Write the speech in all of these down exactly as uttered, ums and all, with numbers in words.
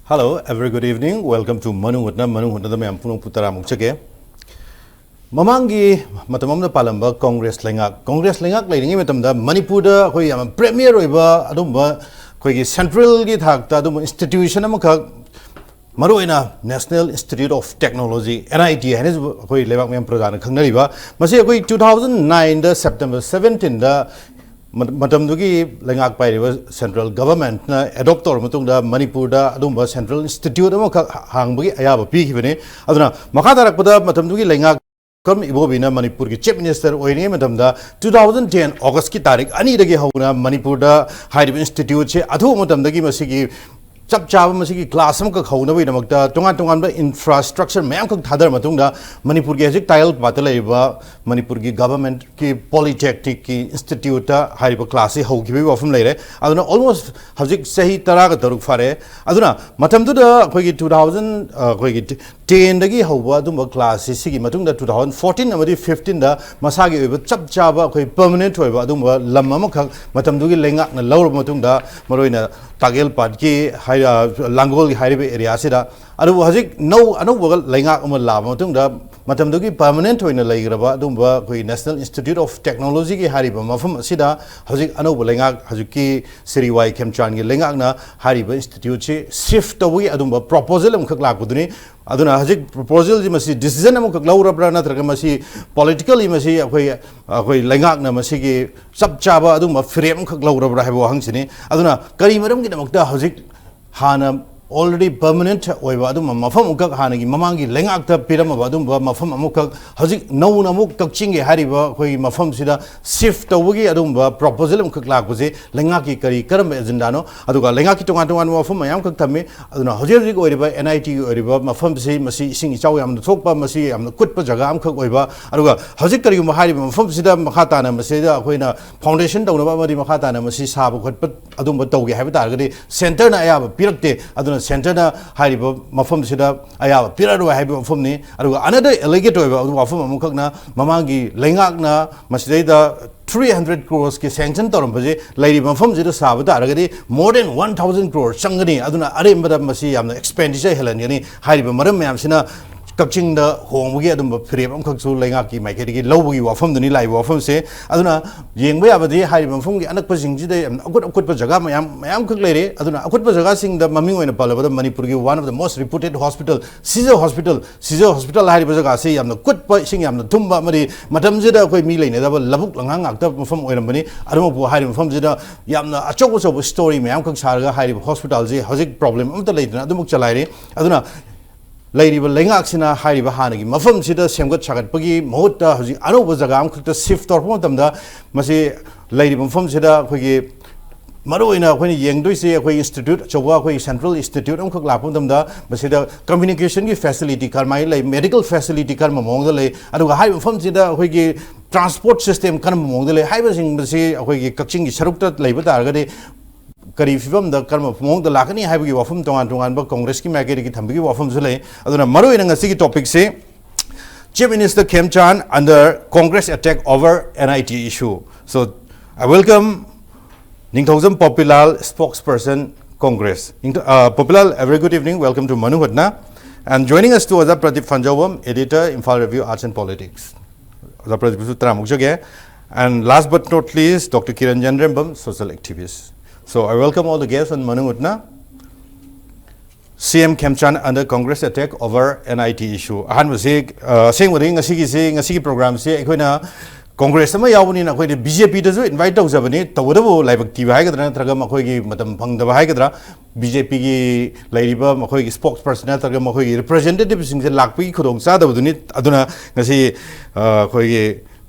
Hello, a very good evening. Welcome to ꯃꯅꯨꯡ ꯍꯨꯠꯅ, ꯃꯅꯨꯡ ꯍꯨꯠꯅꯗ ꯃꯌꯥꯝ ꯄꯨꯝꯅꯃꯛꯄꯨ ꯇꯔꯥꯃꯨꯛ ꯆꯠꯀꯦ꯫ ꯃꯃꯥꯡꯒꯤ ꯃꯇꯝ ꯑꯃꯗ ꯄꯥꯜꯂꯝꯕ ꯀꯣꯡꯒ꯭ꯔꯦꯁ ꯂꯩꯉꯥꯛ, ꯀꯣꯡꯒ꯭ꯔꯦꯁ ꯂꯩꯉꯥꯛ ꯂꯩꯔꯤꯉꯩ ꯃꯇꯝꯗ ꯃꯅꯤꯄꯨꯔꯗ ꯑꯩꯈꯣꯏ ꯌꯥꯝ ꯄ꯭ꯔꯦꯃꯤꯌꯔ ꯑꯣꯏꯕ ꯑꯗꯨꯝꯕ ꯑꯩꯈꯣꯏꯒꯤ ꯁꯦꯟꯇ꯭ꯔꯦꯜꯒꯤ ꯊꯥꯛꯇ ꯑꯗꯨꯝꯕ ꯏꯟꯁꯇꯤꯇ꯭ꯌꯨꯁꯟ ꯑꯃꯈꯛ, ꯃꯔꯨꯑꯣꯏꯅ National Institute of Technology, N I T ꯍꯥꯏꯅꯁꯨ ꯑꯩꯈꯣꯏ ꯂꯩꯕꯥꯛ ꯃꯤꯌꯥꯝ ꯄ꯭ꯔꯖꯥꯅ ꯈꯪꯅꯔꯤꯕ, ꯃꯁꯤ ꯑꯩꯈꯣꯏ two thousand nineꯗ September seventeenꯗ ꯃ-, ꯃꯇꯝꯗꯨꯒꯤ ꯂꯩꯉꯥꯛ ꯄꯥꯏꯔꯤꯕ ꯁꯦꯟꯇ꯭ꯔꯦꯜ ꯒꯚꯔꯟꯃꯦꯟꯠꯅ ꯑꯦꯗꯣꯞ ꯇꯧꯔꯕ ꯃꯇꯨꯡꯗ ꯃꯅꯤꯄꯨꯔꯗ ꯑꯗꯨꯝꯕ ꯁꯦꯟꯇ꯭ꯔꯦꯜ ꯏꯟꯁꯇꯤꯇ꯭ꯌꯨꯠ ꯑꯃꯈꯛ ꯍꯥꯡꯕꯒꯤ ꯑꯌꯥꯕ ꯄꯤꯈꯤꯕꯅꯤ꯫ ꯑꯗꯨꯅ ꯃꯈꯥ ꯇꯥꯔꯛꯄꯗ ꯃꯇꯝꯗꯨꯒꯤ ꯂꯩꯉꯥꯛ ꯀꯝ ꯏꯕꯣꯕꯤꯅ ꯃꯅꯤꯄꯨꯔꯒꯤ ꯆꯤꯐ ꯃꯤꯅꯤꯁꯇꯔ ꯑꯣꯏꯔꯤꯉꯩ ꯃꯇꯝꯗ two thousand ten Augustꯀꯤ ꯇꯥꯔꯤꯛ ꯑꯅꯤꯗꯒꯤ ꯍꯧꯅ ꯃꯅꯤꯄꯨꯔꯗ ꯍꯥꯏꯔꯤꯕ ꯏꯟꯁꯇꯤꯇ꯭ꯌꯨꯠꯁꯤ ꯑꯊꯨꯕ ꯃꯇꯝꯗꯒꯤ ꯃꯁꯤꯒꯤ ꯆꯞ ꯆꯥꯕ ꯃꯁꯤꯒꯤ ꯀ꯭ꯂꯥꯁ ꯑꯃꯈꯛ ꯍꯧꯅꯕꯒꯤꯗꯃꯛꯇ ꯇꯣꯉꯥꯟ ꯇꯣꯉꯥꯟꯕ ꯏꯟꯐ꯭ꯔꯥꯁ꯭ꯇ꯭ꯔꯛꯆꯔ ꯃꯌꯥꯝꯈꯛ ꯊꯥꯗꯔ ꯃꯇꯨꯡꯗ ꯃꯅꯤꯄꯨꯔꯒꯤ ꯍꯧꯖꯤꯛ ꯇꯥꯌꯦꯜꯄꯥꯠꯇ ꯂꯩꯔꯤꯕ ꯃꯅꯤꯄꯨꯔꯒꯤ ꯒꯚꯔꯟꯃꯦꯟꯠꯀꯤ ꯄꯣꯂꯤꯇꯦꯛꯅꯤꯛꯀꯤ ꯏꯟꯁꯇꯤꯇ꯭ꯌꯨꯠꯇ ꯍꯥꯏꯔꯤꯕ ꯀ꯭ꯂꯥꯁꯁꯤ ꯍꯧꯈꯤꯕꯒꯤ ꯋꯥꯐꯝ ꯂꯩꯔꯦ꯫ ꯑꯗꯨꯅ ꯑꯣꯜꯃꯣꯁ ꯍꯧꯖꯤꯛ ꯆꯍꯤ ꯇꯔꯥꯒ ꯇꯔꯨꯛ ꯐꯥꯔꯦ꯫ ꯑꯗꯨꯅ ꯃꯇꯝꯗꯨꯗ ꯑꯩꯈꯣꯏꯒꯤ two thousand, ꯑ, ꯑꯩꯈꯣꯏꯒꯤ tenꯗꯒꯤ ꯍꯧꯕ ꯑꯗꯨꯝꯕ ꯀ꯭ꯂꯥꯁꯁꯤ ꯁꯤꯒꯤ ꯃꯇꯨꯡꯗ two thousand fourteen ꯑꯃꯗꯤ fifteenꯗ ꯃꯁꯥꯒꯤ ꯑꯣꯏꯕ ꯆꯞ ꯆꯥꯕ ꯑꯩꯈꯣꯏ ꯄꯔꯃꯅꯦꯟꯠ ꯑꯣꯏꯕ ꯑꯗꯨꯝꯕ ꯂꯝ ꯑꯃꯈꯛ ꯃꯇꯝꯗꯨꯒꯤ ꯂꯩꯉꯥꯛꯅ ꯂꯧꯔꯕ ꯃꯇꯨꯡꯗ, ꯃꯔꯨꯑꯣꯏꯅ ꯇꯥꯒꯦꯜ ꯄꯥꯠꯀꯤ ꯍꯥꯏ-, ꯑ, ꯂꯥꯡꯒꯣꯜꯒꯤ ꯍꯥꯏꯔꯤꯕ ꯑꯦꯔꯤꯌꯥꯁꯤꯗ꯫ ꯑꯗꯨꯕꯨ ꯍꯧꯖꯤꯛ ꯅꯧ-, ꯑꯅꯧꯕ ꯂꯩꯉꯥꯛ ꯑꯃ ꯂꯥꯛꯑꯕ ꯃꯇꯨꯡꯗ ꯃꯇꯝꯗꯨꯒꯤ ꯄꯔꯃꯅꯦꯟꯠ ꯑꯣꯏꯅ ꯂꯩꯈ꯭ꯔꯕ ꯑꯗꯨꯝꯕ ꯑꯩꯈꯣꯏ National Institute of Technologyꯒꯤ ꯍꯥꯏꯔꯤꯕ ꯃꯐꯝ ꯑꯁꯤꯗ ꯍꯧꯖꯤꯛ ꯑꯅꯧꯕ ꯂꯩꯉꯥꯛ, ꯍꯧꯖꯤꯛꯀꯤ ꯁ꯭ꯔꯤ ꯋꯥꯏ ꯈꯦꯝꯆꯥꯟꯒꯤ ꯂꯩꯉꯥꯛꯅ ꯍꯥꯏꯔꯤꯕ ꯏꯟꯁꯇꯤꯇ꯭ꯌꯨꯠꯁꯤ ꯁꯤꯐ ꯇꯧꯕꯒꯤ ꯑꯗꯨꯝꯕ ꯄ꯭ꯔꯣꯄꯣꯖꯦꯜ ꯑꯃꯈꯛ ꯂꯥꯛꯄꯗꯨꯅꯤ꯫ ꯑꯗꯨꯅ ꯍꯧꯖꯤꯛ ꯄ꯭ꯔꯣꯄꯣꯖꯦꯜꯁꯤ ꯃꯁꯤ ꯗꯤꯁꯤꯖꯟ ꯑꯃꯈꯛ ꯂꯧꯔꯕ꯭ꯔꯥ, ꯅꯠꯇ꯭ꯔꯒ ꯃꯁꯤ ꯄꯣꯂꯤꯇꯤꯀꯦꯜꯂꯤ ꯃꯁꯤ ꯑꯩꯈꯣꯏ, ꯑꯩꯈꯣꯏ ꯂꯩꯉꯥꯛꯅ ꯃꯁꯤꯒꯤ ꯆꯞ ꯆꯥꯕ ꯑꯗꯨꯝꯕ ꯐꯤꯔꯦꯞ ꯑꯃꯈꯛ ꯂꯧꯔꯕ꯭ꯔꯥ ꯍꯥꯏꯕ ꯋꯥꯍꯪꯁꯤꯅꯤ꯫ ꯑꯗꯨꯅ ꯀꯔꯤ ꯃꯔꯝꯒꯤꯗꯃꯛꯇ ꯍꯧꯖꯤꯛ ꯍꯥꯟꯅ already permanent ꯑꯣꯏꯕ ꯑꯗꯨꯝꯕ ꯃꯐꯝ ꯑꯃꯈꯛ, ꯍꯥꯟꯅꯒꯤ ꯃꯃꯥꯡꯒꯤ ꯂꯩꯉꯥꯛꯇ ꯄꯤꯔꯝꯃꯕ ꯑꯗꯨꯝꯕ ꯃꯐꯝ ꯑꯃꯈꯛ ꯍꯧꯖꯤꯛ ꯅꯧꯅ ꯑꯃꯨꯛ ꯀꯛꯆꯤꯡꯒꯤ ꯍꯥꯏꯔꯤꯕ ꯑꯩꯈꯣꯏꯒꯤ ꯃꯐꯝꯁꯤꯗ ꯁꯤꯐ ꯇꯧꯕꯒꯤ ꯑꯗꯨꯝꯕ ꯄ꯭ꯔꯣꯄꯣꯖꯦꯜ ꯑꯃꯈꯛ ꯂꯥꯛꯄꯁꯦ ꯂꯩꯉꯥꯛꯀꯤ ꯀꯔꯤ ꯀꯔꯝꯕ ꯑꯦꯖꯦꯟꯗꯥꯅꯣ? ꯑꯗꯨꯒ ꯂꯩꯉꯥꯛꯀꯤ ꯇꯣꯉꯥꯟ ꯇꯣꯉꯥꯟꯕ ꯃꯐꯝ ꯃꯌꯥꯝꯈꯛ ꯊꯝꯃꯤ꯫ ꯑꯗꯨꯅ ꯍꯧꯖꯤꯛ ꯍꯧꯖꯤꯛ ꯑꯣꯏꯔꯤꯕ N I Tꯒꯤ ꯑꯣꯏꯔꯤꯕ ꯃꯐꯝꯁꯤ, ꯃꯁꯤ ꯏꯁꯤꯡ ꯏꯆꯥꯎ ꯌꯥꯝꯅ ꯊꯣꯛꯄ, ꯃꯁꯤ ꯌꯥꯝꯅ ꯀꯨꯠꯄ ꯖꯒꯥ ꯑꯃꯈꯛ ꯑꯣꯏꯕ, ꯑꯗꯨꯒ ꯍꯧꯖꯤꯛ ꯀꯔꯤꯒꯨꯝꯕ ꯍꯥꯏꯔꯤꯕ ꯃꯐꯝꯁꯤꯗ ꯃꯈꯥ ꯇꯥꯅ ꯃꯁꯤꯗ ꯑꯩꯈꯣꯏꯅ ꯐꯥꯎꯟꯗꯦꯁꯟ ꯇꯧꯅꯕ ꯑꯃꯗꯤ ꯃꯈꯥ ꯇꯥꯅ ꯃꯁꯤ ꯁꯥꯕ ꯈꯣꯠꯄ ꯑꯗꯨꯝꯕ ꯇꯧꯒꯦ ꯍꯥꯏꯕ ꯇꯥꯔꯒꯗꯤ ꯁꯦꯟꯇꯔꯅ ꯑꯌꯥꯕ ꯄꯤꯔꯛꯇꯦ꯫ ꯑꯗꯨꯅ ꯁꯦꯟꯇꯔꯅ ꯍꯥꯏꯔꯤꯕ ꯃꯐꯝꯁꯤꯗ ꯑꯌꯥꯕ ꯄꯤꯔꯛꯑꯔꯣꯏ ꯍꯥꯏꯕ ꯃꯐꯝꯅꯤ꯫ ꯑꯗꯨꯒ another alleged ꯑꯣꯏꯕ ꯋꯥꯐꯝ ꯑꯃꯈꯛꯅ, ꯃꯃꯥꯡꯒꯤ ꯂꯩꯉꯥꯛꯅ ꯃꯁꯤꯗꯩꯗ three hundred crores ꯀꯤ sanction ꯇꯧꯔꯝꯕꯁꯦ ꯂꯩꯔꯤꯕ ꯃꯐꯝꯁꯤꯗ ꯁꯥꯕ ꯇꯥꯔꯒꯗꯤ more than one thousand crore ꯆꯪꯒꯅꯤ꯫ ꯑꯗꯨꯅ ꯑꯔꯦꯝꯕꯗ ꯃꯁꯤ ꯌꯥꯝꯅ expenditure ꯍꯦꯜꯍꯟꯒꯅꯤ꯫ ꯍꯥꯏꯔꯤꯕ ꯃꯔꯝ ꯃꯌꯥꯝꯁꯤꯅ ꯀꯛꯆꯤꯡꯗ ꯍꯣꯡꯕꯒꯤ ꯑꯗꯨꯝꯕ ꯐꯤꯔꯦꯞ ꯑꯃꯈꯛꯁꯨ ꯂꯩꯉꯥꯛꯀꯤ ꯃꯥꯏꯀꯩꯗꯒꯤ ꯂꯧꯕꯒꯤ ꯋꯥꯐꯝꯗꯨꯅꯤ ꯂꯥꯛꯏꯕ ꯋꯥꯐꯝꯁꯦ꯫ ꯑꯗꯨꯅ ꯌꯦꯡꯕ ꯌꯥꯕꯗꯤ ꯍꯥꯏꯔꯤꯕ ꯃꯐꯝꯒꯤ ꯑꯅꯛꯄꯁꯤꯡꯁꯤꯗ ꯌꯥꯝꯅ ꯑꯀꯨꯠ ꯑꯀꯨꯠꯄ ꯖꯒꯥ ꯃꯌꯥꯝ, ꯃꯌꯥꯝꯈꯛ ꯂꯩꯔꯦ꯫ ꯑꯗꯨꯅ ꯑꯀꯨꯠꯄ ꯖꯒꯥꯁꯤꯡꯗ ꯃꯃꯤꯡ ꯑꯣꯏꯅ ꯄꯜꯂꯕꯗ ꯃꯅꯤꯄꯨꯔꯒꯤ one of the most reputed hospital, Shija hospital, Shija hospital ꯍꯥꯏꯔꯤꯕ ꯖꯒꯥꯁꯤ ꯌꯥꯝꯅ ꯀꯨꯠꯄ, ꯏꯁꯤꯡ ꯌꯥꯝꯅ ꯊꯨꯝꯕ ꯑꯃꯗꯤ ꯃꯇꯝꯁꯤꯗ ꯑꯩꯈꯣꯏ ꯃꯤ ꯂꯩꯅꯗꯕ ꯂꯧꯕꯨꯛ ꯂꯝꯍꯥꯡ ꯉꯥꯛꯇ ꯃꯐꯝ ꯑꯣꯏꯔꯝꯕꯅꯤ꯫ ꯑꯗꯨꯃꯛꯄꯨ ꯍꯥꯏꯔꯤꯕ ꯃꯐꯝꯁꯤꯗ ꯌꯥꯝꯅ ꯑꯆꯧ ꯑꯆꯧꯕ story ꯃꯌꯥꯝꯈꯛ ꯁꯥꯔꯒ ꯍꯥꯏꯔꯤꯕ hospital ꯁꯤ ꯍꯧꯖꯤꯛ problem ꯑꯃꯠꯇ ꯂꯩꯇꯅ ꯑꯗꯨꯃꯛ ꯆꯂꯥꯏꯔꯤ꯫ ꯑꯗꯨꯅ ꯂꯩꯔꯤꯕ ꯂꯩꯉꯥꯛꯁꯤꯅ ꯍꯥꯏꯔꯤꯕ ꯍꯥꯟꯅꯒꯤ ꯃꯐꯝꯁꯤꯗ ꯁꯦꯝꯒꯠ ꯁꯥꯒꯠꯄꯒꯤ ꯃꯍꯨꯠꯇ ꯍꯧꯖꯤꯛ ꯑꯅꯧꯕ ꯖꯒꯥ ꯑꯃꯈꯛꯇ shift ꯇꯧꯔꯛꯄ ꯃꯇꯝꯗ, ꯃꯁꯤ ꯂꯩꯔꯤꯕ ꯃꯐꯝꯁꯤꯗ ꯑꯩꯈꯣꯏꯒꯤ ꯃꯔꯨꯑꯣꯏꯅ ꯑꯩꯈꯣꯏꯅ ꯌꯦꯡꯗꯣꯏꯁꯦ ꯑꯩꯈꯣꯏ institute ꯑꯆꯧꯕ, ꯑꯩꯈꯣꯏ central institute ꯑꯃꯈꯛ ꯂꯥꯛꯄ ꯃꯇꯝꯗ, ꯃꯁꯤꯗ communication ꯒꯤ facility ꯀꯔꯝꯍꯥꯏꯅ ꯂꯩ, medical facility ꯀꯔꯝꯕ ꯃꯑꯣꯡꯗ ꯂꯩ, ꯑꯗꯨꯒ ꯍꯥꯏꯔꯤꯕ ꯃꯐꯝꯁꯤꯗ ꯑꯩꯈꯣꯏꯒꯤ transport system ꯀꯔꯝꯕ ꯃꯑꯣꯡꯗ ꯂꯩ ꯍꯥꯏꯕꯁꯤꯡ ꯑꯁꯤ ꯑꯩꯈꯣꯏꯒꯤ ꯀꯛꯆꯤꯡꯒꯤ ꯁꯔꯨꯛꯇ ꯂꯩꯕ ꯇꯥꯔꯒꯗꯤ ꯀꯔꯤ ꯐꯤꯕꯝꯗ ꯀꯔꯝꯕ ꯃꯑꯣꯡꯗ ꯂꯥꯛꯀꯅꯤ ꯍꯥꯏꯕꯒꯤ ꯋꯥꯐꯝ ꯇꯣꯉꯥꯟ ꯇꯣꯉꯥꯟꯕ Congress ꯀꯤ ꯃꯥꯏꯀꯩꯗꯒꯤ ꯊꯝꯕꯒꯤ ꯋꯥꯐꯝꯁꯨ ꯂꯩ꯫ ꯑꯗꯨꯅ ꯃꯔꯨꯑꯣꯏꯅ ꯉꯁꯤꯒꯤ topic ꯁꯤ Chief Minister Khemchand under Congress attack over N I T issue. So I welcome Ningthoujam Popilal, spokesperson, Congress. Ningtho-, uh, Popilal, a very good evening. Welcome to Manu Hutna. And joining us too, Oja Pradip Phanjaobam, editor, Imphal Review, Arts and Politics. Oja Pradip su tara mukjage. And last but not least, Doctor Kiran Janrembam, social activist. So I welcome all the guests on Manu Hutna. C M Khemchand under Congress attack over N I T issue. ꯑꯍꯥꯟꯕꯁꯤ, ꯑ, ꯑꯁꯦꯡꯕꯗꯤ ꯉꯁꯤꯒꯤꯁꯤ, ꯉꯁꯤꯒꯤ program ꯁꯤ ꯑꯩꯈꯣꯏꯅ Congress ꯑꯃ ꯌꯥꯎꯕꯅꯤꯅ ꯑꯩꯈꯣꯏꯗꯤ B J P ꯗꯁꯨ invite ꯇꯧꯖꯕꯅꯤ, ꯇꯧꯕꯇꯕꯨ ꯂꯥꯏꯕꯛ ꯊꯤꯕ ꯍꯥꯏꯒꯗ꯭ꯔꯥ ꯅꯠꯇ꯭ꯔꯒ ꯃꯈꯣꯏꯒꯤ ꯃꯇꯝ ꯐꯪꯗꯕ ꯍꯥꯏꯒꯗ꯭ꯔꯥ, B J P ꯒꯤ ꯂꯩꯔꯤꯕ ꯃꯈꯣꯏꯒꯤ spokesperson ꯅꯠꯇ꯭ꯔꯒ ꯃꯈꯣꯏꯒꯤ representative ꯁꯤꯡꯁꯦ ꯂꯥꯛꯄꯒꯤ ꯈꯨꯗꯣꯡꯆꯥꯗꯕꯗꯨꯅꯤ꯫ ꯑꯗꯨꯅ ꯉꯁꯤ, ꯑ, ꯑꯩꯈꯣꯏꯒꯤ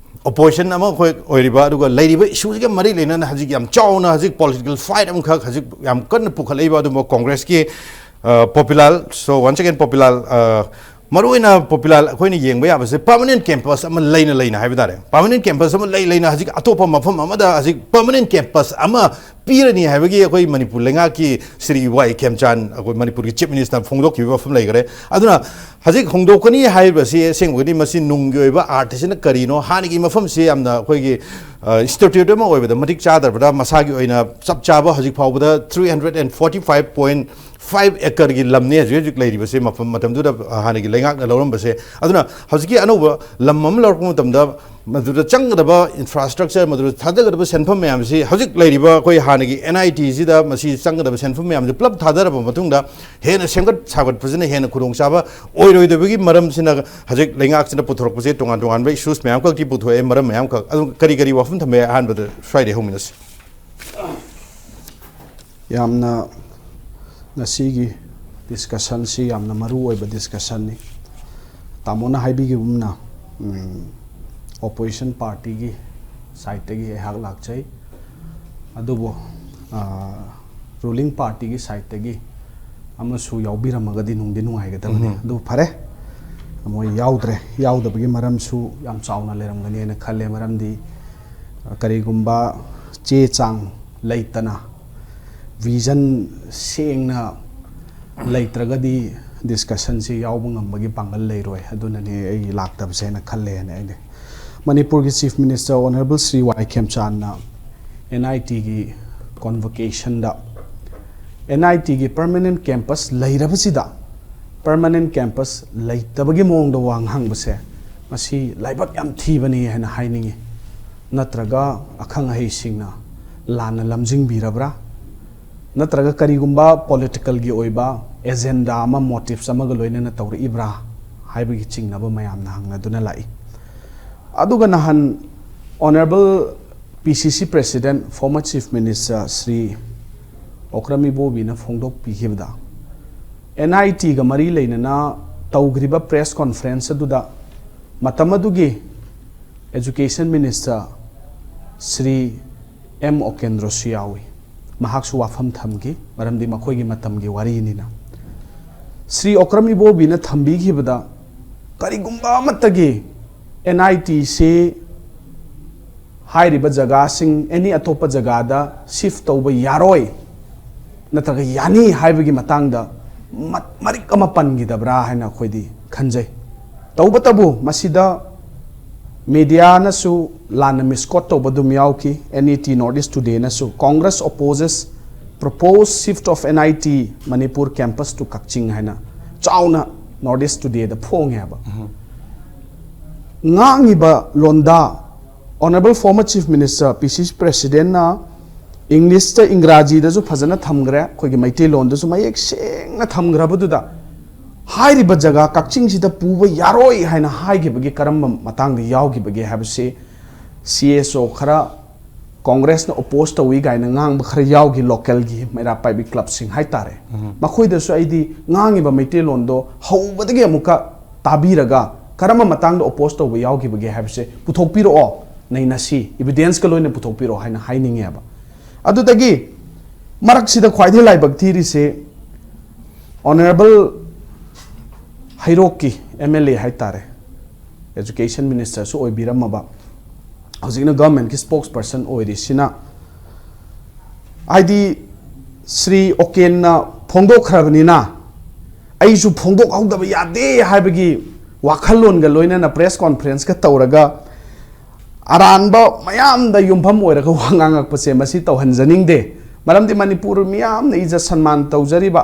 opposition ꯑꯃ ꯑꯩꯈꯣꯏ ꯑꯣꯏꯔꯤꯕ, ꯑꯗꯨꯒ ꯂꯩꯔꯤꯕ issue ꯁꯤꯒ ꯃꯔꯤ ꯂꯩꯅꯅ ꯍꯧꯖꯤꯛ ꯌꯥꯝ ꯆꯥꯎꯅ ꯍꯧꯖꯤꯛ political fight ꯑꯃꯈꯛ ꯍꯧꯖꯤꯛ ꯌꯥꯝ ꯀꯟꯅ ꯄꯨꯈꯠꯂꯛꯏꯕ ꯑꯗꯨꯒꯨꯝꯕ Congress ꯀꯤ, ꯑ, Popilal, so once again Popilal, ꯑ, ꯃꯔꯨꯑꯣꯏꯅ ꯄꯣꯄꯨꯂꯔ ꯑꯩꯈꯣꯏꯅ ꯌꯦꯡꯕ ꯌꯥꯕꯁꯦ ꯄꯔꯃꯅꯦꯟ ꯀꯦꯝꯄꯁ ꯑꯃ ꯂꯩꯅ ꯂꯩꯅ ꯍꯥꯏꯕ ꯇꯥꯔꯦ꯫ ꯄꯔꯃꯅꯦꯟ ꯀꯦꯝꯄꯁ ꯑꯃ ꯂꯩ ꯂꯩꯅ ꯍꯧꯖꯤꯛ ꯑꯇꯣꯞꯄ ꯃꯐꯝ ꯑꯃꯗ ꯍꯧꯖꯤꯛ ꯄꯔꯃꯅꯦꯟ ꯀꯦꯝꯄꯁ ꯑꯃ ꯄꯤꯔꯅꯤ ꯍꯥꯏꯕꯒꯤ ꯑꯩꯈꯣꯏ ꯃꯅꯤꯄꯨꯔ ꯂꯩꯉꯥꯛꯀꯤ ꯁ꯭ꯔꯤ ꯋꯥꯏ ꯈꯦꯝꯆꯥꯟ, ꯑꯩꯈꯣꯏ ꯃꯅꯤꯄꯨꯔꯒꯤ ꯆꯤꯐ ꯃꯤꯅꯤꯁꯇꯔ ꯐꯣꯡꯗꯣꯛꯈꯤꯕ ꯋꯥꯐꯝ ꯂꯩꯈꯔꯦ꯫ ꯑꯗꯨꯅ ꯍꯧꯖꯤꯛ ꯍꯣꯡꯗꯣꯛꯀꯅꯤ ꯍꯥꯏꯔꯤꯕꯁꯤ ꯑꯁꯦꯡꯕꯒꯤꯗꯤ ꯃꯁꯤ ꯅꯨꯡꯒꯤ ꯑꯣꯏꯕ ꯑꯥꯔꯊꯁꯤꯅ ꯀꯔꯤꯅꯣ? ꯍꯥꯟꯅꯒꯤ ꯃꯐꯝꯁꯤ ꯌꯥꯝꯅ ꯑꯩꯈꯣꯏꯒꯤ ꯏꯟꯁꯇꯤꯇ꯭ꯌꯨꯠ ꯑꯃ ꯑꯣꯏꯕꯗ ꯃꯇꯤꯛ ꯆꯥꯗ꯭ꯔꯕ꯭ꯔꯥ? ꯃꯁꯥꯒꯤ ꯑꯣꯏꯅ ꯆꯞ ꯆꯥꯕ ꯍꯧꯖꯤꯛ ꯐꯥꯎꯕꯗ three hundred and forty five point five ꯑꯦꯀꯔꯒꯤ ꯂꯝꯅꯤ ꯍꯧꯖꯤꯛ ꯍꯧꯖꯤꯛ ꯂꯩꯔꯤꯕꯁꯦ꯫ ꯃꯐꯝ ꯃꯇꯝꯗꯨꯗ ꯍꯥꯟꯅꯒꯤ ꯂꯩꯉꯥꯛꯅ ꯂꯧꯔꯝꯕꯁꯦ꯫ ꯑꯗꯨꯅ ꯍꯧꯖꯤꯛꯀꯤ ꯑꯅꯧꯕ ꯂꯝ ꯑꯃ ꯂꯧꯔꯛꯄ ꯃꯇꯝꯗ ꯃꯗꯨꯗ ꯆꯪꯒꯗꯕ ꯏꯟꯐ꯭ꯔꯥꯁ꯭ꯇ꯭ꯔꯛꯆꯔ, ꯃꯗꯨꯗ ꯊꯥꯗꯒꯗꯕ ꯁꯦꯟꯐꯝ ꯃꯌꯥꯝꯁꯤ ꯍꯧꯖꯤꯛ ꯂꯩꯔꯤꯕ ꯑꯩꯈꯣꯏ ꯍꯥꯟꯅꯒꯤ ꯑꯦꯟ ꯑꯥꯏ ꯇꯤꯁꯤꯗ ꯃꯁꯤ ꯆꯪꯒꯗꯕ ꯁꯦꯟꯐꯝ ꯃꯌꯥꯝꯁꯤ ꯄꯨꯂꯞ ꯊꯥꯗꯔꯕ ꯃꯇꯨꯡꯗ ꯍꯦꯟꯅ ꯁꯦꯝꯒꯠ ꯁꯥꯒꯠꯄꯁꯤꯅ ꯍꯦꯟꯅ ꯈꯨꯗꯣꯡꯆꯥꯕ ꯑꯣꯏꯔꯣꯏꯗꯕꯒꯤ ꯃꯔꯝꯁꯤꯅ ꯍꯧꯖꯤꯛ ꯂꯩꯉꯥꯛꯁꯤꯅ ꯄꯨꯊꯣꯔꯛꯄꯁꯦ ꯇꯣꯉꯥꯟ ꯇꯣꯉꯥꯟꯕ ꯏꯁꯨꯁ ꯃꯌꯥꯝꯈꯛꯇꯤ ꯄꯨꯊꯣꯛꯑꯦ, ꯃꯔꯝ ꯃꯌꯥꯝꯈꯛ꯫ ꯑꯗꯨ ꯀꯔꯤ ꯀꯔꯤ ꯋꯥꯐꯝ ꯊꯝꯕ ꯌꯥꯏ? ꯑꯍꯥꯟꯕꯗ ꯁ꯭ꯋꯥꯏꯗꯩ ꯍꯧꯃꯤꯟꯅꯁꯤ꯫ ꯌꯥꯝꯅ ꯉꯁꯤꯒꯤ ꯗꯤꯁꯀꯁꯟꯁꯤ ꯌꯥꯝꯅ ꯃꯔꯨ ꯑꯣꯏꯕ ꯗꯤꯁꯀꯁꯟꯅꯤ꯫ ꯇꯥꯃꯣꯅ ꯍꯥꯏꯕꯤꯈꯤꯕꯒꯨꯝꯅ, ꯎꯝ, ꯑꯣꯄꯣꯖꯤꯁꯟ ꯄꯥꯔꯇꯤꯒꯤ ꯁꯥꯏꯠꯇꯒꯤ ꯑꯩꯍꯥꯛ ꯂꯥꯛꯆꯩ, ꯑꯗꯨꯕꯨ ꯔꯨꯂꯤꯡ ꯄꯥꯔꯇꯤꯒꯤ ꯁꯥꯏꯠꯇꯒꯤ ꯑꯃꯁꯨ ꯌꯥꯎꯕꯤꯔꯝꯃꯒꯗꯤ ꯅꯨꯡꯗꯤ ꯅꯨꯡꯉꯥꯏꯒꯗꯕꯅꯤ꯫ ꯎꯝ꯫ ꯑꯗꯨ ꯐꯔꯦ, ꯃꯣꯏ ꯌꯥꯎꯗ꯭ꯔꯦ꯫ ꯌꯥꯎꯗꯕꯒꯤ ꯃꯔꯝꯁꯨ ꯌꯥꯝ ꯆꯥꯎꯅ ꯂꯩꯔꯝꯒꯅꯤ ꯍꯥꯏꯅ ꯈꯜꯂꯦ꯫ ꯃꯔꯝꯗꯤ, ꯑ, ꯀꯔꯤꯒꯨꯝꯕ ꯆꯦ ꯆꯥꯡ ꯂꯩꯇꯅ, ꯚꯤꯖꯟ ꯁꯦꯡꯅ ꯂꯩꯇ꯭ꯔꯒꯗꯤ ꯗꯤꯁꯀꯁꯟꯁꯤ ꯌꯥꯎꯕ ꯉꯝꯕꯒꯤ ꯄꯥꯡꯒꯜ ꯂꯩꯔꯣꯏ꯫ ꯑꯗꯨꯅꯅꯦ ꯑꯩ ꯂꯥꯛꯇꯕꯁꯦ ꯍꯥꯏꯅ ꯈꯜꯂꯦ ꯍꯥꯏꯅ ꯑꯩꯅ, ꯃꯅꯤꯄꯨꯔꯒꯤ chief minister honourable Shri Y Khemchand N I ꯇꯤꯒꯤ ꯀꯣꯟꯚꯣꯀꯦꯁꯟꯗ ꯑꯦꯟ ꯑꯥꯏ ꯇꯤꯒꯤ ꯄꯔꯃꯅꯦꯟ ꯀꯦꯝꯄꯁ ꯂꯩꯔꯕꯁꯤꯗ ꯄꯔꯃꯅꯦꯟ ꯀꯦꯝꯄꯁ ꯂꯩꯇꯕꯒꯤ ꯃꯑꯣꯡꯗ ꯋꯥ ꯉꯥꯡꯕꯁꯦ, ꯃꯁꯤ ꯂꯥꯏꯕꯛ ꯌꯥꯝ ꯊꯤꯕꯅꯤ ꯍꯥꯏꯅ ꯍꯥꯏꯅꯤꯡꯉꯤ꯫ ꯅꯠꯇ꯭ꯔꯒ ꯑꯈꯪ ꯑꯍꯩꯁꯤꯡꯅ ꯂꯥꯟꯅ ꯂꯝꯖꯤꯡꯕꯤꯔꯕ꯭ꯔꯥ? ꯅꯠꯇ꯭ꯔꯒ ꯀꯔꯤꯒꯨꯝꯕ ꯄꯣꯂꯤꯇꯤꯀꯦꯜꯒꯤ ꯑꯣꯏꯕ ꯑꯦꯖꯦꯟꯗꯥ ꯑꯃ, ꯃꯣꯇꯤꯚꯁ ꯑꯃꯒ ꯂꯣꯏꯅꯅ ꯇꯧꯔꯛꯏꯕ꯭ꯔꯥ ꯍꯥꯏꯕꯒꯤ ꯆꯤꯡꯅꯕ ꯃꯌꯥꯝꯅ ꯍꯪꯅꯗꯨꯅ ꯂꯥꯛꯏ꯫ ꯑꯗꯨꯒ ꯅꯍꯥꯟ honourable P C C president, former chief minister Shri Okram ꯏꯕꯣꯕꯤꯅ ꯐꯣꯡꯗꯣꯛꯄꯤꯈꯤꯕꯗ, ꯑꯦꯟ ꯑꯥꯏ ꯇꯤꯒ ꯃꯔꯤ ꯂꯩꯅꯅ ꯇꯧꯈ꯭ꯔꯤꯕ ꯄ꯭ꯔꯦꯁ ꯀꯣꯟꯐ꯭ꯔꯦꯟꯁ ꯑꯗꯨꯗ ꯃꯇꯝ ꯑꯗꯨꯒꯤ ꯑꯦꯖꯨꯀꯦꯁꯟ ꯃꯤꯅꯤꯁꯇꯔ ꯁ꯭ꯔꯤ ꯑꯦꯝ ꯑꯣꯀꯦꯟꯗ꯭ꯔꯣꯁꯨ ꯌꯥꯎꯏ꯫ ꯃꯍꯥꯛꯁꯨ ꯋꯥꯐꯝ ꯊꯝꯈꯤ, ꯃꯔꯝꯗꯤ ꯃꯈꯣꯏꯒꯤ ꯃꯇꯝꯒꯤ ꯋꯥꯔꯤꯅꯤꯅ꯫ ꯁ꯭ꯔꯤ ꯑꯣꯀ꯭ꯔꯝ ꯏꯕꯣꯕꯤꯅ ꯊꯝꯕꯤꯈꯤꯕꯗ ꯀꯔꯤꯒꯨꯝꯕ ꯑꯃꯠꯇꯒꯤ ꯑꯦꯟ ꯑꯥꯏ ꯇꯤꯁꯤ ꯍꯥꯏꯔꯤꯕ ꯖꯒꯥꯁꯤꯡ ꯑꯦꯅꯤ ꯑꯇꯣꯞꯄ ꯖꯒꯥꯗ ꯁꯤꯐ ꯇꯧꯕ ꯌꯥꯔꯣꯏ ꯅꯠꯇ꯭ꯔꯒ ꯌꯥꯅꯤ ꯍꯥꯏꯕꯒꯤ ꯃꯇꯥꯡꯗ ꯃ- ꯃꯔꯤꯛ ꯑꯃ ꯄꯟꯈꯤꯗꯕ꯭ꯔꯥ ꯍꯥꯏꯅ ꯑꯩꯈꯣꯏꯗꯤ ꯈꯟꯖꯩ꯫ ꯇꯧꯕꯇꯕꯨ ꯃꯁꯤꯗ ꯃꯦꯗꯤꯌꯥꯅꯁꯨ ꯂꯥꯟꯅ ꯃꯤꯁꯀꯣꯠ ꯇꯧꯕ ꯑꯗꯨꯝ ꯌꯥꯎꯈꯤ꯫ N E T North East Today ꯅꯁꯨ Congress opposes proposed shift of N I T Manipur campus to Kakching ꯍꯥꯏꯅ ꯆꯥꯎꯅ North East Today ꯗ ꯐꯣꯡꯉꯦ ꯍꯥꯏꯕ꯫ ꯉꯥꯡꯉꯤꯕ ꯂꯣꯟꯗꯥ Honourable former Chief Minister, P C C President ꯅ ꯏꯪꯂꯤꯁꯇ ꯏꯪꯒ꯭ꯔꯥꯖꯤꯗꯁꯨ ꯐꯖꯅ ꯊꯝꯈ꯭ꯔꯦ, ꯑꯩꯈꯣꯏꯒꯤ ꯃꯩꯇꯩꯂꯣꯟꯗꯁꯨ ꯃꯌꯦꯛ ꯁꯦꯡꯅ ꯊꯝꯈ꯭ꯔꯕꯗꯨꯗ ꯍꯥꯏꯔꯤꯕ ꯖꯒꯥ ꯀꯛꯆꯤꯡꯁꯤꯗ ꯄꯨꯕ ꯌꯥꯔꯣꯏ ꯍꯥꯏꯅ ꯍꯥꯏꯈꯤꯕꯒꯤ ꯀꯔꯝꯕ ꯃꯇꯥꯡꯗ ꯌꯥꯎꯈꯤꯕꯒꯦ ꯍꯥꯏꯕꯁꯤ C S O ꯈꯔ ꯀꯣꯡꯒ꯭ꯔꯦꯁꯅ ꯑꯣꯄꯣꯖ ꯇꯧꯏ ꯀꯥꯏꯅ ꯉꯥꯡꯕ ꯈꯔ ꯌꯥꯎꯈꯤ, ꯂꯣꯀꯦꯜꯒꯤ ꯃꯩꯔꯥ ꯄꯥꯏꯕꯤ ꯀ꯭ꯂꯕꯁꯤꯡ ꯍꯥꯏꯇꯥꯔꯦ꯫ ꯃꯈꯣꯏꯗꯁꯨ ꯑꯩꯗꯤ ꯉꯥꯡꯉꯤꯕ ꯃꯩꯇꯩꯂꯣꯟꯗꯣ ꯍꯧꯕꯗꯒꯤ ꯑꯃꯨꯛꯀ ꯇꯥꯕꯤꯔꯒ ꯀꯔꯝꯕ ꯃꯇꯥꯡꯗ ꯑꯣꯄꯣꯖ ꯇꯧꯕ ꯌꯥꯎꯈꯤꯕꯒꯦ ꯍꯥꯏꯕꯁꯦ ꯄꯨꯊꯣꯛꯄꯤꯔꯛꯑꯣ, ꯅꯩꯅꯁꯤ, ꯏꯕꯤꯗꯦꯟꯁꯀ ꯂꯣꯏꯅ ꯄꯨꯊꯣꯛꯄꯤꯔꯛꯑꯣ ꯍꯥꯏꯅ ꯍꯥꯏꯅꯤꯡꯉꯦꯕ꯫ ꯑꯗꯨꯗꯒꯤ ꯃꯔꯛꯁꯤꯗ ꯈ꯭ꯋꯥꯏꯗꯒꯤ ꯂꯥꯏꯕꯛ ꯊꯤꯔꯤꯁꯦ Honourable ꯍꯩꯔꯣꯛꯀꯤ M L A ꯍꯥꯏꯇꯥꯔꯦ, Education Minister ꯁꯨ ꯑꯣꯏꯕꯤꯔꯝꯃꯕ, ꯍꯧꯖꯤꯛꯅ ꯒꯚꯔꯟꯃꯦꯟꯠꯀꯤ ꯁ꯭ꯄꯣꯛꯁ ꯄꯔꯁꯟ ꯑꯣꯏꯔꯤꯁꯤꯅ, ꯍꯥꯏꯗꯤ ꯁ꯭ꯔꯤ ꯑꯣꯀꯦꯟꯅ ꯐꯣꯡꯗꯣꯛꯈ꯭ꯔꯕꯅꯤꯅ ꯑꯩꯁꯨ ꯐꯣꯡꯗꯣꯛꯍꯧꯗꯕ ꯌꯥꯗꯦ ꯍꯥꯏꯕꯒꯤ ꯋꯥꯈꯜꯂꯣꯟꯒ ꯂꯣꯏꯅꯅ ꯄ꯭ꯔꯦꯁ ꯀꯣꯟꯐꯔꯦꯟꯁꯀ ꯇꯧꯔꯒ ꯑꯔꯥꯟꯕ ꯃꯌꯥꯝꯗ ꯌꯨꯝꯐꯝ ꯑꯣꯏꯔꯒ ꯋꯥ ꯉꯥꯡꯉꯛꯄꯁꯦ ꯃꯁꯤ ꯇꯧꯍꯟꯖꯅꯤꯡꯗꯦ꯫ ꯃꯔꯝꯗꯤ ꯃꯅꯤꯄꯨꯔ ꯃꯤꯌꯥꯝꯅ ꯏꯖꯠ ꯁꯟꯃꯥꯟ ꯇꯧꯖꯔꯤꯕ,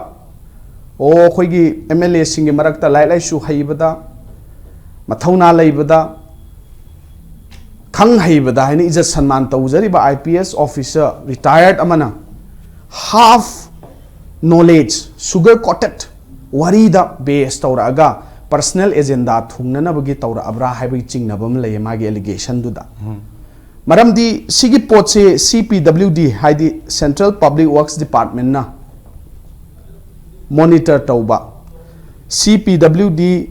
ꯑꯣ, ꯑꯩꯈꯣꯏꯒꯤ M L A ꯁꯤꯡꯒꯤ ꯃꯔꯛꯇ ꯂꯥꯏꯔꯤꯛ ꯂꯥꯏꯁꯨ ꯍꯩꯕꯗ, ꯃꯊꯧꯅꯥ ꯂꯩꯕꯗ, ꯈꯪ ꯍꯩꯕꯗ ꯍꯥꯏꯅ ꯏꯖꯠ ꯁꯟꯃꯥꯟ ꯇꯧꯖꯔꯤꯕ I P S officer retired ꯑꯃꯅ half knowledge, sugar coated ꯋꯥꯔꯤꯗ ꯕꯦꯁ ꯇꯧꯔꯛꯑꯒ personal agenda ꯊꯨꯡꯅꯅꯕꯒꯤ ꯇꯧꯔꯛꯑꯕ꯭ꯔꯥ ꯍꯥꯏꯕꯒꯤ ꯆꯤꯡꯅꯕ ꯑꯃ ꯂꯩꯌꯦ ꯃꯥꯒꯤ allegation ꯗꯨꯗ꯫ ꯃꯔꯝꯗꯤ ꯁꯤꯒꯤ ꯄꯣꯠꯁꯦ C P W D ꯍꯥꯏꯗꯤ Central Public Works Department ꯅ monitor ꯇꯧꯕ, C P W D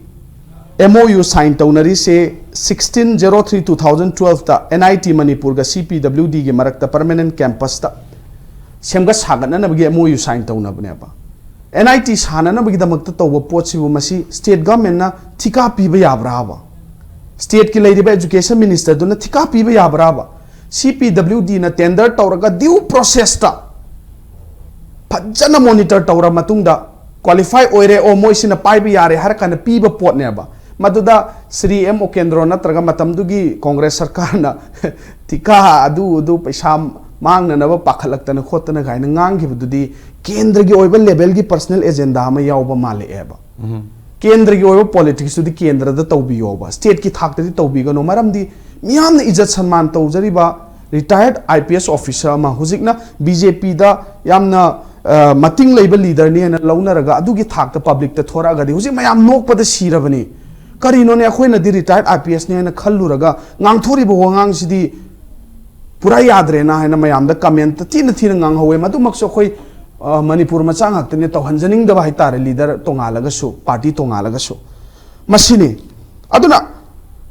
M O U sign ꯇꯧꯅꯔꯤꯁꯦ sixteen zero three two thousand twelve ꯇ N I T ꯃꯅꯤꯄꯨꯔꯒ C P W D ꯒꯤ ꯃꯔꯛꯇ permanent campus ꯇ ꯁꯦꯝꯒꯠ ꯁꯥꯒꯠꯅꯅꯕꯒꯤ M O U sign ꯇꯧꯅꯕꯅꯦꯕ꯫ ꯑꯦꯟ ꯑꯥꯏ ꯇꯤ ꯁꯥꯟꯅꯅꯕꯒꯤꯗꯃꯛꯇ ꯇꯧꯕ ꯄꯣꯠꯁꯤꯕꯨ ꯃꯁꯤ ꯁ꯭ꯇꯦꯠ ꯒꯚꯔꯟꯃꯦꯟꯠꯅ ꯊꯤꯀꯥ ꯄꯤꯕ ꯌꯥꯕ꯭ꯔꯥꯕ? ꯁ꯭ꯇꯦꯠꯀꯤ ꯂꯩꯔꯤꯕ ꯑꯦꯖꯨꯀꯦꯁꯟ ꯃꯤꯅꯤꯁꯇꯔꯗꯨꯅ ꯊꯤꯀꯥ ꯄꯤꯕ ꯌꯥꯕ꯭ꯔꯥꯕ? ꯁꯤ ꯄꯤ ꯗꯕ꯭ꯂꯤꯎ ꯗꯤꯅ ꯇꯦꯟꯗꯔ ꯇꯧꯔꯒ ꯗ꯭ꯌꯨ ꯄ꯭ꯔꯣꯁꯦꯁꯇ ꯐꯖꯅ ꯃꯣꯅꯤꯇꯔ ꯇꯧꯔ ꯃꯇꯨꯡꯗ ꯀ꯭ꯋꯥꯂꯤꯐꯥꯏ ꯑꯣꯏꯔꯦ, ꯑꯣ, ꯃꯣꯏꯁꯤꯅ ꯄꯥꯏꯕ ꯌꯥꯔꯦ ꯍꯥꯏꯔ ꯀꯥꯟꯗ ꯄꯤꯕ ꯄꯣꯠꯅꯦꯕ꯫ ꯃꯗꯨꯗ ꯁ꯭ꯔꯤ ꯑꯦꯝ ꯑꯣꯀꯦꯟꯗ꯭ꯔꯣ ꯅꯠꯇ꯭ꯔꯒ ꯃꯇꯝꯗꯨꯒꯤ ꯀꯣꯡꯒ꯭ꯔꯦꯁ ꯁꯔꯀꯥꯔꯅ ꯊꯤꯀꯥ ꯑꯗꯨ ꯑꯗꯨ ꯄꯩꯁꯥ ꯃꯥꯡꯅꯅꯕ ꯄꯥꯈꯠꯂꯛꯇꯅ ꯈꯣꯠꯇꯅ ꯀꯥꯏꯅ ꯉꯥꯡꯈꯤꯕꯗꯨꯗꯤ ꯀꯦꯟꯗ꯭ꯔꯒꯤ ꯑꯣꯏꯕ ꯂꯦꯚꯦꯜꯒꯤ ꯄꯔꯁꯅꯦꯜ ꯑꯦꯖꯦꯟꯗꯥ ꯑꯃ ꯌꯥꯎꯕ ꯃꯥꯜꯂꯛꯑꯦꯕ꯫ ꯀꯦꯟꯗ꯭ꯔꯒꯤ ꯑꯣꯏꯕ ꯄꯣꯂꯤꯇꯤꯛꯁꯇꯨꯗꯤ ꯀꯦꯟꯗ꯭ꯔꯗ ꯇꯧꯕꯤꯌꯣꯕ, ꯁ꯭ꯇꯦꯠꯀꯤ ꯊꯥꯛꯇꯗꯤ ꯇꯧꯕꯤꯒꯅꯨ꯫ ꯃꯔꯝꯗꯤ ꯃꯤꯌꯥꯝꯅ ꯏꯖꯠ ꯁꯟꯃꯥꯟ ꯇꯧꯖꯔꯤꯕ ꯔꯤꯇꯥꯌꯔꯗ ꯑꯥꯏ ꯄꯤ ꯑꯦꯁ ꯑꯣꯐꯤꯁꯔ ꯑꯃ ꯍꯧꯖꯤꯛꯅ ꯕꯤ ꯖꯦ ꯄꯤꯗ ꯌꯥꯝꯅ, ꯑ, ꯃꯇꯤꯡ ꯂꯩꯕ ꯂꯤꯗꯔꯅꯤ ꯍꯥꯏꯅ ꯂꯧꯅꯔꯒ ꯑꯗꯨꯒꯤ ꯊꯥꯛꯇ ꯄꯕ꯭ꯂꯤꯛꯇ ꯊꯣꯔꯛꯑꯒꯗꯤ ꯍꯧꯖꯤꯛ ꯃꯌꯥꯝ ꯅꯣꯛꯄꯗ ꯁꯤꯔꯕꯅꯤ꯫ ꯀꯔꯤꯅꯣꯅꯦ, ꯑꯩꯈꯣꯏꯅꯗꯤ ꯔꯤꯇꯥꯌꯔꯗ ꯑꯥꯏ ꯄꯤ ꯑꯦꯁꯅꯤ ꯍꯥꯏꯅ ꯈꯜꯂꯨꯔꯒ ꯉꯥꯡꯊꯣꯔꯤꯕ ꯋꯥꯉꯥꯡꯁꯤꯗꯤ ꯄꯨꯔꯥ ꯌꯥꯗ꯭ꯔꯦꯅ ꯍꯥꯏꯅ ꯃꯌꯥꯝꯗ ꯀꯃꯦꯟꯠꯇ ꯊꯤꯅ ꯊꯤꯅ ꯉꯥꯡꯍꯧꯋꯦ꯫ ꯃꯗꯨꯃꯛꯁꯨ ꯑꯩꯈꯣꯏ, ꯑ, ꯃꯅꯤꯄꯨꯔ ꯃꯆꯥ ꯉꯥꯛꯇꯅꯤ, ꯇꯧꯍꯟꯖꯅꯤꯡꯗꯕ ꯍꯥꯏꯇꯥꯔꯦ, ꯂꯤꯗꯔ ꯇꯣꯉꯥꯜꯂꯒꯁꯨ, ꯄꯥꯔꯇꯤ ꯇꯣꯉꯥꯜꯂꯒꯁꯨ꯫ ꯃꯁꯤꯅꯤ꯫ ꯑꯗꯨꯅ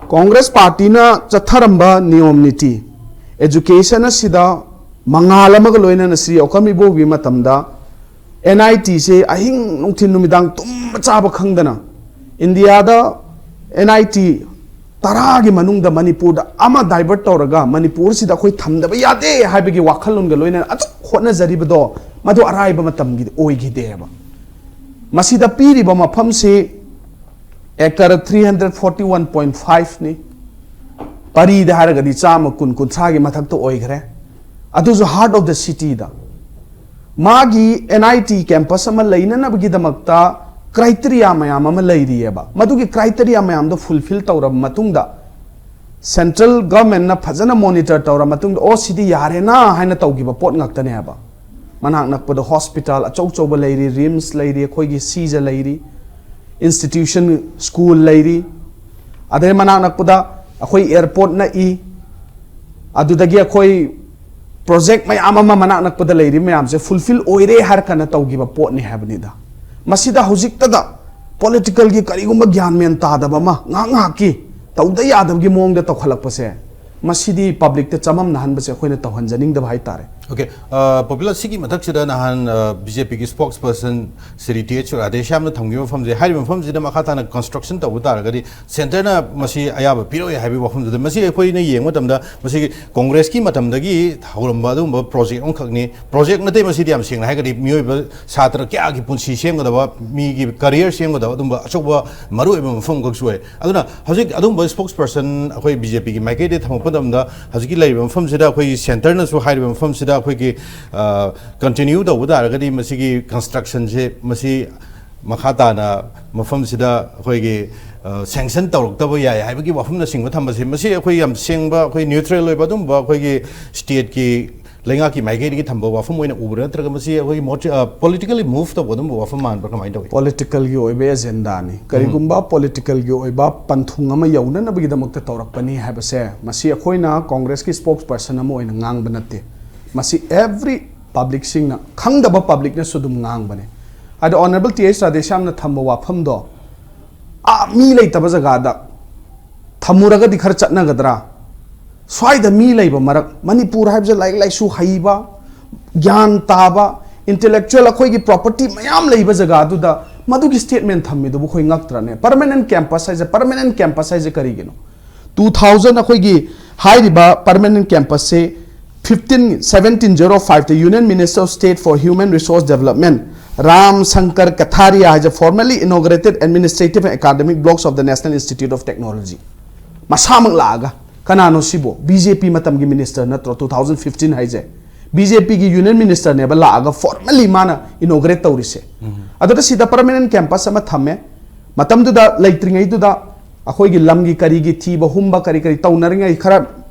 ꯀꯣꯡꯒ꯭ꯔꯦꯁ ꯄꯥꯔꯇꯤꯅ ꯆꯠꯊꯔꯝꯕ ꯅꯤꯌꯣꯝ ꯅꯤꯇꯤ, ꯑꯦꯖꯨꯀꯦꯁꯟ ꯑꯁꯤꯗ ꯃꯉꯥꯜ ꯑꯃꯒ ꯂꯣꯏꯅꯅ ꯁ꯭ꯔꯤ ꯑꯣꯀꯝ ꯏꯕꯣꯕꯤ ꯃꯇꯝꯗ ꯑꯦꯟ ꯑꯥꯏ ꯇꯤꯁꯦ ꯑꯍꯤꯡ ꯅꯨꯡꯊꯤꯜ ꯅꯨꯃꯤꯗꯥꯡ ꯇꯨꯝꯕ ꯆꯥꯕ ꯈꯪꯗꯅ ꯏꯟꯗꯤꯌꯥꯗ ꯑꯦꯟ ꯑꯥꯏ ꯇꯤ ꯇꯔꯥꯒꯤ ꯃꯅꯨꯡꯗ ꯃꯅꯤꯄꯨꯔꯗ ꯑꯃ ꯗꯥꯏꯚꯔꯠ ꯇꯧꯔꯒ ꯃꯅꯤꯄꯨꯔꯁꯤꯗ ꯑꯩꯈꯣꯏ ꯊꯝꯗꯕ ꯌꯥꯗꯦ ꯍꯥꯏꯕꯒꯤ ꯋꯥꯈꯜꯂꯣꯟꯒ ꯂꯣꯏꯅꯅ ꯑꯗꯨꯝ ꯍꯣꯠꯅꯖꯔꯤꯕꯗꯣ ꯃꯗꯨ ꯑꯔꯥꯏꯕ ꯃꯇꯝꯒꯤ ꯑꯣꯏꯈꯤꯗꯦꯕ꯫ ꯃꯁꯤꯗ ꯄꯤꯔꯤꯕ ꯃꯐꯝꯁꯤ acre three hundred forty one point ꯐꯥꯏꯚꯅꯤ꯫ ꯄꯔꯤꯗ ꯍꯥꯏꯔꯒꯗꯤ ꯆꯥꯝꯃ ꯀꯨꯟ, ꯀꯨꯟꯊ꯭ꯔꯥꯒꯤ ꯃꯊꯛꯇ ꯑꯣꯏꯈ꯭ꯔꯦ꯫ ꯑꯗꯨꯁꯨ heart of the cityꯗ꯫ ꯃꯥꯒꯤ ꯑꯦꯟ ꯑꯥꯏ ꯇꯤ ꯀꯦꯝꯄꯁ ꯑꯃ ꯂꯩꯅꯅꯕꯒꯤꯗꯃꯛꯇ ꯀ꯭ꯔꯥꯏꯇꯦꯔꯤꯌꯥ ꯃꯌꯥꯝ ꯑꯃ ꯂꯩꯔꯤꯑꯕ꯫ ꯃꯗꯨꯒꯤ ꯀ꯭ꯔꯥꯏꯇꯦꯔꯤꯌꯥ ꯃꯌꯥꯝꯗꯣ ꯐꯨꯜꯐꯤꯜ ꯇꯧꯔꯕ ꯃꯇꯨꯡꯗ, ꯁꯦꯟꯇ꯭ꯔꯦꯜ ꯒꯚꯔꯟꯃꯦꯟꯠꯅ ꯐꯖꯅ ꯃꯣꯅꯤꯇꯔ ꯇꯧꯔ ꯃꯇꯨꯡꯗ, "ꯑꯣ, ꯁꯤꯗꯤ ꯌꯥꯔꯦꯅ" ꯍꯥꯏꯅ ꯇꯧꯈꯤꯕ ꯄꯣꯠ ꯉꯥꯛꯇꯅꯦꯕ꯫ ꯃꯅꯥꯛ ꯅꯛꯄꯗ ꯍꯣꯁꯄꯤꯇꯥꯜ ꯑꯆꯧ ꯑꯆꯧꯕ ꯂꯩꯔꯤ, ꯔꯤꯝꯁ ꯂꯩꯔꯤ, ꯑꯩꯈꯣꯏꯒꯤ ꯁꯤꯖ ꯂꯩꯔꯤ, ꯏꯟꯁꯇꯤꯇ꯭ꯌꯨꯁꯟ, ꯁ꯭ꯀꯨꯜ ꯂꯩꯔꯤ, ꯑꯗꯩ ꯃꯅꯥꯛ ꯅꯛꯄꯗ ꯑꯩꯈꯣꯏ ꯑꯦꯌꯔꯄꯣꯔꯠ ꯅꯛꯏ, ꯑꯗꯨꯗꯒꯤ ꯑꯩꯈꯣꯏ ꯄ꯭ꯔꯣꯖꯦꯛ ꯃꯌꯥꯝ ꯑꯃ ꯃꯅꯥꯛ ꯅꯛꯄꯗ ꯂꯩꯔꯤ ꯃꯌꯥꯝꯁꯦ ꯐꯨꯜꯐꯤꯜ ꯑꯣꯏꯔꯦ ꯍꯥꯏꯔ ꯀꯥꯟꯗ ꯇꯧꯈꯤꯕ ꯄꯣꯠꯅꯤ ꯍꯥꯏꯕꯅꯤꯗ꯫ ꯃꯁꯤꯗ ꯍꯧꯖꯤꯛꯇꯗ ꯄꯣꯂꯤꯇꯤꯀꯦꯜꯒꯤ ꯀꯔꯤꯒꯨꯝꯕ ꯒ꯭ꯌꯥꯟ ꯃꯦꯟ ꯇꯥꯗꯕ ꯑꯃ ꯉꯥꯏꯍꯥꯛ ꯉꯥꯏꯍꯥꯛꯀꯤ ꯇꯧꯗ ꯌꯥꯗꯕꯒꯤ ꯃꯑꯣꯡꯗ ꯇꯧꯈꯠꯂꯛꯄꯁꯦ, ꯃꯁꯤꯗꯤ ꯄꯕ꯭ꯂꯤꯛꯇ ꯆꯃꯝꯅꯍꯟꯕꯁꯦ ꯑꯩꯈꯣꯏꯅ ꯇꯧꯍꯟꯖꯅꯤꯡꯗꯕ ꯍꯥꯏꯇꯥꯔꯦ꯫ ꯑꯣꯀꯦ꯫ ꯄꯣꯄꯨꯂꯔ, ꯁꯤꯒꯤ ꯃꯊꯛꯁꯤꯗ ꯅꯍꯥꯟ ꯕꯤ ꯖꯦ ꯄꯤꯒꯤ ꯁ꯭ꯄꯣꯛꯁ ꯄꯔꯁꯟ ꯁ꯭ꯔꯤ ꯇꯤ ꯑꯩꯆ ꯔꯥꯙꯦꯁ꯭ꯌꯥꯝꯅ ꯊꯝꯈꯤꯕ ꯃꯐꯝꯁꯦ, ꯍꯥꯏꯔꯤꯕ ꯃꯐꯝꯁꯤꯗ ꯃꯈꯥ ꯇꯥꯅ ꯀꯟꯁꯇ꯭ꯔꯛꯁꯟ ꯇꯧꯕ ꯇꯥꯔꯒꯗꯤ ꯁꯦꯟꯇꯔꯅ ꯃꯁꯤ ꯑꯌꯥꯕ ꯄꯤꯔꯛꯑꯣꯏ ꯍꯥꯏꯕꯒꯤ ꯋꯥꯐꯝꯗꯨꯗ, ꯃꯁꯤ ꯑꯩꯈꯣꯏꯅ ꯌꯦꯡꯕ ꯃꯇꯝꯗ ꯃꯁꯤꯒꯤ ꯀꯣꯡꯒ꯭ꯔꯦꯁꯀꯤ ꯃꯇꯝꯗꯒꯤ ꯍꯧꯔꯝꯕ ꯑꯗꯨꯒꯨꯝꯕ ꯄ꯭ꯔꯣꯖꯦꯛ ꯑꯃꯈꯛꯅꯤ꯫ ꯄ꯭ꯔꯣꯖꯦꯛ ꯅꯠꯇꯦ ꯃꯁꯤꯗꯤ, ꯌꯥꯝ ꯁꯦꯡꯅ ꯍꯥꯏꯔꯒꯗꯤ ꯃꯤꯑꯣꯏꯕ ꯁꯥꯇ꯭ꯔ ꯀꯌꯥꯒꯤ ꯄꯨꯟꯁꯤ ꯁꯦꯝꯒꯗꯕ, ꯃꯤꯒꯤ ꯀꯔꯤꯌꯔ ꯁꯦꯝꯒꯗꯕ ꯑꯗꯨꯝꯕ ꯑꯆꯧꯕ ꯃꯔꯨꯑꯣꯏꯕ ꯃꯐꯝ ꯑꯃꯈꯛꯁꯨ ꯑꯣꯏ꯫ ꯑꯗꯨꯅ ꯍꯧꯖꯤꯛ ꯑꯗꯨꯝꯕ ꯁ꯭ꯄꯣꯛꯁ ꯄꯔꯁꯟ ꯑꯩꯈꯣꯏ ꯕꯤ ꯖꯦ ꯄꯤꯒꯤ ꯃꯥꯏꯀꯩꯗꯒꯤ ꯊꯝꯃꯛꯄ ꯃꯇꯝꯗ, ꯍꯧꯖꯤꯛꯀꯤ ꯂꯩꯔꯤꯕ ꯃꯐꯝꯁꯤꯗ ꯑꯩꯈꯣꯏꯒꯤ ꯁꯦꯟꯇꯔꯅꯁꯨ ꯍꯥꯏꯔꯤꯕ ꯃꯐꯝꯁꯤꯗ ꯑꯩꯈꯣꯏꯒꯤ ꯀꯟꯇꯤꯅ꯭ꯌꯨ ꯇꯧꯕ ꯇꯥꯔꯒꯗꯤ ꯃꯁꯤꯒꯤ ꯀꯟꯁꯇ꯭ꯔꯛꯁꯟꯁꯦ, ꯃꯁꯤ ꯃꯈꯥ ꯇꯥꯅ ꯃꯐꯝꯁꯤꯗ ꯑꯩꯈꯣꯏꯒꯤ ꯁꯦꯡꯁꯟ ꯇꯧꯔꯛꯇꯕ ꯌꯥꯏ ꯍꯥꯏꯕꯒꯤ ꯋꯥꯐꯝꯅꯆꯤꯡꯕ ꯊꯝꯕꯁꯦ, ꯃꯁꯤ ꯑꯩꯈꯣꯏ ꯌꯥꯝ ꯁꯦꯡꯕ, ꯑꯩꯈꯣꯏ ꯅ꯭ꯌꯨꯇ꯭ꯔꯦꯜ ꯑꯣꯏꯕ ꯑꯗꯨꯝꯕ ꯑꯩꯈꯣꯏꯒꯤ ꯁ꯭ꯇꯦꯠꯀꯤ ꯂꯩꯉꯥꯛꯀꯤ ꯃꯥꯏꯀꯩꯗꯒꯤ ꯊꯝꯕ ꯋꯥꯐꯝ ꯑꯣꯏꯅ ꯎꯕ꯭ꯔꯥ, ꯅꯠꯇ꯭ꯔꯒ ꯃꯁꯤ ꯑꯩꯈꯣꯏꯒꯤ ꯃꯣꯇꯤ-, ꯑ, ꯄꯣꯂꯤꯇꯤꯀꯦꯜꯂꯤ ꯃꯨꯚ ꯇꯧꯕ ꯑꯗꯨꯝꯕ ꯋꯥꯐꯝ ꯃꯥꯟꯕ꯭ꯔꯥ, ꯀꯃꯥꯏꯅ ꯇꯧꯏ? ꯄꯣꯂꯤꯇꯤꯀꯦꯜꯒꯤ ꯑꯣꯏꯕ ꯑꯦꯖꯦꯟꯗꯥꯅꯤ꯫ ꯀꯔꯤꯒꯨꯝꯕ ꯄꯣꯂꯤꯇꯤꯀꯦꯜꯒꯤ ꯑꯣꯏꯕ ꯄꯟꯊꯨꯡ ꯑꯃ ꯌꯧꯅꯅꯕꯒꯤꯗꯃꯛꯇ ꯇꯧꯔꯛꯄꯅꯤ ꯍꯥꯏꯕꯁꯦ, ꯃꯁꯤ ꯑꯩꯈꯣꯏꯅ ꯀꯣꯡꯒ꯭ꯔꯦꯁꯀꯤ ꯁ꯭ꯄꯣꯛꯁ ꯄꯔꯁꯟ ꯑꯃ ꯑꯣꯏꯅ ꯉꯥꯡꯕ ꯅꯠꯇꯦ꯫ ꯃꯁꯤ ꯑꯦꯚ꯭ꯔꯤ ꯄꯕ꯭ꯂꯤꯛꯁꯤꯡꯅ, ꯈꯪꯗꯕ ꯄꯕ꯭ꯂꯤꯛꯅꯁꯨ ꯑꯗꯨꯝ ꯉꯥꯡꯕꯅꯦ꯫ ꯑꯗꯣ ꯑꯣꯅꯔꯦꯕꯜ ꯇꯤ ꯑꯩꯆ ꯔꯥꯙꯦꯁ꯭ꯌꯥꯝꯅ ꯊꯝꯕ ꯋꯥꯐꯝꯗꯣ, ꯑꯥ, ꯃꯤ ꯂꯩꯇꯕ ꯖꯒꯥꯗ ꯊꯝꯃꯨꯔꯒꯗꯤ ꯈꯔ ꯆꯠꯅꯒꯗ꯭ꯔꯥ? ꯁ꯭ꯋꯥꯏꯗ ꯃꯤ ꯂꯩꯕ ꯃꯔꯛ, ꯃꯅꯤꯄꯨꯔ ꯍꯥꯏꯕꯁꯦ ꯂꯥꯏꯔꯤꯛ ꯂꯥꯏꯁꯨ ꯍꯩꯕ, ꯒ꯭ꯌꯥꯟ ꯇꯥꯕ, ꯏꯟꯇꯦꯂꯦꯛꯆꯨꯋꯦꯜ, ꯑꯩꯈꯣꯏꯒꯤ ꯄ꯭ꯔꯣꯄꯔꯇꯤ ꯃꯌꯥꯝ ꯂꯩꯕ ꯖꯒꯥꯗꯨꯗ ꯃꯗꯨꯒꯤ ꯁ꯭ꯇꯦꯠꯃꯦꯟ ꯊꯝꯃꯤꯗꯨꯕꯨ ꯑꯩꯈꯣꯏ ꯉꯛꯇ꯭ꯔꯅꯦ? ꯄꯔꯃꯅꯦꯟꯠ ꯀꯦꯝꯄꯁ ꯍꯥꯏꯁꯦ, ꯄꯔꯃꯅꯦꯟꯠ ꯀꯦꯝꯄꯁ ꯍꯥꯏꯁꯦ ꯀꯔꯤꯒꯤꯅꯣ? ꯇꯨ ꯊꯥꯎꯖꯟ, ꯑꯩꯈꯣꯏꯒꯤ ꯍꯥꯏꯔꯤꯕ permanent ꯀꯦꯝꯄꯁꯁꯦ fifteen, seventeen oh five ꯇ Union Minister of State for Human Resource Development Ram Shankar Katheria ꯍꯥꯏꯁꯦ formally inaugurated administrative and academic blocks of the National Institute of Technology꯫ ꯃꯁꯥꯃꯛ ꯂꯥꯛꯑꯒ, ꯀꯅꯥꯅꯣ ꯁꯤꯕꯣ? ꯕꯤ ꯖꯦ ꯄꯤ ꯃꯇꯝꯒꯤ ꯃꯤꯅꯤꯁꯇꯔ ꯅꯠꯇ꯭ꯔꯣ? ꯇꯨ ꯊꯥꯎꯖꯟ ꯐꯤꯐꯇꯤꯟ ꯍꯥꯏꯁꯦ B J ꯄꯤꯒꯤ ꯌꯨꯅꯤꯌꯟ ꯃꯤꯅꯤꯁꯇꯔꯅꯦꯕ ꯂꯥꯛꯑꯒ formally ꯃꯥꯅ inaugurate ꯇꯧꯔꯤꯁꯦ꯫ ꯑꯗꯨꯗ ꯁꯤꯗ ꯄꯔꯃꯅꯦꯟꯠ ꯀꯦꯝꯄꯁ ꯑꯃ ꯊꯝꯃꯦ꯫ ꯃꯇꯝꯗꯨꯗ ꯂꯩꯇ꯭ꯔꯤꯉꯩꯗꯨꯗ ꯑꯩꯈꯣꯏꯒꯤ ꯂꯝꯒꯤ ꯀꯔꯤꯒꯤ ꯊꯤꯕ ꯍꯨꯝꯕ ꯀꯔꯤ ꯀꯔꯤ ꯇꯧꯅꯔꯤꯉꯩ, ꯈꯔ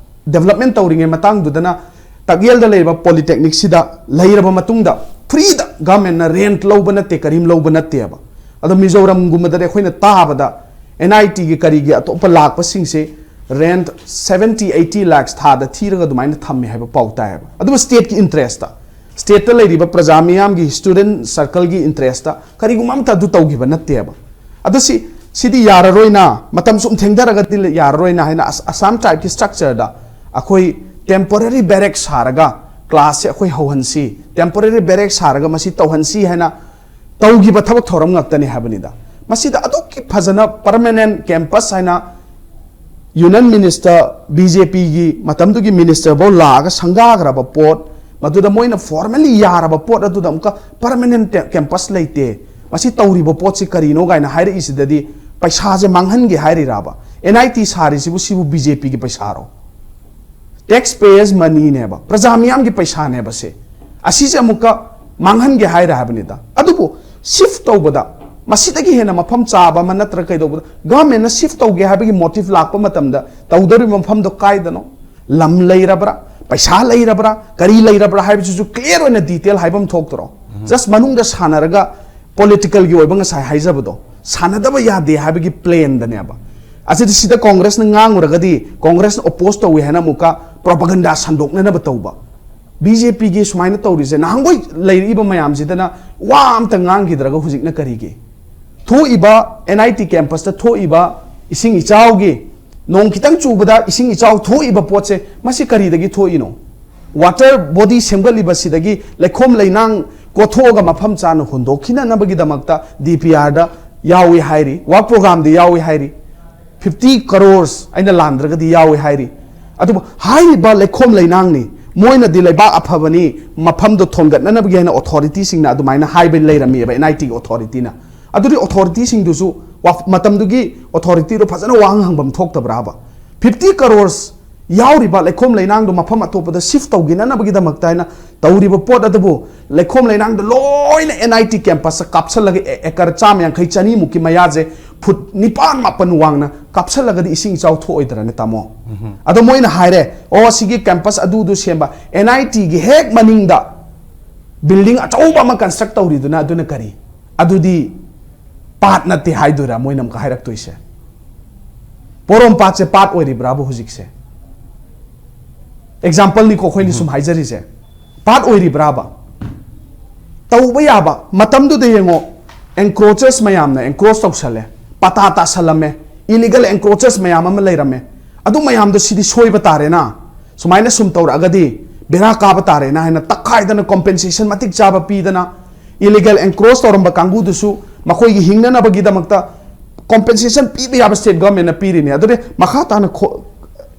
ꯗꯦꯕꯂꯞꯃꯦꯟꯠ ꯇꯧꯔꯤꯉꯩ ꯃꯇꯥꯡꯗꯨꯗꯅ ꯇꯥꯛꯌꯦꯜꯗ ꯂꯩꯔꯤꯕ ꯄꯣꯂꯤꯇꯦꯛꯅꯤꯛꯁꯤꯗ ꯂꯩꯔꯕ ꯃꯇꯨꯡꯗ ꯐ꯭ꯔꯤꯗ ꯒꯚꯔꯟꯃꯦꯟꯠꯅ ꯔꯦꯟꯠ ꯂꯧꯕ ꯅꯠꯇꯦ, ꯀꯔꯤꯝ ꯂꯧꯕ ꯅꯠꯇꯦꯕ꯫ ꯑꯗꯣ ꯃꯤꯖꯣꯔꯝꯒꯨꯝꯕꯗꯗꯤ ꯑꯩꯈꯣꯏꯅ ꯇꯥꯕꯗ ꯑꯦꯟ ꯑꯥꯏ ꯇꯤꯒꯤ ꯀꯔꯤꯒꯤ ꯑꯇꯣꯞꯄ ꯂꯥꯛꯄꯁꯤꯡꯁꯦ ꯔꯦꯟꯠ seventy eighty lakhs ꯊꯥꯗ ꯊꯤꯔꯒ ꯑꯗꯨꯃꯥꯏꯅ ꯊꯝꯃꯦ ꯍꯥꯏꯕ ꯄꯥꯎ ꯇꯥꯏꯌꯦꯕ꯫ ꯑꯗꯨꯕꯨ ꯁ꯭ꯇꯦꯠꯀꯤ ꯏꯟꯇꯔꯦꯁꯇ, ꯁ꯭ꯇꯦꯠꯇ ꯂꯩꯔꯤꯕ ꯄ꯭ꯔꯖꯥ ꯃꯤꯌꯥꯝꯒꯤ, ꯁ꯭ꯇꯨꯗꯦꯟꯠ ꯁꯔꯀꯜꯒꯤ ꯏꯟꯇꯔꯦꯁꯇ ꯀꯔꯤꯒꯨꯝꯕ ꯑꯝꯇ ꯑꯗꯨ ꯇꯧꯈꯤꯕ ꯅꯠꯇꯦꯕ꯫ ꯑꯗꯣ ꯁꯤ, ꯁꯤꯗꯤ ꯌꯥꯔꯔꯣꯏꯅ, ꯃꯇꯝ ꯁꯨꯝ ꯊꯦꯡꯊꯔꯒꯗꯤ ꯌꯥꯔꯔꯣꯏꯅ ꯍꯥꯏꯅ ꯑꯁ-, ꯑꯁꯥꯝ ꯇ꯭ꯔꯥꯏꯕꯀꯤ ꯁ꯭ꯇ꯭ꯔꯛꯆꯔꯗ ꯑꯩꯈꯣꯏ ꯇꯦꯝꯄꯣꯔꯔꯤ ꯕꯦꯔꯦꯛ ꯁꯥꯔꯒ ꯀ꯭ꯂꯥꯁꯁꯦ ꯑꯩꯈꯣꯏ ꯍꯧꯍꯟꯁꯤ, ꯇꯦꯝꯄꯣꯔꯦꯔꯤ ꯕꯦꯔꯦꯛ ꯁꯥꯔꯒ ꯃꯁꯤ ꯇꯧꯍꯟꯁꯤ ꯍꯥꯏꯅ ꯇꯧꯈꯤꯕ ꯊꯕꯛ ꯊꯧꯔꯝ ꯉꯥꯛꯇꯅꯤ ꯍꯥꯏꯕꯅꯤꯗ꯫ ꯃꯁꯤꯗ ꯑꯗꯨꯛꯀꯤ ꯐꯖꯅ ꯄꯔꯃꯅꯦꯟ ꯀꯦꯝꯄꯁ ꯍꯥꯏꯅ ꯌꯨꯅꯤꯌꯟ ꯃꯤꯅꯤꯁꯇꯔ, ꯕꯤ ꯖꯦ ꯄꯤꯒꯤ ꯃꯇꯝꯗꯨꯒꯤ ꯃꯤꯅꯤꯁꯇꯔꯐꯧ ꯂꯥꯛꯑꯒ ꯁꯪꯒꯥꯈ꯭ꯔꯕ ꯄꯣꯠ, ꯃꯗꯨꯗ ꯃꯣꯏꯅ ꯐꯣꯔꯃꯦꯜꯂꯤ ꯌꯥꯔꯕ ꯄꯣꯠ ꯑꯗꯨꯗ ꯑꯃꯨꯛꯀ ꯄꯔꯃꯅꯦꯟ ꯀꯦꯝꯄꯁ ꯂꯩꯇꯦ, ꯃꯁꯤ ꯇꯧꯔꯤꯕ ꯄꯣꯠꯁꯤ ꯀꯔꯤꯅꯣ ꯀꯥꯏꯅ ꯍꯥꯏꯔꯛꯏꯁꯤꯗꯗꯤ ꯄꯩꯁꯥꯁꯦ ꯃꯥꯡꯍꯟꯒꯦ ꯍꯥꯏꯔꯤꯔꯕ? ꯑꯦꯟ ꯑꯥꯏ ꯇꯤ ꯁꯥꯔꯤꯁꯤꯕꯨ ꯁꯤꯕꯨ ꯕꯤ ꯖꯦ ꯄꯤꯒꯤ ꯄꯩꯁꯥꯔꯣ? ꯇꯦꯛꯁ ꯄꯦꯌꯔꯁ ꯃꯅꯤꯅꯦꯕ, ꯄ꯭ꯔꯖꯥ ꯃꯤꯌꯥꯝꯒꯤ ꯄꯩꯁꯥꯅꯦꯕ ꯁꯦ꯫ ꯑꯁꯤꯁꯦ ꯑꯃꯨꯛꯀ ꯃꯥꯡꯍꯟꯒꯦ ꯍꯥꯏꯔꯦ ꯍꯥꯏꯕꯅꯤꯗ꯫ ꯑꯗꯨꯕꯨ ꯁꯤꯐ ꯇꯧꯕꯗ ꯃꯁꯤꯗꯒꯤ ꯍꯦꯟꯅ ꯃꯐꯝ ꯆꯥꯕ ꯑꯃ ꯅꯠꯇ꯭ꯔꯒ ꯀꯩꯗꯧꯕꯗ ꯒꯚꯔꯟꯃꯦꯟꯠꯅ ꯁꯤꯐ ꯇꯧꯒꯦ ꯍꯥꯏꯕꯒꯤ ꯃꯣꯇꯤꯚ ꯂꯥꯛꯄ ꯃꯇꯝꯗ ꯇꯧꯗꯧꯔꯤꯕ ꯃꯐꯝꯗꯣ ꯀꯥꯏꯗꯅꯣ? ꯂꯝ ꯂꯩꯔꯕ꯭ꯔꯥ, ꯄꯩꯁꯥ ꯂꯩꯔꯕ꯭ꯔꯥ, ꯀꯔꯤ ꯂꯩꯔꯕ꯭ꯔꯥ ꯍꯥꯏꯕꯁꯤꯁꯨ ꯀ꯭ꯂꯤꯌꯥꯔ ꯑꯣꯏꯅ ꯗꯤꯇꯦꯜ ꯍꯥꯏꯕ ꯑꯃ ꯊꯣꯛꯇ꯭ꯔꯣ? ꯖꯁ ꯃꯅꯨꯡꯗ ꯁꯥꯟꯅꯔꯒ ꯄꯣꯂꯤꯇꯤꯀꯦꯜꯒꯤ ꯑꯣꯏꯕ ꯉꯁꯥꯏ ꯍꯥꯏꯖꯕꯗꯣ ꯁꯥꯟꯅꯗꯕ ꯌꯥꯗꯦ ꯍꯥꯏꯕꯒꯤ ꯄ꯭ꯂꯦꯟꯗꯅꯦꯕ꯫ ꯑꯁꯤꯗꯤ ꯁꯤꯗ ꯀꯣꯡꯒ꯭ꯔꯦꯁꯅ ꯉꯥꯡꯉꯨꯔꯒꯗꯤ ꯀꯣꯡꯒ꯭ꯔꯦꯁꯅ ꯑꯣꯄꯣꯖ ꯇꯧꯏ ꯍꯥꯏꯅ ꯑꯃꯨꯛꯀ ꯄ꯭ꯔꯣꯄꯥꯒꯟꯗꯥ ꯁꯟꯗꯣꯛꯅꯅꯕ ꯇꯧꯕ꯫ ꯕꯤ ꯖꯦ ꯄꯤꯒꯤ ꯁꯨꯃꯥꯏꯅ ꯇꯧꯔꯤꯁꯦ ꯅꯍꯥꯟꯈꯣꯏ ꯂꯩꯔꯛꯏꯕ ꯃꯌꯥꯝꯁꯤꯗꯅ ꯋꯥ ꯑꯝꯇ ꯉꯥꯡꯈꯤꯗ꯭ꯔꯒ ꯍꯧꯖꯤꯛꯅ ꯀꯔꯤꯒꯤ? ꯊꯣꯛꯏꯕ ꯑꯦꯟ ꯑꯥꯏ ꯇꯤ ꯀꯦꯝꯄꯁꯇ ꯊꯣꯛꯏꯕ ꯏꯁꯤꯡ ꯏꯆꯥꯎꯒꯤ ꯅꯣꯡ ꯈꯤꯇꯪ ꯆꯨꯕꯗ ꯏꯁꯤꯡ ꯏꯆꯥꯎ ꯊꯣꯛꯏꯕ ꯄꯣꯠꯁꯦ ꯃꯁꯤ ꯀꯔꯤꯗꯒꯤ ꯊꯣꯛꯏꯅꯣ? ꯋꯥꯇꯔ ꯕꯣꯗꯤ ꯁꯦꯝꯒꯠꯂꯤꯕꯁꯤꯗꯒꯤ ꯂꯩꯈꯣꯝ ꯂꯩꯅꯥꯡ ꯀꯣꯊꯣꯛꯑꯒ ꯃꯐꯝ ꯆꯥꯅ ꯍꯨꯟꯗꯣꯛꯈꯤꯅꯅꯕꯒꯤꯗꯃꯛꯇ ꯗꯤ ꯄꯤ ꯑꯥꯔꯗ ꯌꯥꯎꯏ ꯍꯥꯏꯔꯤ, ꯋꯥꯔꯛ ꯄ꯭ꯔꯣꯒ꯭ꯔꯥꯝꯗ ꯌꯥꯎꯏ ꯍꯥꯏꯔꯤ, ꯐꯤꯐꯇꯤ ꯀꯔꯣꯔꯁ ꯑꯩꯅ ꯂꯥꯟꯗ꯭ꯔꯒꯗꯤ ꯌꯥꯎꯏ ꯍꯥꯏꯔꯤ꯫ ꯑꯗꯨꯕꯨ ꯍꯥꯏꯔꯤꯕ ꯂꯩꯈꯣꯝ ꯂꯩꯅꯥꯡꯅꯤ, ꯃꯣꯏꯅꯗꯤ ꯂꯩꯕꯥꯛ ꯑꯐꯕꯅꯤ, ꯃꯐꯝꯗꯣ ꯊꯣꯟꯒꯠꯅꯅꯕꯒꯤ ꯍꯥꯏꯅ ꯑꯣꯊꯣꯔꯤꯇꯤꯁꯤꯡꯅ ꯑꯗꯨꯃꯥꯏꯅ ꯍꯥꯏꯕ ꯂꯩꯔꯝꯃꯤꯑꯕ, ꯑꯦꯟ ꯑꯥꯏ ꯇꯤꯒꯤ ꯑꯣꯊꯣꯔꯤꯇꯤꯅ꯫ ꯑꯗꯨꯗꯤ ꯑꯣꯊꯣꯔꯤꯇꯤꯁꯤꯡꯗꯨꯁꯨ ꯋꯥ-, ꯃꯇꯝꯗꯨꯒꯤ ꯑꯣꯊꯣꯔꯤꯇꯤꯗꯣ ꯐꯖꯅ ꯋꯥꯍꯪ ꯍꯪꯐꯝ ꯊꯣꯛꯇꯕ꯭ꯔꯥꯕ? ꯐꯤꯐꯇꯤ ꯀꯔꯣꯔꯁ ꯌꯥꯎꯔꯤꯕ ꯂꯩꯈꯣꯝ ꯂꯩꯅꯥꯡꯗꯣ ꯃꯐꯝ ꯑꯇꯣꯞꯄꯗ ꯁꯤꯐ ꯇꯧꯈꯤꯅꯅꯕꯒꯤꯗꯃꯛꯇ ꯍꯥꯏꯅ ꯇꯧꯔꯤꯕ ꯄꯣꯠ ꯑꯗꯨꯕꯨ ꯂꯩꯈꯣꯝ ꯂꯩꯅꯥꯡꯗꯣ ꯂꯣꯏꯅ ꯑꯦꯟ ꯑꯥꯏ ꯇꯤ ꯀꯦꯝꯄꯁꯇ ꯀꯥꯞꯁꯜꯂꯒ ꯑꯦ-, ꯑꯦꯀꯔ ꯆꯥꯝꯃ ꯌꯥꯡꯈꯩ ꯆꯅꯤꯃꯨꯛꯀꯤ ꯃꯌꯥꯁꯦ ꯐꯨꯠ ꯅꯤꯄꯥꯟ ꯃꯥꯄꯟ ꯋꯥꯡꯅ ꯀꯥꯞꯁꯜꯂꯒꯗꯤ ꯏꯁꯤꯡ ꯏꯆꯥꯎ ꯊꯣꯛꯑꯣꯏꯗ꯭ꯔꯅꯦ, ꯇꯥꯃꯣ? ꯑꯗꯣ ꯃꯣꯏꯅ ꯍꯥꯏꯔꯦ, "ꯑꯣ, ꯁꯤꯒꯤ ꯀꯦꯝꯄꯁ ꯑꯗꯨꯗꯨ ꯁꯦꯝꯕ ꯑꯦꯟ ꯑꯥꯏ ꯇꯤꯒꯤ ꯍꯦꯛ ꯃꯅꯤꯡꯗ ꯕꯤꯜꯗꯤꯡ ꯑꯆꯧꯕ ꯑꯃ ꯀꯟꯁꯇ꯭ꯔꯛ ꯇꯧꯔꯤꯗꯨꯅ ꯑꯗꯨꯅ ꯀꯔꯤ? ꯑꯗꯨꯗꯤ ꯄꯥꯠ ꯅꯠꯇꯦ ꯍꯥꯏꯗꯣꯏꯔꯥ ꯃꯣꯏꯅ ꯑꯃꯨꯛꯀ ꯍꯥꯏꯔꯛꯇꯣꯏꯁꯦ?" ꯄꯣꯔꯣꯝꯄꯥꯠꯁꯦ ꯄꯥꯠ ꯑꯣꯏꯔꯤꯕ꯭ꯔꯥꯕ ꯍꯧꯖꯤꯛꯁꯦ? ꯑꯦꯛꯖꯥꯝꯄꯜꯅꯤꯀꯣ ꯑꯩꯈꯣꯏꯅ ꯁꯨꯝ ꯍꯥꯏꯖꯔꯤꯁꯦ꯫ ꯄꯥꯠ ꯑꯣꯏꯔꯤꯕ꯭ꯔꯥꯕ? ꯇꯧꯕ ꯌꯥꯕ ꯃꯇꯝꯗꯨꯗ ꯌꯦꯡꯉꯣ, ꯑꯦꯟꯀ꯭ꯔꯣꯆꯔꯁ ꯃꯌꯥꯝꯅ ꯑꯦꯟꯀ꯭ꯔꯣꯆ ꯇꯧꯁꯜꯂꯦ, ꯄꯇꯥ ꯇꯥꯁꯜꯂꯝꯃꯦ, ꯏꯂꯤꯒꯦꯜ ꯑꯦꯟꯀ꯭ꯔꯣꯆꯔꯁ ꯃꯌꯥꯝ ꯑꯃ ꯂꯩꯔꯝꯃꯦ꯫ ꯑꯗꯨ ꯃꯌꯥꯝꯗꯣ ꯁꯤꯗꯤ ꯁꯣꯏꯕ ꯇꯥꯔꯦꯅ꯫ ꯁꯨꯃꯥꯏꯅ ꯁꯨꯝ ꯇꯧꯔꯛꯑꯒꯗꯤ ꯕꯦꯔꯥ ꯀꯥꯕ ꯇꯥꯔꯦꯅ ꯍꯥꯏꯅ ꯇꯛꯈꯥꯏꯗꯅ compensation ꯃꯇꯤꯛ ꯆꯥꯕ ꯄꯤꯗꯅ, illegal encroach ꯇꯧꯔꯝꯕ ꯀꯥꯡꯕꯨꯗꯨꯁꯨ ꯃꯈꯣꯏꯒꯤ ꯍꯤꯡꯅꯅꯕꯒꯤꯗꯃꯛꯇ compensation ꯄꯤꯕ ꯌꯥꯕ state government ꯅ ꯄꯤꯔꯤꯅꯤ꯫ ꯑꯗꯨꯗꯤ ꯃꯈꯥ ꯇꯥꯅ ꯈꯣ-,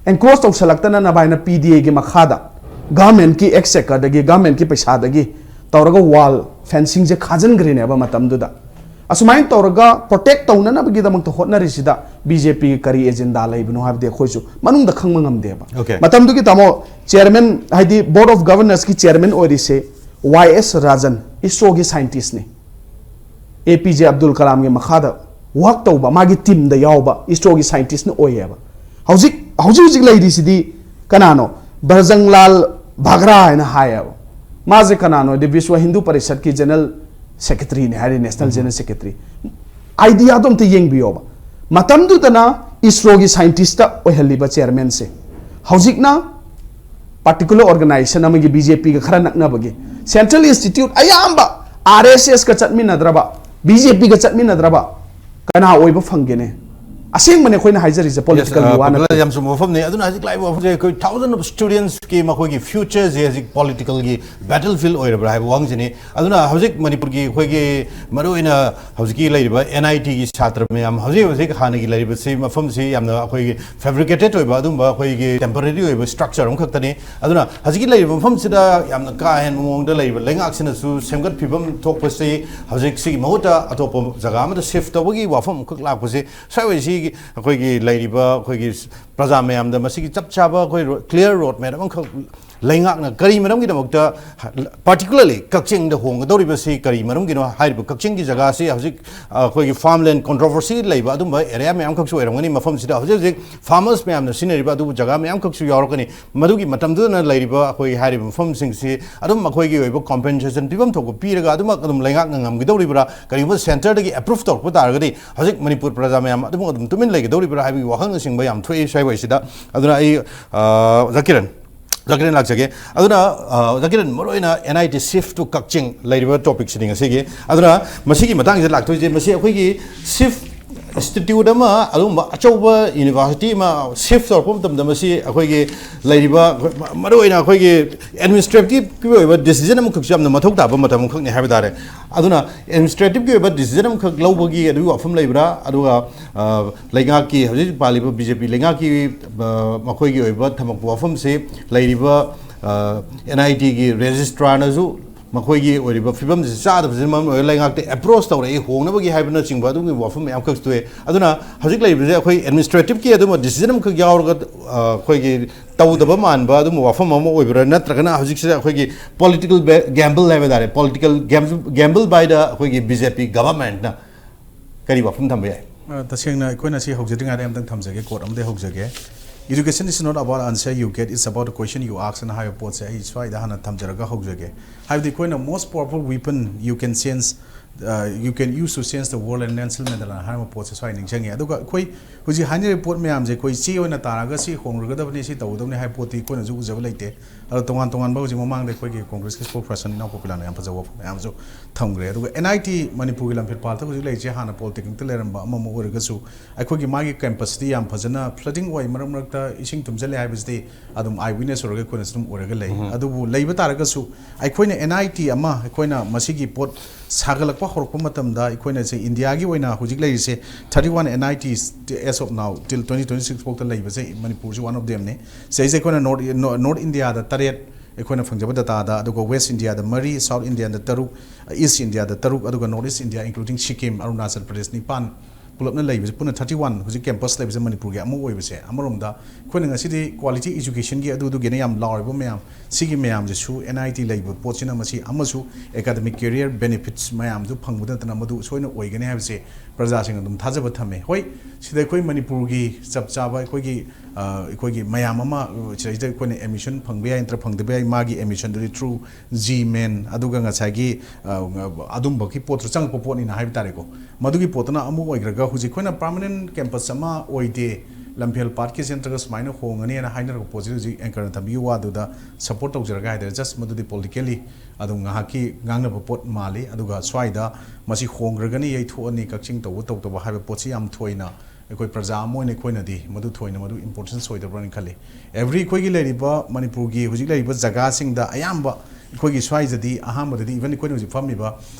encroach ꯇꯧꯁꯜꯂꯛꯇꯅ ꯅꯚꯥꯏꯅ P D A ꯒꯤ ꯃꯈꯥꯗ government ꯀꯤ exchequer ꯗꯒꯤ, government ꯀꯤ ꯄꯩꯁꯥꯗꯒꯤ ꯇꯧꯔꯒ wall fencing ꯁꯦ ꯈꯥꯖꯤꯟꯈ꯭ꯔꯤꯅꯦꯕ ꯃꯇꯝꯗꯨꯗ꯫ ꯑꯁꯨꯃꯥꯏꯅ ꯇꯧꯔꯒ protect ꯇꯧꯅꯅꯕꯒꯤꯗꯃꯛꯇ ꯍꯣꯠꯅꯔꯤꯁꯤꯗ B J P ꯒꯤ ꯀꯔꯤ agenda ꯂꯩꯕꯅꯣ ꯍꯥꯏꯕꯗꯤ ꯑꯩꯈꯣꯏꯁꯨ ꯃꯅꯨꯡꯗ ꯈꯪꯕ ꯉꯝꯗꯦꯕ꯫ Okay. ꯃꯇꯝꯗꯨꯒꯤ ꯇꯥꯃꯣ chairman, ꯍꯥꯏꯗꯤ Board of Governors ꯀꯤ chairman ꯑꯣꯏꯔꯤꯁꯦ Y S Rajan, ISRO ꯒꯤ scientist ꯅꯤ꯫ A P J Abdul Kalam ꯒꯤ ꯃꯈꯥꯗ work ꯇꯧꯕ, ꯃꯥꯒꯤ team ꯗ ꯌꯥꯎꯕ ISRO ꯒꯤ scientist ꯅ ꯑꯣꯏꯌꯦꯕ꯫ ꯍꯧꯖꯤꯛ, ꯍꯧꯖꯤꯛ ꯍꯧꯖꯤꯛ ꯂꯩꯔꯤꯁꯤꯗꯤ ꯀꯅꯥꯅꯣ? ꯕ꯭ꯔꯖꯪꯂꯥꯜ ꯚꯥꯒ꯭ꯔꯥ ꯍꯥꯏꯅ ꯍꯥꯏꯌꯦꯕ꯫ ꯃꯥꯁꯦ ꯀꯅꯥꯅꯣ ꯍꯥꯏꯗꯤ ꯕꯤꯁ꯭ꯋ ꯍꯤꯟꯗꯨ ꯄꯔꯤꯁꯠꯀꯤ general secretary ꯅꯤ ꯍꯥꯏꯔꯤ, national general secretary꯫ Idea ꯗꯣ ꯑꯝꯇ ꯌꯦꯡꯕꯤꯌꯣꯕ꯫ ꯃꯇꯝꯗꯨꯗꯅ ISRO ꯒꯤ scientist ꯑꯣꯏꯍꯜꯂꯤꯕ chairman ꯁꯦ, ꯍꯧꯖꯤꯛꯅ particular organization ꯑꯃꯒꯤ, B J P ꯒ ꯈꯔ ꯅꯛꯅꯕꯒꯤ, central institute ꯑꯌꯥꯝꯕ R S S ꯀ ꯆꯠꯃꯤꯟꯅꯗ꯭ꯔꯕ, B J P ꯒ ꯆꯠꯃꯤꯟꯅꯗ꯭ꯔꯕ ꯀꯅꯥ ꯑꯣꯏꯕ ꯐꯪꯒꯦꯅꯦ? ꯑꯁꯦꯡꯕꯅꯦ ꯑꯩꯈꯣꯏꯅ ꯍꯥꯏꯖꯔꯤꯁꯦ, political ꯒꯤ ꯋꯥ ꯅꯠꯇꯦ꯫ ꯌꯥꯝ ꯆꯨꯝꯕ ꯋꯥꯐꯝꯅꯤ꯫ ꯑꯗꯨꯅ ꯍꯧꯖꯤꯛ ꯂꯥꯛꯏꯕ ꯋꯥꯐꯝꯁꯦ ꯑꯩꯈꯣꯏ thousands of students ꯀꯤ ꯃꯈꯣꯏꯒꯤ future ꯁꯦ ꯍꯧꯖꯤꯛ political ꯒꯤ battlefield ꯑꯣꯏꯔꯕ꯭ꯔꯥ ꯍꯥꯏꯕ ꯋꯥꯍꯪꯁꯤꯅꯤ꯫ ꯑꯗꯨꯅ ꯍꯧꯖꯤꯛ ꯃꯅꯤꯄꯨꯔꯒꯤ ꯑꯩꯈꯣꯏꯒꯤ ꯃꯔꯨꯑꯣꯏꯅ ꯍꯧꯖꯤꯛꯀꯤ ꯂꯩꯔꯤꯕ N I T ꯒꯤ ꯁꯥꯇ꯭ꯔ ꯃꯌꯥꯝ ꯍꯧꯖꯤꯛ ꯍꯧꯖꯤꯛ ꯍꯥꯟꯅꯒꯤ ꯂꯩꯔꯤꯕꯁꯤ ꯃꯐꯝꯁꯤ ꯌꯥꯝꯅ ꯑꯩꯈꯣꯏꯒꯤ fabricated ꯑꯣꯏꯕ ꯑꯗꯨꯝꯕ ꯑꯩꯈꯣꯏꯒꯤ temporary ꯑꯣꯏꯕ structure ꯑꯃꯈꯛꯇꯅꯤ꯫ ꯑꯗꯨꯅ ꯍꯧꯖꯤꯛꯀꯤ ꯂꯩꯔꯤꯕ ꯃꯐꯝꯁꯤꯗ ꯌꯥꯝꯅ ꯀꯥ ꯍꯦꯟꯕ ꯃꯑꯣꯡꯗ ꯂꯩꯔꯤꯕ ꯂꯩꯉꯥꯛꯁꯤꯅꯁꯨ ꯁꯦꯝꯒꯠꯄꯤꯐꯝ ꯊꯣꯛꯄꯁꯤ ꯍꯧꯖꯤꯛ ꯁꯤꯒꯤ ꯃꯍꯨꯠꯇ ꯑꯇꯣꯞꯄ ꯖꯒꯥ ꯑꯃꯗ shift ꯇꯧꯕꯒꯤ ꯋꯥꯐꯝ ꯑꯃꯈꯛ ꯂꯥꯛꯄꯁꯤ ꯁ꯭ꯋꯥꯏꯋꯥꯏꯁꯤ ꯑꯩꯈꯣꯏꯒꯤ ꯂꯩꯔꯤꯕ ꯑꯩꯈꯣꯏꯒꯤ ꯄ꯭ꯔꯖꯥ ꯃꯌꯥꯝꯗ ꯃꯁꯤꯒꯤ ꯆꯞ ꯆꯥꯕ ꯑꯩꯈꯣꯏ ro-, clear road map ꯑꯃꯈꯛ ꯂꯩꯉꯥꯛꯅ ꯀꯔꯤ ꯃꯔꯝꯒꯤꯗꯃꯛꯇ particularly ꯀꯛꯆꯤꯡꯗ ꯍꯣꯡꯒꯗꯧꯔꯤꯕꯁꯤ ꯀꯔꯤ ꯃꯔꯝꯒꯤꯅꯣ? ꯍꯥꯏꯔꯤꯕ ꯀꯛꯆꯤꯡꯒꯤ ꯖꯒꯥꯁꯤ ꯍꯧꯖꯤꯛ ꯑꯩꯈꯣꯏꯒꯤ farmland controversy ꯂꯩꯕ ꯑꯗꯨꯝꯕ area ꯃꯌꯥꯝꯈꯛꯁꯨ ꯑꯣꯏꯔꯝꯒꯅꯤ꯫ ꯃꯐꯝꯁꯤꯗ ꯍꯧꯖꯤꯛ ꯍꯧꯖꯤꯛ farmers ꯃꯌꯥꯝꯅ ꯁꯤꯖꯤꯟꯅꯔꯤꯕ ꯑꯗꯨꯕꯨ ꯖꯒꯥ ꯃꯌꯥꯝꯈꯛꯁꯨ ꯌꯥꯎꯔꯛꯀꯅꯤ꯫ ꯃꯗꯨꯒꯤ ꯃꯇꯝꯗꯨꯗꯅ ꯂꯩꯔꯤꯕ ꯑꯩꯈꯣꯏ ꯍꯥꯏꯔꯤꯕ ꯃꯐꯝꯁꯤꯡꯁꯤ ꯑꯗꯨꯝ ꯑꯩꯈꯣꯏꯒꯤ ꯑꯣꯏꯕ compensation ꯄꯤꯐꯝ ꯊꯣꯛꯄ ꯄꯤꯔꯒ ꯑꯗꯨꯃꯛ ꯑꯗꯨꯝ ꯂꯩꯉꯥꯛꯅ ꯉꯝꯒꯗꯧꯔꯤꯕ꯭ꯔꯥ? ꯀꯔꯤꯒꯨꯝꯕ centre ꯗꯒꯤ approve ꯇꯧꯔꯛꯄ ꯇꯥꯔꯒꯗꯤ ꯍꯧꯖꯤꯛ ꯃꯅꯤꯄꯨꯔ ꯄ꯭ꯔꯖꯥ ꯃꯌꯥꯝ ꯑꯗꯨꯃꯛ ꯑꯗꯨꯝ ꯇꯨꯃꯤꯟ ꯂꯩꯒꯗꯧꯔꯤꯕ꯭ꯔꯥ ꯍꯥꯏꯕꯒꯤ ꯋꯥꯍꯪꯅꯆꯤꯡꯕ ꯌꯥꯝ ꯊꯣꯛꯏ ꯁ꯭ꯋꯥꯏꯋꯥꯏꯁꯤꯗ꯫ ꯑꯗꯨꯅ ꯑꯩ, ꯑ, ꯑꯣꯖꯥ ꯀꯤꯔꯟ, ꯑꯣꯖꯥ ꯀꯤꯔꯟ ꯂꯥꯛꯆꯒꯦ꯫ ꯑꯗꯨꯅ, ꯑ, ꯑꯣꯖꯥ ꯀꯤꯔꯟ, ꯃꯔꯨꯑꯣꯏꯅ N I T shift to ꯀꯛꯆꯤꯡ ꯂꯩꯔꯤꯕ topic ꯁꯤꯅꯤ ꯉꯁꯤꯒꯤ꯫ ꯑꯗꯨꯅ ꯃꯁꯤꯒꯤ ꯃꯇꯥꯡꯁꯤꯗ ꯂꯥꯛꯇꯣꯏꯁꯦ, ꯃꯁꯤ ꯑꯩꯈꯣꯏꯒꯤ shift ꯏꯟꯁꯇꯤꯇ꯭ꯌꯨꯠ ꯑꯃ, ꯑꯗꯨꯒꯨꯝꯕ ꯑꯆꯧꯕ ꯌꯨꯅꯤꯚꯔꯁꯤꯇꯤ ꯑꯃ ꯁꯤꯐ ꯇꯧꯔꯛꯄ ꯃꯇꯝꯗ, ꯃꯁꯤ ꯑꯩꯈꯣꯏꯒꯤ ꯂꯩꯔꯤꯕ, ꯃꯔꯨꯑꯣꯏꯅ ꯑꯩꯈꯣꯏꯒꯤ ꯑꯦꯗꯃꯤꯅꯤꯁꯇ꯭ꯔꯦꯇꯤꯚꯀꯤ ꯑꯣꯏꯕ ꯗꯤꯁꯤꯖꯟ ꯑꯃꯈꯛꯁꯨ ꯌꯥꯝꯅ ꯃꯊꯧ ꯇꯥꯕ ꯃꯇꯝ ꯑꯃꯈꯛꯅꯤ ꯍꯥꯏꯕ ꯇꯥꯔꯦ꯫ ꯑꯗꯨꯅ ꯑꯦꯗꯃꯤꯅꯤꯁꯇ꯭ꯔꯦꯇꯤꯚꯀꯤ ꯑꯣꯏꯕ ꯗꯤꯁꯤꯖꯟ ꯑꯃꯈꯛ ꯂꯧꯕꯒꯤ ꯑꯗꯨꯒꯤ ꯋꯥꯐꯝ ꯂꯩꯕ꯭ꯔꯥ? ꯑꯗꯨꯒ, ꯑ, ꯂꯩꯉꯥꯛꯀꯤ, ꯍꯧꯖꯤꯛ ꯄꯥꯜꯂꯤꯕ ꯕꯤ ꯖꯦ ꯄꯤ ꯂꯩꯉꯥꯛꯀꯤ, ꯑ, ꯃꯈꯣꯏꯒꯤ ꯑꯣꯏꯕ ꯊꯝꯃꯛꯄ ꯋꯥꯐꯝꯁꯤ ꯂꯩꯔꯤꯕ, ꯑ, ꯑꯦꯟ ꯑꯥꯏ ꯇꯤꯒꯤ ꯔꯦꯖꯤꯁꯇ꯭ꯔꯥꯔꯅꯁꯨ ꯃꯈꯣꯏꯒꯤ ꯑꯣꯏꯔꯤꯕ ꯐꯤꯕꯝꯁꯤ ꯆꯥꯗꯕꯁꯤꯅ ꯃꯔꯝ ꯑꯣꯏꯔꯒ ꯂꯩꯉꯥꯛꯇ ꯑꯦꯄ꯭ꯔꯣꯁ ꯇꯧꯔꯛꯏ ꯍꯣꯡꯅꯕꯒꯤ ꯍꯥꯏꯕꯅꯆꯤꯡꯕ ꯑꯗꯨꯒꯨꯝꯕ ꯋꯥꯐꯝ ꯃꯌꯥꯝ ꯈꯛ ꯊꯣꯛꯑꯦ꯫ ꯑꯗꯨꯅ ꯍꯧꯖꯤꯛ ꯂꯩꯔꯤꯕꯁꯦ ꯑꯩꯈꯣꯏ ꯑꯦꯗꯃꯤꯅꯤꯁꯇ꯭ꯔꯦꯇꯤꯚꯀꯤ ꯑꯗꯨꯝꯕ ꯗꯤꯁꯤꯖꯟ ꯑꯃꯈꯛ ꯌꯥꯎꯔꯒ, ꯑ, ꯑꯩꯈꯣꯏꯒꯤ ꯇꯧꯗꯕ ꯃꯥꯟꯕ ꯑꯗꯨꯝꯕ ꯋꯥꯐꯝ ꯑꯃ ꯑꯣꯏꯕ꯭ꯔꯥ, ꯅꯠꯇ꯭ꯔꯒꯅ ꯍꯧꯖꯤꯛꯁꯤꯗ ꯑꯩꯈꯣꯏꯒꯤ ꯄꯣꯂꯤꯇꯤꯀꯦꯜ ꯒꯦꯝꯕꯜ ꯍꯥꯏꯕ ꯇꯥꯔꯦ, political gamble by the ꯑꯩꯈꯣꯏꯒꯤ ꯕꯤ ꯖꯦ ꯄꯤ ꯒꯚꯔꯟꯃꯦꯟꯠꯅ ꯀꯔꯤ ꯋꯥꯐꯝ ꯊꯝꯕ ꯌꯥꯏ? ꯑ, ꯇꯁꯦꯡꯅ ꯑꯩꯈꯣꯏꯅ ꯁꯤ ꯍꯧꯖꯗ꯭ꯔꯤꯉꯩꯗ ꯑꯝꯇꯪ ꯊꯝꯖꯒꯦ, ꯀꯣꯠ ꯑꯃꯗꯤ ꯍꯧꯖꯒꯦ: "Education is not about answer you get, it's about the question you ask" ꯑꯅ ꯍꯥꯏꯕ ꯄꯣꯠꯁꯦ ꯑꯩ ꯁ꯭ꯋꯥꯏꯗ ꯍꯥꯟꯅ ꯊꯝꯖꯔꯒ ꯍꯧꯖꯒꯦ꯫ ꯍꯥꯏꯕꯗꯤ ꯑꯩꯈꯣꯏꯅ most powerful weapon you can change, uh, you can use to change the world and Nelson Mandela ꯍꯥꯏꯔꯤꯕ ꯄꯣꯠꯁꯦ ꯁ꯭ꯋꯥꯏ ꯅꯤꯡꯁꯤꯡꯉꯦ꯫ ꯑꯗꯨꯒ ꯑꯩꯈꯣꯏ ꯍꯧꯖꯤꯛ ꯍꯥꯏꯅꯔꯤꯕ ꯄꯣꯠ ꯃꯌꯥꯝꯁꯦ ꯑꯩꯈꯣꯏ ꯆꯦ ꯑꯣꯏꯅ ꯇꯥꯔꯒ ꯁꯤ ꯍꯣꯡꯂꯒꯗꯕꯅꯤ, ꯁꯤ ꯇꯧꯒꯗꯕꯅꯤ ꯍꯥꯏꯕ ꯄꯣꯠꯇꯤ ꯑꯩꯈꯣꯏꯅꯁꯨ ꯎꯖꯕ ꯂꯩꯇꯦ꯫ ꯑꯗꯣ ꯇꯣꯉꯥꯟ ꯇꯣꯉꯥꯟꯕ ꯍꯧꯖꯤꯛ ꯃꯃꯥꯡꯗ ꯑꯩꯈꯣꯏꯒꯤ ꯀꯣꯡꯒ꯭ꯔꯦꯁꯀꯤ spokesperson ꯏꯅꯥꯎꯄꯥ ꯄꯤꯂꯥꯅ ꯌꯥꯝ ꯐꯖꯕ ꯋꯥꯐꯝ ꯃꯌꯥꯝꯁꯨ ꯊꯝꯈ꯭ꯔꯦ꯫ ꯑꯗꯨꯒ ꯑꯦꯟ ꯑꯥꯏ ꯇꯤ ꯃꯅꯤꯄꯨꯔꯒꯤ ꯂꯝꯐꯦꯜ ꯄꯥꯠꯇ ꯍꯧꯖꯤꯛ ꯂꯩꯔꯤꯁꯦ ꯍꯥꯟꯅ ꯄꯣꯂꯤꯇꯦꯛꯅꯤꯛꯇ ꯂꯩꯔꯝꯕ ꯑꯃ ꯑꯃ ꯑꯣꯏꯔꯒꯁꯨ ꯑꯩꯈꯣꯏꯒꯤ ꯃꯥꯒꯤ ꯀꯦꯝꯄꯁꯇꯤ ꯌꯥꯝ ꯐꯖꯅ flooding ꯑꯣꯏ, ꯃꯔꯛ ꯃꯔꯛꯇ ꯏꯁꯤꯡ ꯊꯨꯝꯖꯤꯜꯂꯦ ꯍꯥꯏꯕꯁꯤꯗꯤ ꯑꯗꯨꯝ eye witness ꯑꯣꯏꯔꯒ ꯑꯩꯈꯣꯏꯅꯁꯨ ꯑꯗꯨꯝ ꯎꯔꯒ ꯂꯩ꯫ ꯎꯝ꯫ ꯑꯗꯨꯕꯨ ꯂꯩꯕ ꯇꯥꯔꯒꯁꯨ ꯑꯩꯈꯣꯏꯅ ꯑꯦꯟ ꯑꯥꯏ ꯇꯤ ꯑꯃ ꯑꯩꯈꯣꯏꯅ ꯃꯁꯤꯒꯤ ꯄꯣꯠ ꯁꯥꯒꯠꯂꯛꯄ ꯍꯧꯔꯛꯄ ꯃꯇꯝꯗ ꯑꯩꯈꯣꯏꯅ ꯁꯤ ꯏꯟꯗꯤꯌꯥꯒꯤ ꯑꯣꯏꯅ ꯍꯧꯖꯤꯛ ꯂꯩꯔꯤꯁꯦ thirty one N I Ts as of now till twenty twenty six ꯐꯥꯎꯗ ꯂꯩꯕꯁꯦ ꯃꯅꯤꯄꯨꯔꯁꯤ one of themꯅꯤ꯫ ꯁꯤꯗꯩꯁꯤꯗ ꯑꯩꯈꯣꯏꯅ ꯅꯣꯔꯠ, ꯅꯣꯔꯠ ꯏꯟꯗꯤꯌꯥꯗ ꯇꯔꯦꯠ ꯑꯩꯈꯣꯏꯅ ꯐꯪꯖꯕ dataꯗ, ꯑꯗꯨꯒ ꯋꯦꯁ ꯏꯟꯗꯤꯌꯥꯗ ꯃꯔꯤ, ꯁꯥꯎꯠ ꯏꯟꯗꯤꯌꯥꯗ ꯇꯔꯨꯛ, ꯏꯁ ꯏꯟꯗꯤꯌꯥꯗ ꯇꯔꯨꯛ, ꯑꯗꯨꯒ north east India including Sikkim, Arunachal Pradesh ꯅꯤꯄꯥꯟ, ꯄꯨꯂꯞꯅ ꯂꯩꯕꯁꯦ ꯄꯨꯟꯅ thirty one ꯍꯧꯖꯤꯛ ꯀꯦꯝꯄꯁ ꯂꯩꯕꯁꯦ ꯃꯅꯤꯄꯨꯔꯒꯤ ꯑꯃ ꯑꯣꯏꯕꯁꯦ, ꯑꯃꯔꯣꯝꯗ ꯑꯩꯈꯣꯏꯅ ꯉꯁꯤꯗꯤ quality educationꯒꯤ ꯑꯗꯨꯗꯨꯒꯤꯅ ꯌꯥꯝ ꯂꯥꯎꯔꯤꯕ ꯃꯌꯥꯝ, ꯁꯤꯒꯤ ꯃꯌꯥꯝꯁꯤꯁꯨ N I T ꯂꯩꯕ ꯄꯣꯠꯁꯤꯅ ꯃꯁꯤ ꯑꯃꯁꯨ academic career benefits ꯃꯌꯥꯝꯁꯨ ꯐꯪꯕꯗ ꯅꯠꯇꯅ ꯃꯗꯨ ꯁꯣꯏꯅ ꯑꯣꯏꯒꯅꯤ ꯍꯥꯏꯕꯁꯦ ꯄ꯭ꯔꯖꯥꯁꯤꯡ ꯑꯗꯨꯝ ꯊꯥꯖꯕ ꯊꯝꯃꯦ꯫ ꯍꯣꯏ, ꯁꯤꯗ ꯑꯩꯈꯣꯏ ꯃꯅꯤꯄꯨꯔꯒꯤ ꯆꯞ ꯆꯥꯕ ꯑꯩꯈꯣꯏꯒꯤ, ꯑ, ꯑꯩꯈꯣꯏꯒꯤ ꯃꯌꯥꯝ ꯑꯃ, ꯑ, ꯁꯤꯗꯩꯁꯤꯗ ꯑꯩꯈꯣꯏꯅ admission ꯐꯪꯕ ꯌꯥꯏ ꯅꯠꯇ꯭ꯔ ꯐꯪꯗꯕ ꯌꯥꯏ, ꯃꯥꯒꯤ admissionꯗꯨꯗꯤ through G main, ꯑꯗꯨꯒ ꯉꯁꯥꯏꯒꯤ, ꯑ, ꯑꯗꯨꯝꯕꯒꯤ ꯄꯣꯠꯇꯨ ꯆꯪꯉꯛꯄ ꯄꯣꯠꯅꯤꯅ ꯍꯥꯏꯕ ꯇꯥꯔꯦꯀꯣ꯫ ꯃꯗꯨꯒꯤ ꯄꯣꯠꯇꯨꯅ ꯑꯃ ꯑꯣꯏꯈ꯭ꯔꯒ, ꯍꯧꯖꯤꯛ ꯑꯩꯈꯣꯏꯅ permanent campus ꯑꯃ ꯑꯣꯏꯗꯦ, ꯂꯝꯐꯦꯜ ꯄꯥꯠꯀꯤꯁꯦ ꯅꯠꯇ꯭ꯔꯒ ꯁꯨꯃꯥꯏꯅ ꯍꯣꯡꯒꯅꯤ ꯍꯥꯏꯅ ꯍꯥꯏꯅꯔꯛꯄ ꯄꯣꯠꯁꯤ ꯍꯧꯖꯤꯛ anchor ꯅ ꯊꯝꯕꯤꯌꯨ ꯋꯥꯗꯨꯗ support ꯇꯧꯖꯔꯒꯦ ꯍꯥꯏꯇꯥꯔꯦ꯫ Just ꯃꯗꯨꯗꯤ politically ꯑꯗꯨꯝ ꯉꯥꯏꯍꯥꯛꯀꯤ ꯉꯥꯡꯅꯕ ꯄꯣꯠ ꯃꯥꯜꯂꯤ꯫ ꯑꯗꯨꯒ ꯁ꯭ꯋꯥꯏꯗ ꯃꯁꯤ ꯍꯣꯡꯈ꯭ꯔꯒꯅꯤ, ꯌꯩꯊꯣꯛꯑꯅꯤ, ꯀꯛꯆꯤꯡ ꯇꯧꯕ ꯇꯧꯗꯕ ꯍꯥꯏꯕ ꯄꯣꯠꯁꯤ ꯌꯥꯝ ꯊꯣꯏꯅ ꯑꯩꯈꯣꯏ ꯄ꯭ꯔꯖꯥ ꯑꯃ ꯑꯣꯏꯅ ꯑꯩꯈꯣꯏꯅꯗꯤ ꯃꯗꯨ ꯊꯣꯏꯅ ꯃꯗꯨ importance ꯑꯣꯏꯗꯕ꯭ꯔꯅ ꯈꯜꯂꯤ꯫ Every ꯑꯩꯈꯣꯏꯒꯤ ꯂꯩꯔꯤꯕ ꯃꯅꯤꯄꯨꯔꯒꯤ ꯍꯧꯖꯤꯛ ꯂꯩꯔꯤꯕ ꯖꯒꯥꯁꯤꯡꯗ ꯑꯌꯥꯝꯕ ꯑꯩꯈꯣꯏꯒꯤ ꯁ꯭ꯋꯥꯏꯗꯗꯤ ꯑꯍꯥꯟꯕꯗꯗꯤ even ꯑꯩꯈꯣꯏꯅ ꯍꯧꯖꯤꯛ ꯐꯝꯃꯤꯕ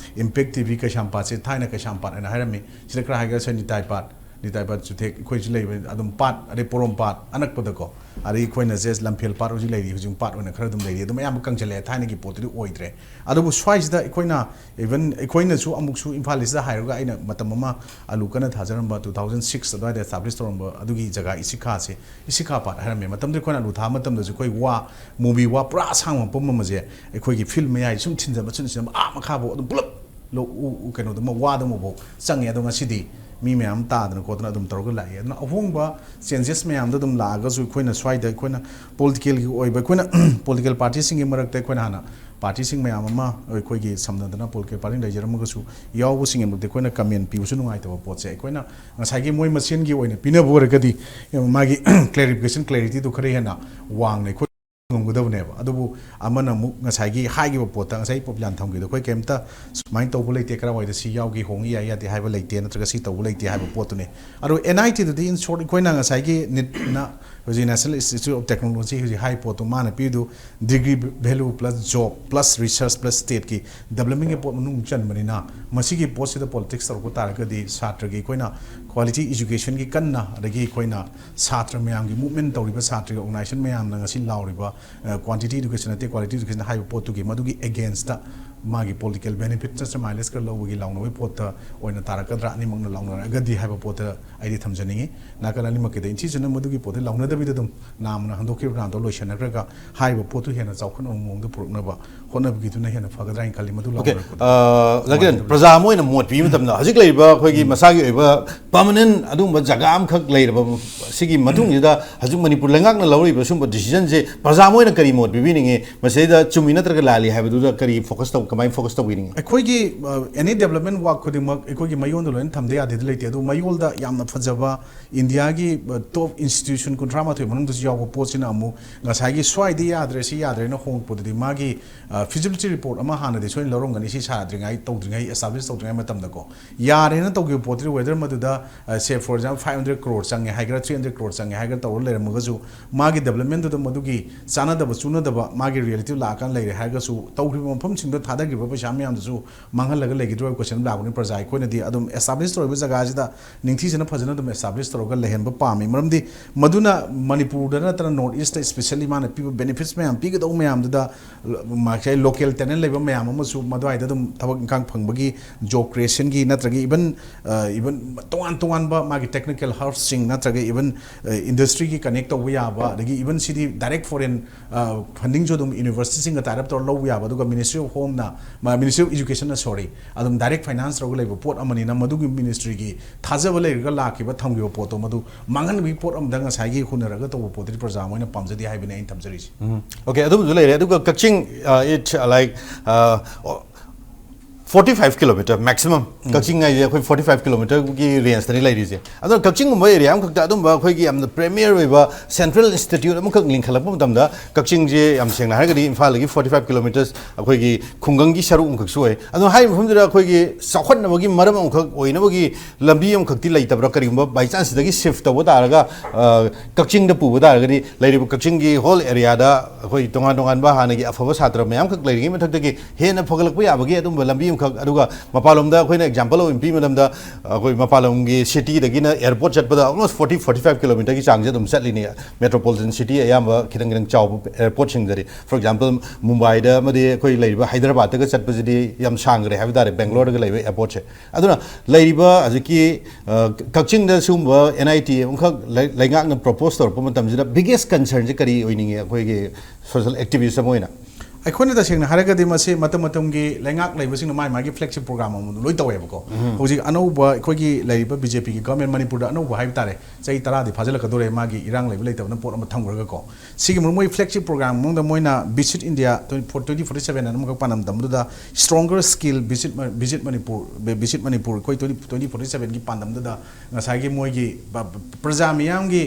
Impact T V ꯀꯩꯁꯥꯝꯄꯥꯠꯁꯦ ꯊꯥꯏꯅ ꯀꯩꯁꯥꯝꯄꯥꯠ ꯍꯥꯏꯅ ꯍꯥꯏꯔꯝꯃꯤ꯫ ꯁꯤꯗ ꯈꯔ ꯍꯥꯏꯒꯠꯂꯁꯦ ꯅꯤꯇꯥꯏ ꯄꯥꯠ, ꯅꯤꯇꯥꯏ ꯄꯥꯠ ꯆꯨꯊꯦꯛ ꯑꯩꯈꯣꯏꯁꯨ ꯂꯩꯕ ꯑꯗꯨꯝ ꯄꯥꯠ, ꯑꯗꯩ ꯄꯣꯔꯣꯝꯄꯥꯠ ꯑꯅꯛꯄꯗꯀꯣ, ꯑꯗꯩ ꯑꯩꯈꯣꯏꯅ ꯖꯁ ꯂꯝꯐꯦꯜ ꯄꯥꯠ ꯍꯧꯖꯤꯛ ꯂꯩꯔꯤ, ꯍꯧꯖꯤꯛ ꯄꯥꯠ ꯑꯣꯏꯅ ꯈꯔ ꯑꯗꯨꯝ ꯂꯩꯔꯤ꯫ ꯑꯗꯨꯝ ꯑꯌꯥꯝꯕ ꯀꯪꯁꯤꯜꯂꯛꯑꯦ, ꯊꯥꯏꯅꯒꯤ ꯄꯣꯠꯇꯨꯗꯤ ꯑꯣꯏꯗ꯭ꯔꯦ꯫ ꯑꯗꯨꯕꯨ ꯁ꯭ꯋꯥꯏꯁꯤꯗ ꯑꯩꯈꯣꯏꯅ even ꯑꯩꯈꯣꯏꯅꯁꯨ ꯑꯃꯨꯛꯁꯨ ꯏꯝꯐꯥꯜ ꯏꯁꯇ ꯍꯥꯏꯔꯒ ꯑꯩꯅ ꯃꯇꯝ ꯑꯃ ꯑꯂꯨ ꯀꯟꯅ ꯊꯥꯖꯔꯝꯕ two thousand six ꯑꯗꯨꯋꯥꯏꯗ establish ꯇꯧꯔꯝꯕ ꯑꯗꯨꯒꯤ ꯖꯒꯥ ꯏꯁꯤꯈꯥꯁꯦ ꯏꯁꯤꯈꯥ ꯄꯥꯠ ꯍꯥꯏꯔꯝꯃꯦ꯫ ꯃꯇꯝꯗꯨꯗ ꯑꯩꯈꯣꯏꯅ ꯑꯂꯨ ꯊꯥꯕ ꯃꯇꯝꯗꯁꯨ ꯑꯩꯈꯣꯏ ꯋꯥ, ꯃꯨꯕꯤ ꯋꯥ ꯄꯨꯔꯥ ꯑꯁꯥꯡꯕ ꯃꯄꯨꯝ ꯑꯃꯁꯦ ꯑꯩꯈꯣꯏꯒꯤ field ꯃꯌꯥꯏ ꯁꯨꯝ ꯊꯤꯟꯖꯕ, ꯁꯨꯝ ꯊꯤꯟꯖꯕ, ꯑꯥ ꯃꯈꯥꯐꯥꯎ ꯑꯗꯨꯝ ꯄꯨꯂꯞ ꯂꯧ-, ꯎ, ꯎ, ꯀꯩꯅꯣꯗꯨꯃ, ꯋꯥꯗꯨꯃꯐꯥꯎ ꯆꯪꯉꯦ꯫ ꯑꯗꯣ ꯉꯁꯤꯗꯤ ꯃꯤ ꯃꯌꯥꯝ ꯇꯥꯗꯅ ꯈꯣꯠꯇꯅ ꯑꯗꯨꯝ ꯇꯧꯔꯒ ꯂꯥꯛꯑꯦ꯫ ꯑꯗꯨꯅ ꯑꯍꯣꯡꯕ changes ꯃꯌꯥꯝꯗꯣ ꯑꯗꯨꯝ ꯂꯥꯛꯑꯒꯁꯨ ꯑꯩꯈꯣꯏꯅ ꯁ꯭ꯋꯥꯏꯗ ꯑꯩꯈꯣꯏꯅ political ꯒꯤ ꯑꯣꯏꯕ, ꯑꯩꯈꯣꯏꯅ political party ꯁꯤꯡꯒꯤ ꯃꯔꯛꯇ ꯑꯩꯈꯣꯏꯅ ꯍꯥꯟꯅ party ꯁꯤꯡ ꯃꯌꯥꯝ ꯑꯃ ꯑꯩꯈꯣꯏꯒꯤ ꯁꯝꯅꯗꯅ political party ꯂꯩꯖꯔꯝꯃꯒꯁꯨ, ꯌꯥꯎꯕꯁꯤꯡꯒꯤ ꯃꯔꯛꯇ ꯑꯩꯈꯣꯏꯅ comment ꯄꯤꯕꯁꯨ ꯅꯨꯡꯉꯥꯏꯇꯕ ꯄꯣꯠꯁꯦ꯫ ꯑꯩꯈꯣꯏꯅ ꯉꯁꯥꯏꯒꯤ ꯃꯣꯏ ꯃꯁꯦꯟꯒꯤ ꯑꯣꯏꯅ ꯄꯤꯅꯕ ꯑꯣꯏꯔꯒꯗꯤ ꯃꯥꯒꯤ clarification, clarity ꯗꯨ ꯈꯔ ꯍꯦꯟꯅ ꯋꯥꯡꯅ ꯑꯩꯈꯣꯏ ꯉꯝꯒꯗꯕꯅꯦꯕ꯫ ꯑꯗꯨꯕꯨ ꯑꯃꯅ ꯑꯃꯨꯛ ꯉꯁꯥꯏꯒꯤ ꯍꯥꯏꯈꯤꯕ ꯄꯣꯠꯇ, ꯉꯁꯥꯏ ꯄꯣꯞꯂꯥꯟ ꯊꯝꯈꯤꯕꯗꯣ, ꯑꯩꯈꯣꯏ ꯀꯩꯝꯇ ꯁꯨꯃꯥꯏꯅ ꯇꯧꯕ ꯂꯩꯇꯦ, ꯀꯔꯥꯏꯋꯥꯏꯗ ꯁꯤ ꯌꯥꯎꯒꯦ, ꯍꯣꯡꯉꯤ, ꯌꯥꯏ ꯌꯥꯗꯦ ꯍꯥꯏꯕ ꯂꯩꯇꯦ, ꯅꯠꯇ꯭ꯔꯒ ꯁꯤ ꯇꯧꯕ ꯂꯩꯇꯦ ꯍꯥꯏꯕ ꯄꯣꯠꯇꯨꯅꯦ꯫ ꯑꯗꯣ N I T ꯗꯨꯗꯤ in short ꯑꯩꯈꯣꯏꯅ ꯉꯁꯥꯏꯒꯤ NIT ꯅ ꯍꯧꯖꯤꯛ National Institute of Technology ꯍꯧꯖꯤꯛ ꯍꯥꯏ ꯄꯣꯠꯇꯣ ꯃꯥꯅ ꯄꯤꯔꯤꯗꯨ degree value plus job plus research plus state ꯀꯤ development ꯒꯤ ꯄꯣꯠ ꯃꯅꯨꯡ ꯆꯟꯕꯅꯤꯅ, ꯃꯁꯤꯒꯤ ꯄꯣꯠꯁꯤꯗ politics ꯇꯧꯔꯛꯄ ꯇꯥꯔꯒꯗꯤ ꯁꯥꯇ꯭ꯔꯒꯤ ꯑꯩꯈꯣꯏꯅ quality education ꯒꯤ ꯀꯟꯅ, ꯑꯗꯒꯤ ꯑꯩꯈꯣꯏꯅ ꯁꯥꯇ꯭ꯔ ꯃꯌꯥꯝꯒꯤ movement ꯇꯧꯔꯤꯕ, ꯁꯥꯇ꯭ꯔꯒꯤ organization ꯃꯌꯥꯝꯅ ꯉꯁꯤ ꯂꯥꯎꯔꯤꯕ, ꯑ, quantity education ꯅꯠꯇꯦ, quality education ꯍꯥꯏꯕ ꯄꯣꯠꯇꯨꯒꯤ, ꯃꯗꯨꯒꯤ against ꯃꯥꯒꯤ political benefit ꯅꯠꯇ꯭ꯔ mileage ꯈꯔ ꯂꯧꯕꯒꯤ ꯂꯥꯎꯅꯕꯒꯤ ꯄꯣꯠꯇ ꯑꯣꯏꯅ ꯇꯥꯔꯛꯀꯗ꯭ꯔꯥ, ꯑꯅꯤꯃꯛꯅ ꯂꯥꯎꯅꯔꯒꯗꯤ ꯍꯥꯏꯕ ꯄꯣꯠꯇ ꯑꯩꯗꯤ ꯊꯝꯖꯅꯤꯡꯉꯤ꯫ ꯅꯥꯀꯜ ꯑꯅꯤꯃꯛꯀꯤꯗ ꯏꯟꯊꯤꯖꯅ ꯃꯗꯨꯒꯤ ꯄꯣꯠꯇ ꯂꯥꯎꯅꯗꯕꯤꯗ ꯑꯗꯨꯝ ꯅꯥꯝꯃꯅ ꯍꯟꯗꯣꯛꯈꯤꯕ ꯅꯥꯝꯗꯣ ꯂꯣꯏꯁꯤꯟꯅꯈ꯭ꯔꯒ ꯍꯥꯏꯔꯤꯕ ꯄꯣꯠꯇꯨ ꯍꯦꯟꯅ ꯆꯥꯎꯈꯠꯅꯕ ꯃꯑꯣꯡꯗ ꯄꯨꯔꯛꯅꯕ ꯍꯣꯠꯅꯕꯒꯤꯗꯨꯅ ꯍꯦꯟꯅ ꯐꯒꯗ꯭ꯔꯥ ꯍꯥꯏꯅ ꯈꯜꯂꯤ꯫ ꯃꯗꯨ OK, ꯂꯥꯎꯅꯔꯛꯄꯗ ꯑ, ꯂꯥꯛꯀꯦꯟ, ꯅꯨꯡꯉꯥꯏꯇꯕ ꯄ꯭ꯔꯖꯥ ꯑꯃ ꯑꯣꯏꯅ ꯃꯣꯠ ꯄꯤꯕ ꯃꯇꯝꯗ ꯍꯧꯖꯤꯛ ꯂꯩꯔꯤꯕ ꯑꯩꯈꯣꯏꯒꯤ ꯃꯁꯥꯒꯤ ꯑꯣꯏꯕ permanent ꯑꯗꯨꯒꯨꯝꯕ ꯖꯒꯥ ꯑꯃꯈꯛ ꯂꯩꯔꯕ ꯁꯤꯒꯤ ꯃꯇꯨꯡꯁꯤꯗ ꯍꯧꯖꯤꯛ ꯃꯅꯤꯄꯨꯔ ꯂꯩꯉꯥꯛꯅ ꯂꯧꯔꯤꯕ ꯁꯨꯝꯕ decision ꯁꯦ ꯄ꯭ꯔꯖꯥ ꯃꯣꯏꯅ ꯀꯔꯤ ꯃꯣꯠ ꯄꯤꯕꯤꯅꯤꯡꯉꯤ? ꯃꯁꯤꯗꯩꯗ ꯆꯨꯝꯃꯤ ꯅꯠꯇ꯭ꯔꯒ ꯂꯥꯜꯂꯤ ꯍꯥꯏꯕꯗꯨꯗ ꯀꯔꯤ focus ꯇꯧ, ꯀꯃꯥꯏꯅ focus ꯇꯧꯕꯤꯅꯤꯡꯉꯤ? ꯑꯩꯈꯣꯏꯒꯤ, ꯑ, any development work ꯈꯨꯗꯤꯡꯃꯛ ꯑꯩꯈꯣꯏꯒꯤ ꯃꯌꯣꯟꯗ ꯂꯣꯏꯅ ꯊꯝꯗ ꯌꯥꯗꯦꯗꯤ ꯂꯩꯇꯦ꯫ ꯑꯗꯨ ꯃꯌꯣꯜꯗ ꯌꯥꯝꯅ ꯐꯖꯕ ꯏꯟꯗꯤꯌꯥꯒꯤ, ꯑ, top institution ꯀꯨꯟꯊ꯭ꯔꯥ ꯃꯥꯊꯣꯏ ꯃꯅꯨꯡꯗꯁꯨ ꯌꯥꯎꯕ ꯄꯣꯠꯁꯤꯅ ꯑꯃꯨꯛ ꯉꯁꯥꯏꯒꯤ ꯁ꯭ꯋꯥꯏꯗ ꯌꯥꯗ꯭ꯔꯦ, ꯁꯤ ꯌꯥꯗ꯭ꯔꯦꯅ ꯍꯣꯡꯉꯛꯄꯗꯨꯗꯤ ꯃꯥꯒꯤ, ꯑ, feasibility report ꯑꯃ ꯍꯥꯟꯅꯗꯤ ꯁꯣꯏꯅ ꯂꯧꯔꯝꯒꯅꯤ, ꯁꯤ ꯁꯥꯗ꯭ꯔꯤꯉꯩ, ꯇꯧꯗ꯭ꯔꯤꯉꯩ, establish ꯇꯧꯗ꯭ꯔꯤꯉꯩ ꯃꯇꯝꯗꯀꯣ꯫ ꯌꯥꯔꯦꯅ ꯇꯧꯈꯤꯕ ꯄꯣꯠꯇꯨꯗꯤ whether ꯃꯗꯨꯗ, ꯑ, say for example five hundred crore ꯆꯪꯉꯦ ꯍꯥꯏꯒꯦꯔꯥ, three hundred crore ꯆꯪꯉꯦ ꯍꯥꯏꯒꯦꯔꯥ ꯇꯧꯔ ꯂꯩꯔꯝꯃꯒꯁꯨ, ꯃꯥꯒꯤ development ꯗꯨꯗ ꯃꯗꯨꯒꯤ ꯆꯥꯟꯅꯗꯕ ꯆꯨꯅꯗꯕ ꯃꯥꯒꯤ reality ꯂꯥꯛꯑꯀꯥꯟꯗ ꯂꯩꯔꯦ ꯍꯥꯏꯔꯒꯁꯨ, ꯇꯧꯈ꯭ꯔꯤꯕ ꯃꯐꯝꯁꯤꯡꯗ ꯊꯥꯗꯈ꯭ꯔꯤꯕ ꯄꯩꯁꯥ ꯃꯌꯥꯝꯗꯨꯁꯨ ꯃꯥꯡꯍꯜꯂꯒ ꯂꯩꯈꯤꯗ꯭ꯔꯣ ꯍꯥꯏꯕ question ꯑꯃ ꯂꯥꯛꯄꯅꯤ꯫ ꯄ꯭ꯔꯖꯥ ꯑꯩꯈꯣꯏꯅꯗꯤ ꯑꯗꯨꯝ establish ꯇꯧꯔꯤꯕ ꯖꯒꯥꯁꯤꯗ ꯅꯤꯡꯊꯤꯖꯅ ꯐꯖꯅ ꯑꯗꯨꯝ establish ꯇꯧꯔꯒ ꯂꯩꯍꯟꯕ ꯄꯥꯝꯃꯤ꯫ ꯃꯔꯝꯗꯤ ꯃꯗꯨꯅ ꯃꯅꯤꯄꯨꯔꯗ ꯅꯠꯇꯅ North East ꯇ specially ꯃꯥꯅ ꯄꯤꯕ benefits ꯃꯌꯥꯝ, ꯄꯤꯒꯗꯧꯕ ꯃꯌꯥꯝꯗꯨꯗ ꯃꯥꯒꯤ local talent ꯂꯩꯕ ꯃꯌꯥꯝ ꯑꯃꯁꯨ ꯃꯗꯨꯋꯥꯏꯗ ꯑꯗꯨꯝ ꯊꯕꯛ ꯏꯪꯈꯥꯡ ꯐꯪꯕꯒꯤ, job creation ꯒꯤ, ꯅꯠꯇ꯭ꯔꯒ even, ꯑ, even ꯇꯣꯉꯥꯟ ꯇꯣꯉꯥꯟꯕ ꯃꯥꯒꯤ technical hubs ꯁꯤꯡ, ꯅꯠꯇ꯭ꯔꯒ even, ꯑ, industry ꯒꯤ connect ꯇꯧꯕ ꯌꯥꯕ, ꯑꯗꯒꯤ even ꯁꯤꯗꯤ direct foreign, ꯑ, funding ꯁꯨ ꯑꯗꯨꯝ university ꯁꯤꯡꯒ tie up ꯇꯧꯔ ꯂꯧꯕ ꯌꯥꯕ, ꯑꯗꯨꯒ Ministry of Home ꯅ, ꯃ-, Ministry of Education ꯅ, sorry, ꯑꯗꯨꯝ direct finance ꯇꯧꯔꯒ ꯂꯩꯕ ꯄꯣꯠ ꯑꯃꯅꯤꯅ, ꯃꯗꯨꯒꯤ ministry ꯒꯤ ꯊꯥꯖꯕ ꯂꯩꯔꯒ ꯂꯥꯛꯈꯤꯕ, ꯊꯝꯈꯤꯕ ꯄꯣꯠꯇꯣ ꯃꯗꯨ ꯃꯥꯡꯍꯟꯕꯒꯤ ꯄꯣꯠ ꯑꯃꯗ ꯉꯁꯥꯏꯒꯤ ꯍꯨꯟꯅꯔꯒ ꯇꯧꯕ ꯄꯣꯠꯇꯨꯗꯤ ꯄ꯭ꯔꯖꯥ ꯃꯣꯏꯅ ꯄꯥꯝꯖꯗꯦ ꯍꯥꯏꯕꯅꯤ ꯑꯩꯅ ꯊꯝꯖꯔꯤꯁꯦ꯫ ꯎꯝ꯫ Okay, ꯑꯗꯨꯝꯕꯁꯨ ꯂꯩꯔꯦ꯫ ꯑꯗꯨꯒ ꯀꯛꯆꯤꯡ, uh, it, uh, like, uh, forty five kilometer maximum꯫ ꯎꯝ꯫ ꯀꯛꯆꯤꯡ ꯍꯥꯏꯁꯦ ꯑꯩꯈꯣꯏ forty five kilometer ꯒꯤ range ꯇꯅꯤ ꯂꯩꯔꯤꯁꯦ꯫ ꯑꯗꯨꯅ ꯀꯛꯆꯤꯡꯒꯨꯝꯕ area ꯑꯃꯈꯛꯇ ꯑꯗꯨꯝꯕ ꯑꯩꯈꯣꯏꯒꯤ ꯌꯥꯝꯅ premier ꯑꯣꯏꯕ central institute ꯑꯃꯈꯛ ꯂꯤꯡꯈꯠꯂꯛꯄ ꯃꯇꯝꯗ, ꯀꯛꯆꯤꯡꯁꯦ ꯌꯥꯝ ꯁꯦꯡꯅ ꯍꯥꯏꯔꯒꯗꯤ ꯏꯝꯐꯥꯜꯗꯒꯤ forty five kilometres ꯑꯩꯈꯣꯏꯒꯤ ꯈꯨꯡꯒꯪꯒꯤ ꯁꯔꯨꯛ ꯑꯃꯈꯛꯁꯨ ꯑꯣꯏ꯫ ꯑꯗꯣ ꯍꯥꯏꯔꯤꯕ ꯃꯐꯝꯗꯨꯗ ꯑꯩꯈꯣꯏꯒꯤ ꯆꯥꯎꯈꯠꯅꯕꯒꯤ ꯃꯔꯝ ꯑꯃꯈꯛ ꯑꯣꯏꯅꯕꯒꯤ ꯂꯝꯕꯤ ꯑꯃꯈꯛꯇꯤ ꯂꯩꯇꯕ꯭ꯔꯥ? ꯀꯔꯤꯒꯨꯝꯕ by chance ꯁꯤꯗꯒꯤ shift ꯇꯧꯕ ꯇꯥꯔꯒ, ꯑ, ꯀꯛꯆꯤꯡꯗ ꯄꯨꯕ ꯇꯥꯔꯒꯗꯤ, ꯂꯩꯔꯤꯕ ꯀꯛꯆꯤꯡꯒꯤ whole area ꯗ ꯑꯩꯈꯣꯏ ꯇꯣꯉꯥꯟ ꯇꯣꯉꯥꯟꯕ ꯍꯥꯟꯅꯒꯤ ꯑꯐꯕ ꯁꯥꯇ꯭ꯔ ꯃꯌꯥꯝꯈꯛ ꯂꯩꯔꯤꯉꯩ ꯃꯊꯛꯇꯒꯤ ꯍꯦꯟꯅ ꯐꯒꯠꯂꯛꯄ ꯌꯥꯕꯒꯤ ꯑꯗꯨꯝꯕ ꯂꯝꯕꯤ ꯑꯃꯈꯛ, ꯑꯗꯨꯒ ꯃꯄꯥꯟꯂꯣꯝꯗ ꯑꯩꯈꯣꯏꯅ example ꯑꯃ ꯄꯤꯕ ꯃꯇꯝꯗ, ꯑꯩꯈꯣꯏ ꯃꯄꯥꯟꯂꯣꯝꯒꯤ city ꯗꯒꯤꯅ airport ꯆꯠꯄꯗ almost forty, forty five kilometre ꯒꯤ ꯆꯥꯡꯁꯦ ꯑꯗꯨꯝ ꯆꯠꯂꯤꯅꯤ꯫ Metropolitan city ꯑꯌꯥꯝꯕ ꯈꯤꯇꯪ ꯈꯤꯇꯪ ꯆꯥꯎꯕ airport ꯁꯤꯡꯗꯗꯤ, for example, ꯃꯨꯝꯕꯥꯏꯗ ꯑꯃꯗꯤ ꯑꯩꯈꯣꯏ ꯂꯩꯔꯤꯕ ꯍꯥꯏꯗ꯭ꯔꯕꯥꯗꯇꯒ ꯆꯠꯄꯁꯤꯗꯤ ꯌꯥꯝ ꯁꯥꯡꯈ꯭ꯔꯦ ꯍꯥꯏꯕ ꯇꯥꯔꯦ, ꯕꯦꯡꯒ꯭ꯂꯣꯔꯗꯒ ꯂꯩꯕ airport ꯁꯦ꯫ ꯑꯗꯨꯅ ꯂꯩꯔꯤꯕ ꯍꯧꯖꯤꯛꯀꯤ, ꯑ, ꯀꯛꯆꯤꯡꯗ ꯁꯤꯒꯨꯝꯕ N I T ꯑꯃꯈꯛ ꯂꯩ-, ꯂꯩꯉꯥꯛꯅ propose ꯇꯧꯔꯛꯄ ꯃꯇꯝꯁꯤꯗ biggest concern ꯁꯦ ꯀꯔꯤ ꯑꯣꯏꯅꯤꯡꯉꯤ ꯑꯩꯈꯣꯏꯒꯤ social activist ꯑꯃ ꯑꯣꯏꯅ? ꯑꯩꯈꯣꯏꯅ ꯇꯁꯦꯡꯅ ꯍꯥꯏꯔꯒꯗꯤ ꯃꯁꯤ ꯃꯇꯝ ꯃꯇꯝꯒꯤ ꯂꯩꯉꯥꯛ ꯂꯩꯕꯁꯤꯡꯅ ꯃꯥꯒꯤ ꯃꯥꯒꯤ flagship program ꯑꯃ ꯂꯣꯏ ꯇꯧꯋꯦꯕꯀꯣ꯫ ꯍꯧꯖꯤꯛ ꯑꯅꯧꯕ ꯑꯩꯈꯣꯏꯒꯤ ꯂꯩꯔꯤꯕ BJPꯒꯤ government ꯃꯅꯤꯄꯨꯔꯗ ꯑꯅꯧꯕ ꯍꯥꯏꯕ ꯇꯥꯔꯦ, ꯆꯍꯤ ꯇꯔꯥꯗꯤ ꯐꯥꯖꯤꯜꯂꯛꯀꯗꯧꯔꯦ ꯃꯥꯒꯤ ꯏꯔꯥꯡ ꯂꯩꯕ ꯂꯩꯇꯕꯅ ꯄꯣꯠ ꯑꯃ ꯊꯝꯈ꯭ꯔꯒꯀꯣ꯫ ꯁꯤꯒꯤ ꯃꯔꯨ ꯃꯣꯏ flagship program ꯃꯅꯨꯡꯗ ꯃꯣꯏꯅ Visit India twenty forty seven ꯑꯅ ꯑꯃꯈꯛ ꯄꯥꯟꯗꯝ ꯊꯝꯕꯗꯨꯗ stronger skill visit, visit Manipur, visit Manipur ꯑꯩꯈꯣꯏ twenty twenty forty sevenꯒꯤ ꯄꯥꯟꯗꯝꯗꯨꯗ ꯉꯁꯥꯏꯒꯤ ꯃꯣꯏꯒꯤ ꯄ-, ꯄ꯭ꯔꯖꯥ ꯃꯤꯌꯥꯝꯒꯤ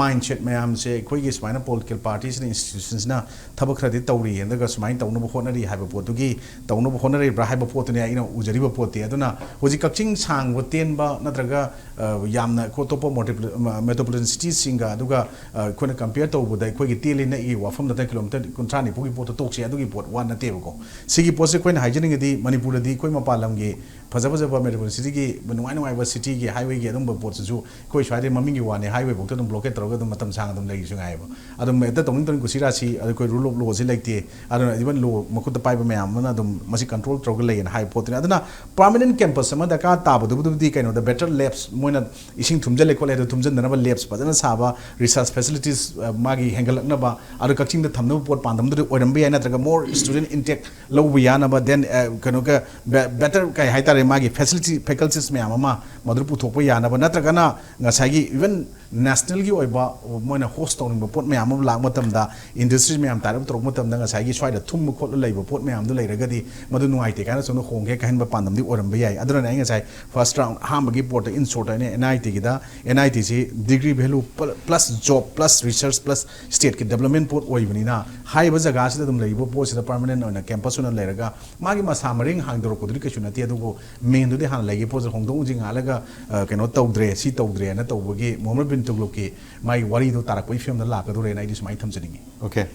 mindset ꯃꯌꯥꯝꯁꯦ ꯑꯩꯈꯣꯏꯒꯤ ꯁꯨꯃꯥꯏꯅ political partyꯁꯤꯅ institutionsꯅ ꯊꯕꯛ ꯈꯔꯗꯤ ꯇꯧꯔꯤ, ꯑꯗꯨꯒ ꯁꯨꯃꯥꯏꯅ ꯇꯧꯅꯕ ꯍꯣꯠꯅꯔꯤ ꯍꯥꯏꯕ ꯄꯣꯠꯇꯨꯒꯤ ꯇꯧꯅꯕ ꯍꯣꯠꯅꯔꯤꯕ꯭ꯔꯥ ꯍꯥꯏꯕ ꯄꯣꯠꯇꯨꯅꯤ ꯑꯩꯅ ꯎꯖꯔꯤꯕ ꯄꯣꯠꯇꯤ꯫ ꯑꯗꯨꯅ ꯍꯧꯖꯤꯛ ꯀꯛꯆꯤꯡ ꯁꯥꯡꯕ ꯇꯦꯟꯕ ꯅꯠꯇ꯭ꯔꯒ, ꯑ, ꯌꯥꯝꯅ ꯑꯩꯈꯣꯏ ꯑꯇꯣꯞꯄ multiple-, metropolitan citiesꯁꯤꯡꯒ ꯑꯗꯨꯒ, ꯑ, ꯑꯩꯈꯣꯏꯅ compare ꯇꯧꯕꯗ ꯑꯩꯈꯣꯏꯒꯤ ꯇꯦꯜꯂꯤ ꯅꯛꯏ ꯋꯥꯐꯝꯗ ꯅꯠꯇꯅ kilometre ꯀꯨꯟꯊ꯭ꯔꯥ ꯅꯤꯐꯨꯒꯤ ꯄꯣꯠꯇꯣ ꯇꯣꯛꯁꯤ ꯑꯗꯨꯒꯤ ꯄꯣꯠ ꯋꯥ ꯅꯠꯇꯦꯕꯀꯣ꯫ ꯁꯤꯒꯤ ꯄꯣꯠꯁꯦ ꯑꯩꯈꯣꯏꯅ ꯍꯥꯏꯖꯅꯤꯡꯉꯗꯤ ꯃꯅꯤꯄꯨꯔꯗꯗꯤ ꯑꯩꯈꯣꯏ ꯃꯄꯥꯟ ꯂꯝꯒꯤ ꯐꯖ ꯐꯖꯕ metropolitan cityꯒꯤ ꯅꯨꯡꯉꯥꯏ ꯅꯨꯡꯉꯥꯏꯕ cityꯒꯤ highwayꯒꯤ ꯑꯗꯨꯝꯕ ꯄꯣꯠꯁꯤꯁꯨ ꯑꯩꯈꯣꯏ ꯁ꯭ꯋꯥꯏꯗꯩ ꯃꯃꯤꯡꯒꯤ ꯋꯥꯅꯤ highwayꯐꯧꯗ ꯑꯗꯨꯝ blockade ꯇꯧꯔꯒ ꯑꯗꯨꯝ ꯃꯇꯝ ꯁꯥꯡꯅ ꯑꯗꯨꯝ ꯂꯩꯔꯤꯁꯨ ꯉꯥꯏꯌꯦꯕ꯫ ꯑꯗꯨꯝ ꯍꯦꯛꯇ ꯇꯧꯅꯤꯡ ꯇꯧꯅꯤꯡ ꯀꯨꯁꯤ ꯔꯥꯁꯤ ꯑꯗꯨ ꯑꯩꯈꯣꯏ rule of lawꯁꯤ ꯂꯩꯇꯦ꯫ ꯑꯗꯨꯅ even law ꯃꯈꯨꯠꯇ ꯄꯥꯏꯕ ꯃꯌꯥꯝ ꯑꯃꯅ ꯑꯗꯨꯝ ꯃꯁꯤ control ꯇꯧꯔꯒ ꯂꯩꯌꯦꯅ ꯍꯥꯏꯕ ꯄꯣꯠꯇꯨꯅꯤ꯫ ꯑꯗꯨꯅ permanent campus ꯑꯃ ꯗꯔꯀꯥꯔ ꯇꯥꯕꯗꯨꯕꯨꯗꯤ ꯀꯩꯅꯣꯗ better labs ꯃꯣꯏꯅ ꯏꯁꯤꯡ ꯊꯨꯝꯖꯤꯜꯂꯦ ꯈꯣꯠꯂꯦ ꯑꯗꯨ ꯊꯨꯝꯖꯤꯟꯗꯅꯕ labs ꯐꯖꯅ ꯁꯥꯕ, research facilities, ꯑ, ꯃꯥꯒꯤ ꯍꯦꯟꯒꯠꯂꯛꯅꯕ, ꯑꯗꯨ ꯀꯛꯆꯤꯡꯗ ꯊꯝꯅꯕ ꯄꯣꯠ ꯄꯥꯟꯗꯝꯗꯨꯗꯤ ꯑꯣꯏꯔꯝꯕ ꯌꯥꯏ, ꯅꯠꯇ꯭ꯔꯒ more student intake ꯂꯧꯕ ꯌꯥꯅꯕ, then, ꯑ, ꯀꯩꯅꯣꯒ be-, better ꯀꯩ ꯍꯥꯏꯇꯥꯔꯦ ꯃꯥꯒꯤ facility, faculties ꯃꯌꯥꯝ ꯑꯃ ꯃꯗꯨ ꯄꯨꯊꯣꯛꯄ ꯌꯥꯅꯕ, ꯅꯠꯇ꯭ꯔꯒꯅ ꯉꯁꯥꯏꯒꯤ even nationalꯒꯤ ꯑꯣꯏꯕ ꯃꯣꯏꯅ host ꯇꯧꯅꯤꯡꯕ ꯄꯣꯠ ꯃꯌꯥꯝ ꯑꯃ ꯂꯥꯛꯄ ꯃꯇꯝꯗ, industry ꯃꯌꯥꯝ tie up ꯇꯧꯔꯛꯄ ꯃꯇꯝꯗ ꯉꯁꯥꯏꯒꯤ ꯁ꯭ꯋꯥꯏꯗ ꯊꯨꯝꯕ ꯈꯣꯠꯂ ꯂꯩꯕ ꯄꯣꯠ ꯃꯌꯥꯝꯗꯨ ꯂꯩꯔꯒꯗꯤ ꯃꯗꯨ ꯅꯨꯡꯉꯥꯏꯇꯦ ꯀꯥꯏꯅ ꯁꯣꯝꯗ ꯍꯣꯡꯒꯦ ꯈꯟꯕ ꯄꯥꯟꯗꯝꯗꯤ ꯑꯣꯏꯔꯝꯕ ꯌꯥꯏ꯫ ꯑꯗꯨꯅꯅꯦ ꯑꯩ ꯉꯁꯥꯏ first round ꯑꯍꯥꯟꯕꯒꯤ ꯄꯣꯠꯇ in short ꯑꯩꯅ NITꯒꯤꯗ, NITꯁꯤ degree value plus job plus research plus stateꯀꯤ development ꯄꯣꯠ ꯑꯣꯏꯕꯅꯤꯅ ꯍꯥꯏꯔꯤꯕ ꯖꯒꯥꯁꯤꯗ ꯑꯗꯨꯝ ꯂꯩꯔꯤꯕ ꯄꯣꯠꯁꯤꯗ permanent ꯑꯣꯏꯅ campus ꯑꯣꯏꯅ ꯂꯩꯔꯒ ꯃꯥꯒꯤ ꯃꯁꯥ ꯃꯔꯦꯡ ꯍꯥꯡꯗꯣꯔꯛꯄꯗꯨꯗꯤ ꯀꯩꯁꯨ ꯅꯠꯇꯦ, ꯑꯗꯨꯕꯨ mainꯗꯨꯗꯤ ꯍꯥꯟꯅ ꯂꯩꯒꯤ ꯄꯣꯠꯁꯦ ꯍꯣꯡꯗꯣꯛ ꯍꯣꯡꯖꯤꯟ ꯉꯥꯜꯂꯒ, ꯑ, ꯀꯩꯅꯣ ꯇꯧꯗ꯭ꯔꯦ, ꯁꯤ ꯇꯧꯗ꯭ꯔꯦꯅ ꯇꯧꯕꯒꯤ ꯃꯣꯍꯝꯃꯗ ꯕꯤꯟ ꯇꯨꯒꯂꯨꯛꯀꯤ ꯃꯥꯒꯤ ꯋꯥꯔꯤꯗꯣ ꯇꯥꯔꯛꯄꯒꯤ ꯐꯤꯕꯝꯗ ꯂꯥꯛꯀꯗꯧꯔꯦꯅ ꯑꯩꯗꯤ ꯁꯨꯃꯥꯏꯅ ꯊꯝꯖꯅꯤꯡꯉꯤ꯫ Okay꯫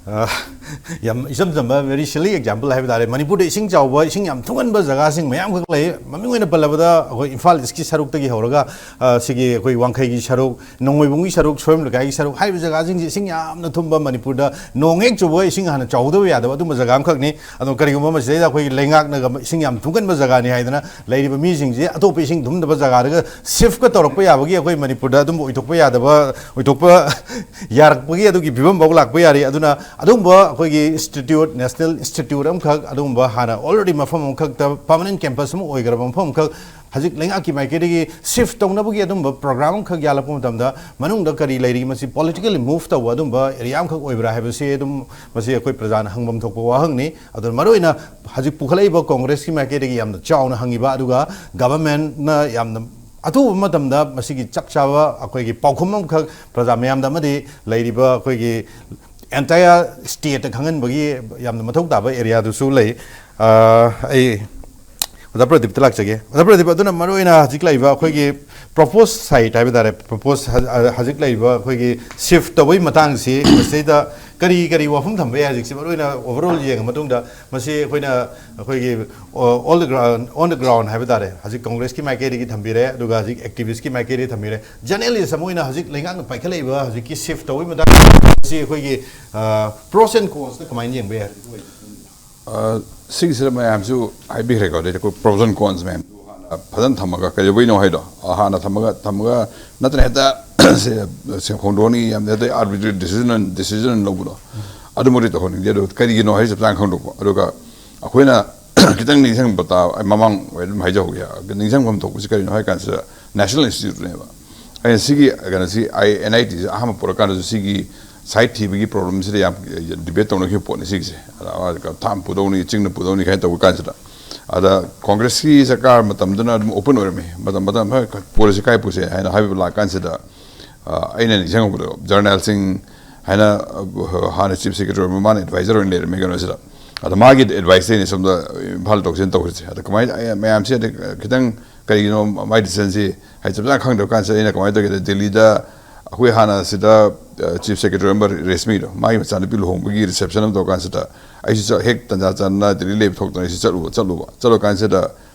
ꯑ, ꯌꯥꯝ ꯏꯆꯝ ꯆꯝꯕ very silly example ꯍꯥꯏꯕ ꯇꯥꯔꯦ꯫ ꯃꯅꯤꯄꯨꯔꯗ ꯏꯁꯤꯡ ꯆꯥꯎꯕ, ꯏꯁꯤꯡ ꯌꯥꯝ ꯊꯨꯡꯍꯟꯕ ꯖꯒꯥꯁꯤꯡ ꯃꯌꯥꯝ ꯈꯛ ꯂꯩ꯫ ꯃꯃꯤꯡ ꯑꯣꯏꯅ ꯄꯜꯂꯕꯗ ꯑꯩꯈꯣꯏ ꯏꯝꯐꯥꯜ ꯏꯁꯀꯤ ꯁꯔꯨꯛꯇꯒꯤ ꯍꯧꯔꯒ, ꯑ, ꯁꯤꯒꯤ ꯑꯩꯈꯣꯏ ꯋꯥꯡꯈꯩꯒꯤ ꯁꯔꯨꯛ, ꯅꯣꯡꯃꯩꯕꯨꯡꯒꯤ ꯁꯔꯨꯛ, ꯁꯣꯏꯕꯝ ꯂꯩꯀꯥꯏꯒꯤ ꯁꯔꯨꯛ ꯍꯥꯏꯔꯤꯕ ꯖꯒꯥꯁꯤꯡꯁꯦ ꯏꯁꯤꯡ ꯌꯥꯝꯅ ꯊꯨꯝꯕ, ꯃꯅꯤꯄꯨꯔꯗ ꯅꯣꯡ ꯍꯦꯛ ꯆꯨꯕ ꯏꯁꯤꯡ ꯍꯥꯟꯅ ꯆꯥꯎꯍꯧꯗꯕ ꯌꯥꯗꯕ ꯑꯗꯨꯝꯕ ꯖꯒꯥ ꯑꯃꯈꯛꯅꯤ꯫ ꯑꯗꯣ ꯀꯔꯤꯒꯨꯝꯕ ꯃꯁꯤꯗꯩꯗ ꯑꯩꯈꯣꯏꯒꯤ ꯂꯩꯉꯥꯛꯅꯒ ꯏꯁꯤꯡ ꯌꯥꯝ ꯊꯨꯝꯒꯟꯕ ꯖꯒꯥꯅꯤ ꯍꯥꯏꯗꯅ ꯂꯩꯔꯤꯕ ꯃꯤꯁꯤꯡꯁꯦ ꯑꯇꯣꯞꯄ ꯏꯁꯤꯡ ꯊꯨꯝꯗꯕ ꯖꯒꯥꯗꯒ shiftꯀ ꯇꯧꯔꯛꯄ ꯌꯥꯕꯒꯤ ꯑꯩꯈꯣꯏ ꯃꯅꯤꯄꯨꯔꯗ ꯑꯗꯨꯝ ꯑꯣꯏꯊꯣꯛꯄ ꯌꯥꯗꯕ, ꯑꯣꯏꯊꯣꯛꯄ ꯌꯥꯔꯛꯄꯒꯤ ꯑꯗꯨꯒꯤ ꯐꯤꯕꯝ ꯐꯥꯎ ꯂꯥꯛꯄ ꯌꯥꯔꯤ꯫ ꯑꯗꯨꯅ ꯑꯗꯨꯒꯨꯝꯕ ꯑꯩꯈꯣꯏꯒꯤ ꯏꯟꯁꯇꯤꯇ꯭ꯌꯨꯠ, ꯅꯦꯁꯅꯦꯜ ꯏꯟꯁꯇꯤꯇ꯭ꯌꯨꯠ ꯑꯃꯈꯛ, ꯑꯗꯨꯒꯨꯝꯕ ꯍꯥꯟꯅ already ꯃꯐꯝ ꯑꯃꯈꯛꯇ ꯄꯔꯃꯅꯦꯟ ꯀꯦꯝꯄꯁ ꯑꯃ ꯑꯣꯏꯈ꯭ꯔꯕ ꯃꯐꯝ ꯑꯃꯈꯛ ꯍꯧꯖꯤꯛ ꯂꯩꯉꯥꯛꯀꯤ ꯃꯥꯏꯀꯩꯗꯒꯤ ꯁꯤꯐ ꯇꯧꯅꯕꯒꯤ ꯑꯗꯨꯝꯕ ꯄ꯭ꯔꯣꯒ꯭ꯔꯥꯝ ꯑꯃꯈꯛ ꯌꯥꯜꯂꯛꯄ ꯃꯇꯝꯗ ꯃꯅꯨꯡꯗ ꯀꯔꯤ ꯂꯩꯔꯤ, ꯃꯁꯤ ꯄꯣꯂꯤꯇꯤꯀꯦꯜꯂꯤ ꯃꯨꯚ ꯇꯧꯕ ꯑꯗꯨꯝꯕ ꯑꯦꯔꯤꯌꯥ ꯑꯃꯈꯛ ꯑꯣꯏꯕ꯭ꯔꯥ ꯍꯥꯏꯕꯁꯤ ꯑꯗꯨꯝ, ꯃꯁꯤ ꯑꯩꯈꯣꯏ ꯄ꯭ꯔꯖꯥꯅ ꯍꯪꯐꯝ ꯊꯣꯛꯄ ꯋꯥꯍꯪꯅꯤ꯫ ꯑꯗꯨꯅ ꯃꯔꯨꯑꯣꯏꯅ ꯍꯧꯖꯤꯛ ꯄꯨꯈꯠꯂꯛꯏꯕ ꯀꯣꯡꯒ꯭ꯔꯦꯁꯀꯤ ꯃꯥꯏꯀꯩꯗꯒꯤ ꯌꯥꯝꯅ ꯆꯥꯎꯅ ꯍꯪꯉꯤꯕ, ꯑꯗꯨꯒ ꯒꯚꯔꯟꯃꯦꯟꯠꯅ ꯌꯥꯝꯅ ꯑꯊꯨꯕ ꯃꯇꯝꯗ ꯃꯁꯤꯒꯤ ꯆꯞ ꯆꯥꯕ ꯑꯩꯈꯣꯏꯒꯤ ꯄꯥꯎꯈꯨꯝ ꯑꯃꯈꯛ ꯄ꯭ꯔꯖꯥ ꯃꯌꯥꯝꯗ ꯑꯃꯗꯤ ꯂꯩꯔꯤꯕ ꯑꯩꯈꯣꯏꯒꯤ ꯑꯦꯟꯇꯥꯌꯔ ꯁ꯭ꯇꯦꯠꯇ ꯈꯪꯍꯟꯕꯒꯤ ꯌꯥꯝꯅ ꯃꯊꯧ ꯇꯥꯕ ꯑꯦꯔꯤꯌꯥꯗꯨꯁꯨ ꯂꯩ꯫ ꯑ, ꯑꯩ ꯑꯣꯖꯥ ꯄ꯭ꯔꯗꯤꯞꯇ ꯂꯥꯛꯆꯒꯦ꯫ ꯑꯣꯖꯥ ꯄ꯭ꯔꯗꯤꯞ, ꯑꯗꯨꯅ ꯃꯔꯨꯑꯣꯏꯅ ꯍꯧꯖꯤꯛ ꯂꯩꯔꯤꯕ ꯑꯩꯈꯣꯏꯒꯤ ꯄ꯭ꯔꯣꯄꯣꯁ ꯁꯥꯏꯠ ꯍꯥꯏꯕ ꯇꯥꯔꯦ, ꯄ꯭ꯔꯣꯄꯣꯁ ꯍ-, ꯍ-, ꯍꯧꯖꯤꯛ ꯂꯩꯔꯤꯕ ꯑꯩꯈꯣꯏꯒꯤ ꯁꯤꯐ ꯇꯧꯕꯒꯤ ꯃꯇꯥꯡꯁꯤ ꯃꯁꯤꯗ ꯀꯔꯤ ꯀꯔꯤ ꯋꯥꯐꯝ ꯊꯝꯕ ꯌꯥꯏ? ꯍꯧꯖꯤꯛꯁꯤ ꯃꯔꯨꯑꯣꯏꯅ ꯑꯣꯚꯔꯑꯣꯜ ꯌꯦꯡꯉ ꯃꯇꯨꯡꯗ ꯃꯁꯤ ꯑꯩꯈꯣꯏꯅ ꯑꯩꯈꯣꯏꯒꯤ on the ground, on the ground ꯍꯥꯏꯕ ꯇꯥꯔꯦ, ꯍꯧꯖꯤꯛ ꯀꯣꯡꯒ꯭ꯔꯦꯁꯀꯤ ꯃꯥꯏꯀꯩꯗꯒꯤ ꯊꯝꯕꯤꯔꯦ, ꯑꯗꯨꯒ ꯍꯧꯖꯤꯛ ꯑꯦꯛꯇꯤꯚꯤꯁ꯭ꯠꯀꯤ ꯃꯥꯏꯀꯩꯗꯒꯤ ꯊꯝꯕꯤꯔꯦ꯫ ꯖꯔꯅꯦꯂꯤꯁ ꯑꯃ ꯑꯣꯏꯅ ꯍꯧꯖꯤꯛ ꯂꯩꯉꯥꯛꯅ ꯄꯥꯏꯈꯠꯂꯛꯏꯕ ꯍꯧꯖꯤꯛꯀꯤ ꯁꯤꯐ ꯇꯧꯕꯒꯤ ꯃꯇꯥꯡ ꯑꯁꯤ ꯑꯩꯈꯣꯏꯒꯤ ꯄ꯭ꯔꯣꯁ ꯑꯦꯟ ꯀꯣꯟꯁꯇ ꯀꯃꯥꯏꯅ ꯌꯦꯡꯕ ꯌꯥꯏ? ꯑ, ꯁꯤꯒꯤꯁꯤꯗ ꯃꯌꯥꯝꯁꯨ ꯍꯥꯏꯕꯤꯈ꯭ꯔꯦꯀꯣ, ꯑꯗꯩꯗꯤ ꯑꯩꯈꯣꯏ ꯄ꯭ꯔꯣꯁ ꯑꯦꯟ ꯀꯣꯟꯁ ꯃꯌꯥꯝ ꯍꯥꯟꯅ ꯐꯖꯅ ꯊꯝꯃꯒ ꯀꯩꯗꯧꯕꯩꯅꯣ ꯍꯥꯏꯗꯣ, ꯑ, ꯍꯥꯟꯅ ꯊꯝꯃꯒ, ꯊꯝꯃꯒ ꯅꯠꯇꯅ ꯍꯦꯛꯇ ꯁꯦ, ꯁꯦ ꯍꯣꯡꯗꯣꯛꯑꯅꯤ, ꯌꯥꯝꯅ ꯍꯦꯛꯇ ꯑꯥꯔꯕꯤꯇ꯭ꯔꯦꯔꯤ ꯗꯤꯁꯤꯖꯟ, ꯗꯤꯁꯤꯖꯟ ꯂꯧꯕꯗꯣ, ꯑꯗꯨꯃꯛꯇꯤ ꯇꯧꯍꯟꯅꯤꯡꯗꯦ꯫ ꯑꯗꯣ ꯀꯔꯤꯒꯤꯅꯣ ꯍꯥꯏꯁꯦ ꯆꯞ ꯆꯥꯅ ꯈꯪꯗꯣꯛꯄ꯫ ꯑꯗꯨꯒ ꯑꯩꯈꯣꯏꯅ ꯈꯤꯇꯪ ꯅꯤꯡꯁꯤꯡꯕ ꯇꯥꯕ, ꯑꯩ ꯃꯃꯥꯡ ꯑꯣꯏꯅ ꯑꯗꯨꯝ ꯍꯥꯏꯖꯍꯧꯒꯦ꯫ ꯅꯤꯡꯁꯤꯡꯐꯝ ꯊꯣꯛꯄꯁꯤ ꯀꯔꯤꯅꯣ ꯍꯥꯏ ꯀꯥꯟꯁꯤꯗ, ꯅꯦꯁꯅꯦꯜ ꯏꯟꯁꯇꯤꯇ꯭ꯌꯨꯠꯅꯦꯕ꯫ ꯑꯩꯅ ꯁꯤꯒꯤ ꯀꯩꯅꯣꯁꯤ, ꯑꯩ ꯑꯦꯟ ꯑꯥꯏ ꯇꯤꯁꯤ ꯑꯍꯥꯟꯕ ꯄꯨꯔꯛꯀꯥꯟꯗꯁꯨ ꯁꯤꯒꯤ ꯁꯥꯏꯠ ꯊꯤꯕꯒꯤ ꯄ꯭ꯔꯣꯕ꯭ꯂꯦꯝꯁꯤꯗ ꯌꯥꯝ ꯗꯤꯕꯦꯠ ꯇꯧꯅꯈꯤꯕ ꯄꯣꯠꯅꯤ ꯁꯤꯒꯤꯁꯦ꯫ ꯑꯗ ꯊꯥꯡ ꯄꯨꯗꯧꯅꯤ, ꯆꯤꯡꯅ ꯄꯨꯗꯧꯅꯤ ꯀꯥꯏꯅ ꯇꯧꯕ ꯀꯥꯟꯁꯤꯗ, ꯑꯗ ꯀꯣꯡꯒ꯭ꯔꯦꯁꯀꯤ ꯁꯔꯀꯥꯔ ꯃꯇꯝꯗꯨꯅ ꯑꯗꯨꯝ ꯑꯣꯄꯟ ꯑꯣꯏꯔꯝꯃꯤ꯫ ꯃꯇꯝ, ꯃꯇꯝ, "ꯍꯣꯏ, ꯄꯨꯔꯁꯤ, ꯀꯥꯏ ꯄꯨꯁꯦ?" ꯍꯥꯏꯅ ꯍꯥꯏꯕ ꯂꯥꯛ ꯀꯥꯟꯁꯤꯗ, ꯑ, ꯑꯩꯅ ꯅꯤꯡꯁꯤꯡꯉꯛꯄꯗꯣ, ꯖꯔꯅꯦꯜ ꯁꯤꯡ ꯍꯥꯏꯅ, ꯑ, ꯍꯥꯟꯅ ꯆꯤꯐ ꯁꯦꯀ꯭ꯔꯦꯇꯔꯤ ꯑꯣꯏꯔꯝꯕ, ꯃꯥꯅ ꯑꯦꯗꯚꯥꯏꯖꯔ ꯑꯣꯏꯅ ꯂꯩꯔꯝꯃꯤ ꯀꯩꯅꯣꯁꯤꯗ꯫ ꯑꯗ ꯃꯥꯒꯤ ꯑꯦꯗꯚꯥꯏꯁꯇꯩꯅ ꯁꯣꯝꯗ ꯏꯝꯐꯥꯜ ꯇꯧꯁꯦꯅ ꯇꯧꯔꯤꯁꯦ꯫ ꯑꯗ ꯀꯃꯥꯏꯅ, ꯑꯩ ꯃꯌꯥꯝꯁꯦ ꯑꯗ ꯈꯤꯇꯪ ꯀꯔꯤꯒꯤꯅꯣ ꯃꯥꯏ ꯗꯤꯁꯤꯖꯟꯁꯤ ꯍꯥꯏ ꯆꯞ ꯆꯥꯅ ꯈꯪꯗꯕ ꯀꯥꯟꯁꯤꯗ, ꯑꯩꯅ ꯀꯃꯥꯏꯅ ꯇꯧꯒꯦꯗ, ꯗꯦꯜꯂꯤꯗ ꯑꯩꯈꯣꯏ ꯍꯥꯟꯅ ꯁꯤꯗ, ꯑ, ꯆꯤꯐ ꯁꯦꯀ꯭ꯔꯦꯇꯔꯤ ꯑꯣꯏꯔꯝꯕ ꯔꯦꯁꯃꯤꯗꯣ, ꯃꯥꯒꯤ ꯃꯆꯥꯅꯨꯄꯤ ꯂꯨꯍꯣꯡꯕꯒꯤ ꯔꯤꯁꯦꯞꯁꯟ ꯑꯃ ꯇꯧꯔ ꯀꯥꯟꯁꯤꯗ, ꯑꯩꯁꯨ ꯆꯠ-, ꯍꯦꯛ ꯇꯟꯖꯥ ꯆꯥꯟꯅꯅ ꯗꯦꯜꯂꯤ ꯂꯩꯕ ꯊꯣꯛꯇꯅ ꯑꯩꯁꯨ ꯆꯠꯂꯨꯕ, ꯆꯠꯂꯨꯕ꯫ ꯆꯠꯂꯨ ꯀꯥꯟꯁꯤꯗ,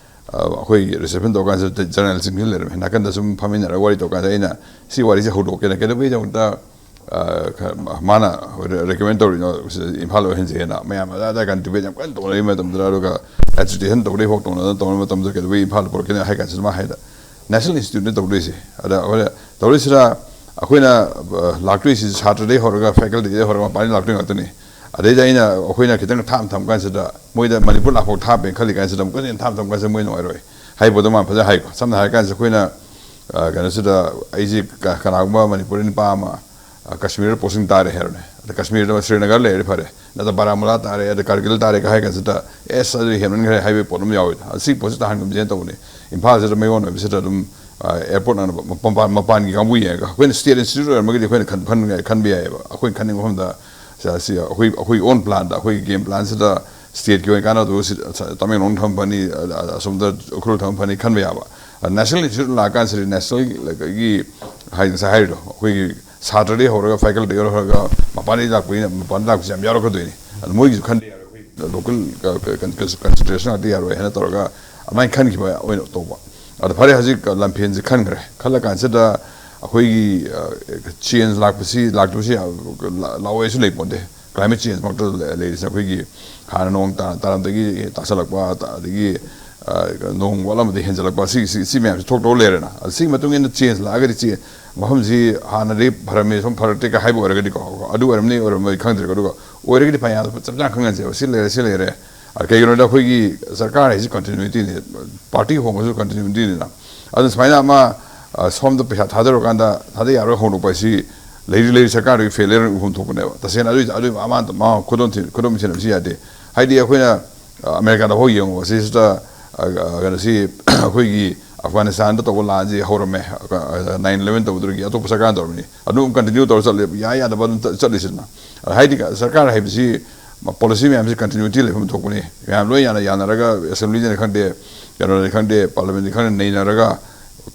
ꯑ, ꯑꯩꯈꯣꯏ ꯔꯤꯁꯦꯞꯁꯟ ꯇꯧꯔ ꯀꯥꯟꯁꯤꯗ ꯖꯔꯅꯦꯜꯁꯤꯡꯁꯨ ꯂꯩꯔꯝꯃꯦ꯫ ꯅꯥꯀꯟꯗ ꯁꯨꯝ ꯐꯝꯃꯤꯟꯅꯔꯒ ꯋꯥꯔꯤ ꯇꯧꯔ ꯀꯥꯟꯁꯤꯗ ꯑꯩꯅ ꯁꯤ ꯋꯥꯔꯤꯁꯦ ꯍꯧꯗꯣꯛꯀꯦꯅ, ꯀꯩꯗꯧꯕꯩꯗꯃꯛꯇ, ꯑ, ꯈ-, ꯃꯥꯅ ꯔꯦꯀꯃꯦꯟ ꯇꯧꯔꯤꯅꯣ ꯏꯝꯐꯥꯜ ꯑꯣꯏꯍꯟꯁꯦꯅ, ꯃꯌꯥꯝ ꯑꯗꯥ ꯑꯗꯥ ꯀꯥꯟꯗ ꯗꯤꯕꯦꯠ ꯌꯥꯝ ꯀꯟꯅ ꯇꯧꯅꯔꯤ ꯃꯇꯝꯗꯨꯗ, ꯑꯗꯨꯒ ꯑꯦꯖꯤꯇꯦꯁꯟ ꯇꯧꯗꯩ ꯍꯣꯛ ꯇꯧꯅꯗꯅ ꯇꯧꯅꯕ ꯃꯇꯝꯗ ꯀꯩꯗꯧꯕꯩ ꯏꯝꯐꯥꯜꯗ ꯄꯨꯔꯛꯀꯦꯅ ꯍꯥꯏ ꯀꯥꯟꯁꯤꯗ ꯃꯥ ꯍꯥꯏꯗ, ꯅꯦꯁꯅꯦꯜ ꯏꯟꯁꯇꯤꯇ꯭ꯌꯨꯠꯅ ꯇꯧꯗꯣꯏꯁꯦ꯫ ꯑꯗ ꯑꯩꯈꯣꯏꯅ ꯇꯧꯔꯤꯁꯤꯗ, ꯑꯩꯈꯣꯏꯅ ꯑ, ꯂꯥꯛꯇꯣꯏꯁꯤ ꯁꯥꯇ꯭ꯔꯗꯩ ꯍꯧꯔꯒ ꯐꯦꯀꯜꯇꯤꯗꯩ ꯍꯧꯔꯒ ꯃꯄꯥꯟꯗꯒꯤ ꯂꯥꯛꯇꯣꯏ ꯉꯥꯛꯇꯅꯤ꯫ ꯑꯗꯩꯗ ꯑꯩꯅ ꯑꯩꯈꯣꯏꯅ ꯈꯤꯇꯪ ꯊꯥꯞꯅ ꯊꯝ ꯀꯥꯟꯁꯤꯗ ꯃꯣꯏꯗ ꯃꯅꯤꯄꯨꯔ ꯂꯥꯛꯐꯥꯎ ꯊꯥꯞꯄꯦꯅ ꯈꯜꯂꯤ ꯀꯥꯟꯁꯤꯗ ꯑꯃꯨꯛꯀ ꯍꯦꯟꯅ ꯊꯥꯞꯅ ꯊꯝ ꯀꯥꯟꯁꯤꯗ ꯃꯣꯏ ꯅꯨꯡꯉꯥꯏꯔꯣꯏ ꯍꯥꯏꯕꯗꯣ ꯃꯥ ꯐꯖꯅ ꯍꯥꯏꯀꯣ꯫ ꯁꯝꯅ ꯍꯥꯏꯔ ꯀꯥꯟꯁꯤꯗ ꯑꯩꯈꯣꯏꯅ ꯑ, ꯀꯩꯅꯣꯁꯤꯗ ꯑꯩꯁꯤ ꯀ- ꯀꯅꯥꯒꯨꯝꯕ ꯃꯅꯤꯄꯨꯔꯤ ꯅꯨꯄꯥ ꯑꯃ ꯑ, ꯀꯥꯁꯃꯤꯔꯗ ꯄꯣꯁꯇꯤꯡ ꯇꯥꯔꯦ ꯍꯥꯏꯔꯣꯅꯦ꯫ ꯑꯗ ꯀꯥꯁꯃꯤꯔꯗ ꯁ꯭ꯔꯤꯅꯒꯔ ꯂꯩꯔꯗꯤ ꯐꯔꯦ, ꯅꯠꯇ꯭ꯔ ꯕꯥꯔꯥꯃꯨꯂꯥ ꯇꯥꯔꯦ, ꯑꯗ ꯀꯥꯔꯒꯤꯜ ꯇꯥꯔꯦ ꯀ ꯍꯥꯏ ꯀꯥꯟꯁꯤꯗ ꯑꯦꯁ ꯑꯗꯨ ꯍꯦꯟꯃꯟꯈ꯭ꯔꯦ ꯍꯥꯏꯕꯒꯤ ꯄꯣꯠ ꯑꯃ ꯌꯥꯎꯋꯦ꯫ ꯑꯗ ꯁꯤ ꯄꯣꯠꯁꯤ ꯇꯥꯍꯟꯒꯨꯝꯁꯦꯅ ꯇꯧꯕꯅꯤ꯫ ꯏꯝꯐꯥꯜꯁꯤꯗ ꯃꯌꯣꯟ ꯑꯣꯏꯕꯁꯤꯗ ꯑꯗꯨꯝ ꯑ, ꯑꯦꯌꯔꯄꯣꯔꯠ ꯅꯪꯅ ꯃꯄꯥꯟ ꯃꯄꯥꯟꯒꯤ ꯀꯥꯡꯕꯨ ꯌꯦꯡꯉꯒ ꯑꯩꯈꯣꯏꯅ ꯁ꯭ꯇꯦꯠ ꯏꯟꯁꯇꯤꯇ꯭ꯌꯨꯠ ꯑꯣꯏꯔꯝꯃꯒꯗꯤ ꯑꯩꯈꯣꯏꯅ ꯈꯟ- ꯈꯟ- ꯈꯟꯕ ꯌꯥꯏꯑꯕ꯫ ꯑꯩꯈꯣꯏꯅ ꯈꯟꯅꯤꯡꯕ ꯃꯐꯝꯗ ꯁ- ꯁꯤ ꯑꯩꯈꯣꯏ ꯑꯩꯈꯣꯏꯒꯤ ꯑꯣꯟ ꯄ꯭ꯂꯥꯟꯗ ꯑꯩꯈꯣꯏꯒꯤ ꯒꯦꯝ ꯄ꯭ꯂꯥꯟꯁꯤꯗ ꯁ꯭ꯇꯦꯠꯀꯤ ꯑꯣꯏꯅ ꯀꯥꯟꯅꯗꯧꯕ ꯁꯤ ꯇꯃꯦꯡꯂꯣꯡ ꯊꯝꯕ ꯐꯅꯤ, ꯑ- ꯑ- ꯑꯁꯣꯝꯗ ꯎꯈ꯭ꯔꯨꯜ ꯊꯝꯕ ꯐꯅꯤ ꯈꯟꯕ ꯌꯥꯕ꯫ ꯅꯦꯁꯅꯦꯜ ꯏꯟꯁꯇꯤꯇ꯭ꯌꯨꯠ ꯂꯥꯛꯑꯀꯥꯟꯁꯤꯗ ꯅꯦꯁꯅꯦꯜꯒꯤ ꯍꯥꯏ ꯉꯁꯥꯏ ꯍꯥꯏꯔꯤꯗꯣ ꯑꯩꯈꯣꯏꯒꯤ ꯁꯥꯇ꯭ꯔꯗꯒꯤ ꯍꯧꯔꯒ ꯐꯦꯀꯜꯇꯤꯗꯒꯤ ꯍꯧꯔꯒ ꯃꯄꯥꯟꯗꯒꯤ ꯂꯥꯛꯄꯒꯤ ꯃꯄꯥꯟꯗ ꯂꯥꯛꯄꯁꯤ ꯌꯥꯝ ꯌꯥꯎꯔꯛꯀꯗꯣꯏꯅꯤ꯫ ꯑꯗꯨ ꯃꯣꯏꯒꯤꯁꯨ ꯈꯟꯗ ꯌꯥꯔꯣꯏ꯫ ꯑꯩꯈꯣꯏ ꯂꯣꯀꯦꯜ ꯀꯟꯁꯤꯗꯔꯦꯁꯟ ꯉꯥꯛꯇ ꯌꯥꯔꯣꯏ ꯍꯥꯏꯅ ꯇꯧꯔꯒ ꯑꯗꯨꯃꯥꯏꯅ ꯈꯟꯈꯤꯕ ꯑꯣꯏꯅ ꯇꯧꯕ꯫ ꯑꯗꯣ ꯐꯔꯦ, ꯍꯧꯖꯤꯛ ꯂꯝꯐꯦꯟꯁꯦ ꯈꯟꯈ꯭ꯔꯦ꯫ ꯈꯜꯂ ꯀꯥꯟꯁꯤꯗ ꯑꯩꯈꯣꯏꯒꯤ ꯆꯦꯟꯖ ꯂꯥꯛꯄꯁꯤ ꯂꯥꯛꯇꯕꯁꯤ ꯂꯥꯛꯑꯣꯏꯁꯨ ꯂꯩ ꯄꯣꯟꯗꯦ꯫ ꯀ꯭ꯂꯥꯏꯃꯦꯠ ꯆꯦꯟꯖ ꯃꯛꯇ ꯂꯩꯔꯤꯁꯦ ꯑꯩꯈꯣꯏꯒꯤ ꯍꯥꯟꯅ ꯅꯣꯡ ꯇꯥ- ꯇꯥꯔꯝꯗꯒꯤ ꯇꯥꯁꯜꯂꯛꯄ, ꯑꯗꯒꯤ ꯑ, ꯅꯣꯡ ꯋꯥꯠꯂꯝꯕꯗꯒꯤ ꯍꯦꯟꯖꯜꯂꯛꯄ, ꯁꯤ ꯁꯤ ꯁꯤ ꯃꯌꯥꯝꯁꯤ ꯊꯣꯛꯇꯧ ꯂꯩꯔꯦꯅ꯫ ꯑꯗ ꯁꯤꯒꯤ ꯃꯇꯨꯡ ꯏꯟꯅ ꯆꯦꯟꯖ ꯂꯥꯛꯑꯒꯗꯤ ꯆꯦ ꯃꯐꯝꯁꯤ ꯍꯥꯟꯅꯗꯤ ꯐꯔꯝꯃꯤ ꯁꯨꯝ ꯐꯔꯛꯇꯦ ꯀ ꯍꯥꯏꯕ ꯑꯣꯏꯔꯒꯗꯤꯀꯣ, ꯑꯗꯨ ꯑꯣꯏꯔꯝꯅꯤ ꯑꯣꯏꯔꯝꯃꯣꯏ ꯈꯪꯗ꯭ꯔꯦꯀꯣ꯫ ꯑꯗꯨꯒ ꯑꯣꯏꯔꯒꯗꯤ ꯐꯩ, ꯆꯞ ꯆꯥꯅ ꯈꯪꯍꯟꯁꯦꯕ꯫ ꯁꯤ ꯂꯩꯔꯦ, ꯁꯤ ꯂꯩꯔꯦ꯫ ꯑ, ꯀꯩꯒꯤꯅꯣꯗ ꯑꯩꯈꯣꯏꯒꯤ ꯁꯔꯀꯥꯔ ꯍꯥꯏꯁꯤ ꯀꯟꯇꯤꯅ꯭ꯌꯨꯇꯤꯅꯤ, ꯄꯥꯔꯇꯤ ꯍꯣꯡꯉꯁꯨ ꯀꯟꯇꯤꯅ꯭ꯌꯨꯇꯤꯅꯤꯅ꯫ ꯑꯗꯨꯅ ꯁꯨꯃꯥꯏꯅ ꯑꯃ ꯑ, ꯁꯣꯝꯗ ꯄꯩꯁꯥ ꯊꯥꯗꯔꯨꯀꯥꯟꯗ ꯊꯥꯗ ꯌꯥꯔꯣꯏ ꯍꯣꯡꯗꯣꯛꯄ ꯍꯥꯏꯁꯤ ꯂꯩꯔꯤ ꯂꯩꯔꯤ ꯁꯔꯀꯥꯔꯗꯨꯒꯤ ꯐꯦꯂꯤꯌꯔ ꯎꯐꯝ ꯊꯣꯛꯄꯅꯦꯕ꯫ ꯇꯁꯦꯡꯅ ꯑꯗꯨꯏ ꯑꯗꯨꯏ ꯑꯃ ꯑꯃ ꯈꯨꯗꯣꯝ ꯊꯤ- ꯈꯨꯗꯣꯝ ꯊꯤꯅꯕꯁꯤ ꯌꯥꯗꯦ꯫ ꯍꯥꯏꯗꯤ ꯑꯩꯈꯣꯏꯅ ꯑ, ꯑꯃꯦꯔꯤꯀꯥꯗ ꯐꯥꯎ ꯌꯦꯡꯉꯨ, ꯁꯤꯁꯤꯗ ꯑ, ꯑ, ꯀꯩꯅꯣꯁꯤ ꯑꯩꯈꯣꯏꯒꯤ ꯑꯐꯒꯥꯅꯤꯁꯇꯥꯟꯗ ꯇꯧꯕ ꯂꯥꯟꯁꯤ ꯍꯧꯔꯝꯃꯦ꯫ ꯅꯥꯏꯟ ꯏꯂꯦꯚꯦꯟ ꯇꯧꯕꯗꯨꯗꯒꯤ ꯑꯇꯣꯞꯄ ꯁꯔꯀꯥꯔꯅ ꯇꯧꯔꯝꯃꯤ꯫ ꯑꯗꯨꯝ ꯀꯟꯇꯤꯅ꯭ꯌꯨ ꯇꯧꯔ ꯆꯠꯂꯦ, ꯌꯥꯏ ꯌꯥꯗꯕ ꯑꯗꯨꯝ ꯆꯠ- ꯆꯠꯂꯤꯁꯤꯅ꯫ ꯍꯥꯏꯗꯤ ꯁꯔꯀꯥꯔ ꯍꯥꯏꯕꯁꯤ ꯄꯣꯂꯤꯁꯤ ꯃꯌꯥꯝꯁꯤ ꯀꯟꯇꯤꯅ꯭ꯌꯨꯇꯤ ꯂꯩꯐꯝ ꯊꯣꯛꯄꯅꯤ꯫ ꯃꯌꯥꯝ ꯂꯣꯏ ꯌꯥꯅ ꯌꯥꯅꯔꯒ ꯑꯦꯁꯦꯝꯕ꯭ꯂꯤꯗꯅꯤ ꯈꯪꯗꯦ, ꯀꯩꯅꯣꯅꯤ ꯈꯪꯗꯦ, ꯄꯥꯔꯂꯤꯌꯥꯃꯦꯟꯠꯅꯤ ꯈꯪꯗꯦ, ꯅꯩꯅꯔꯒ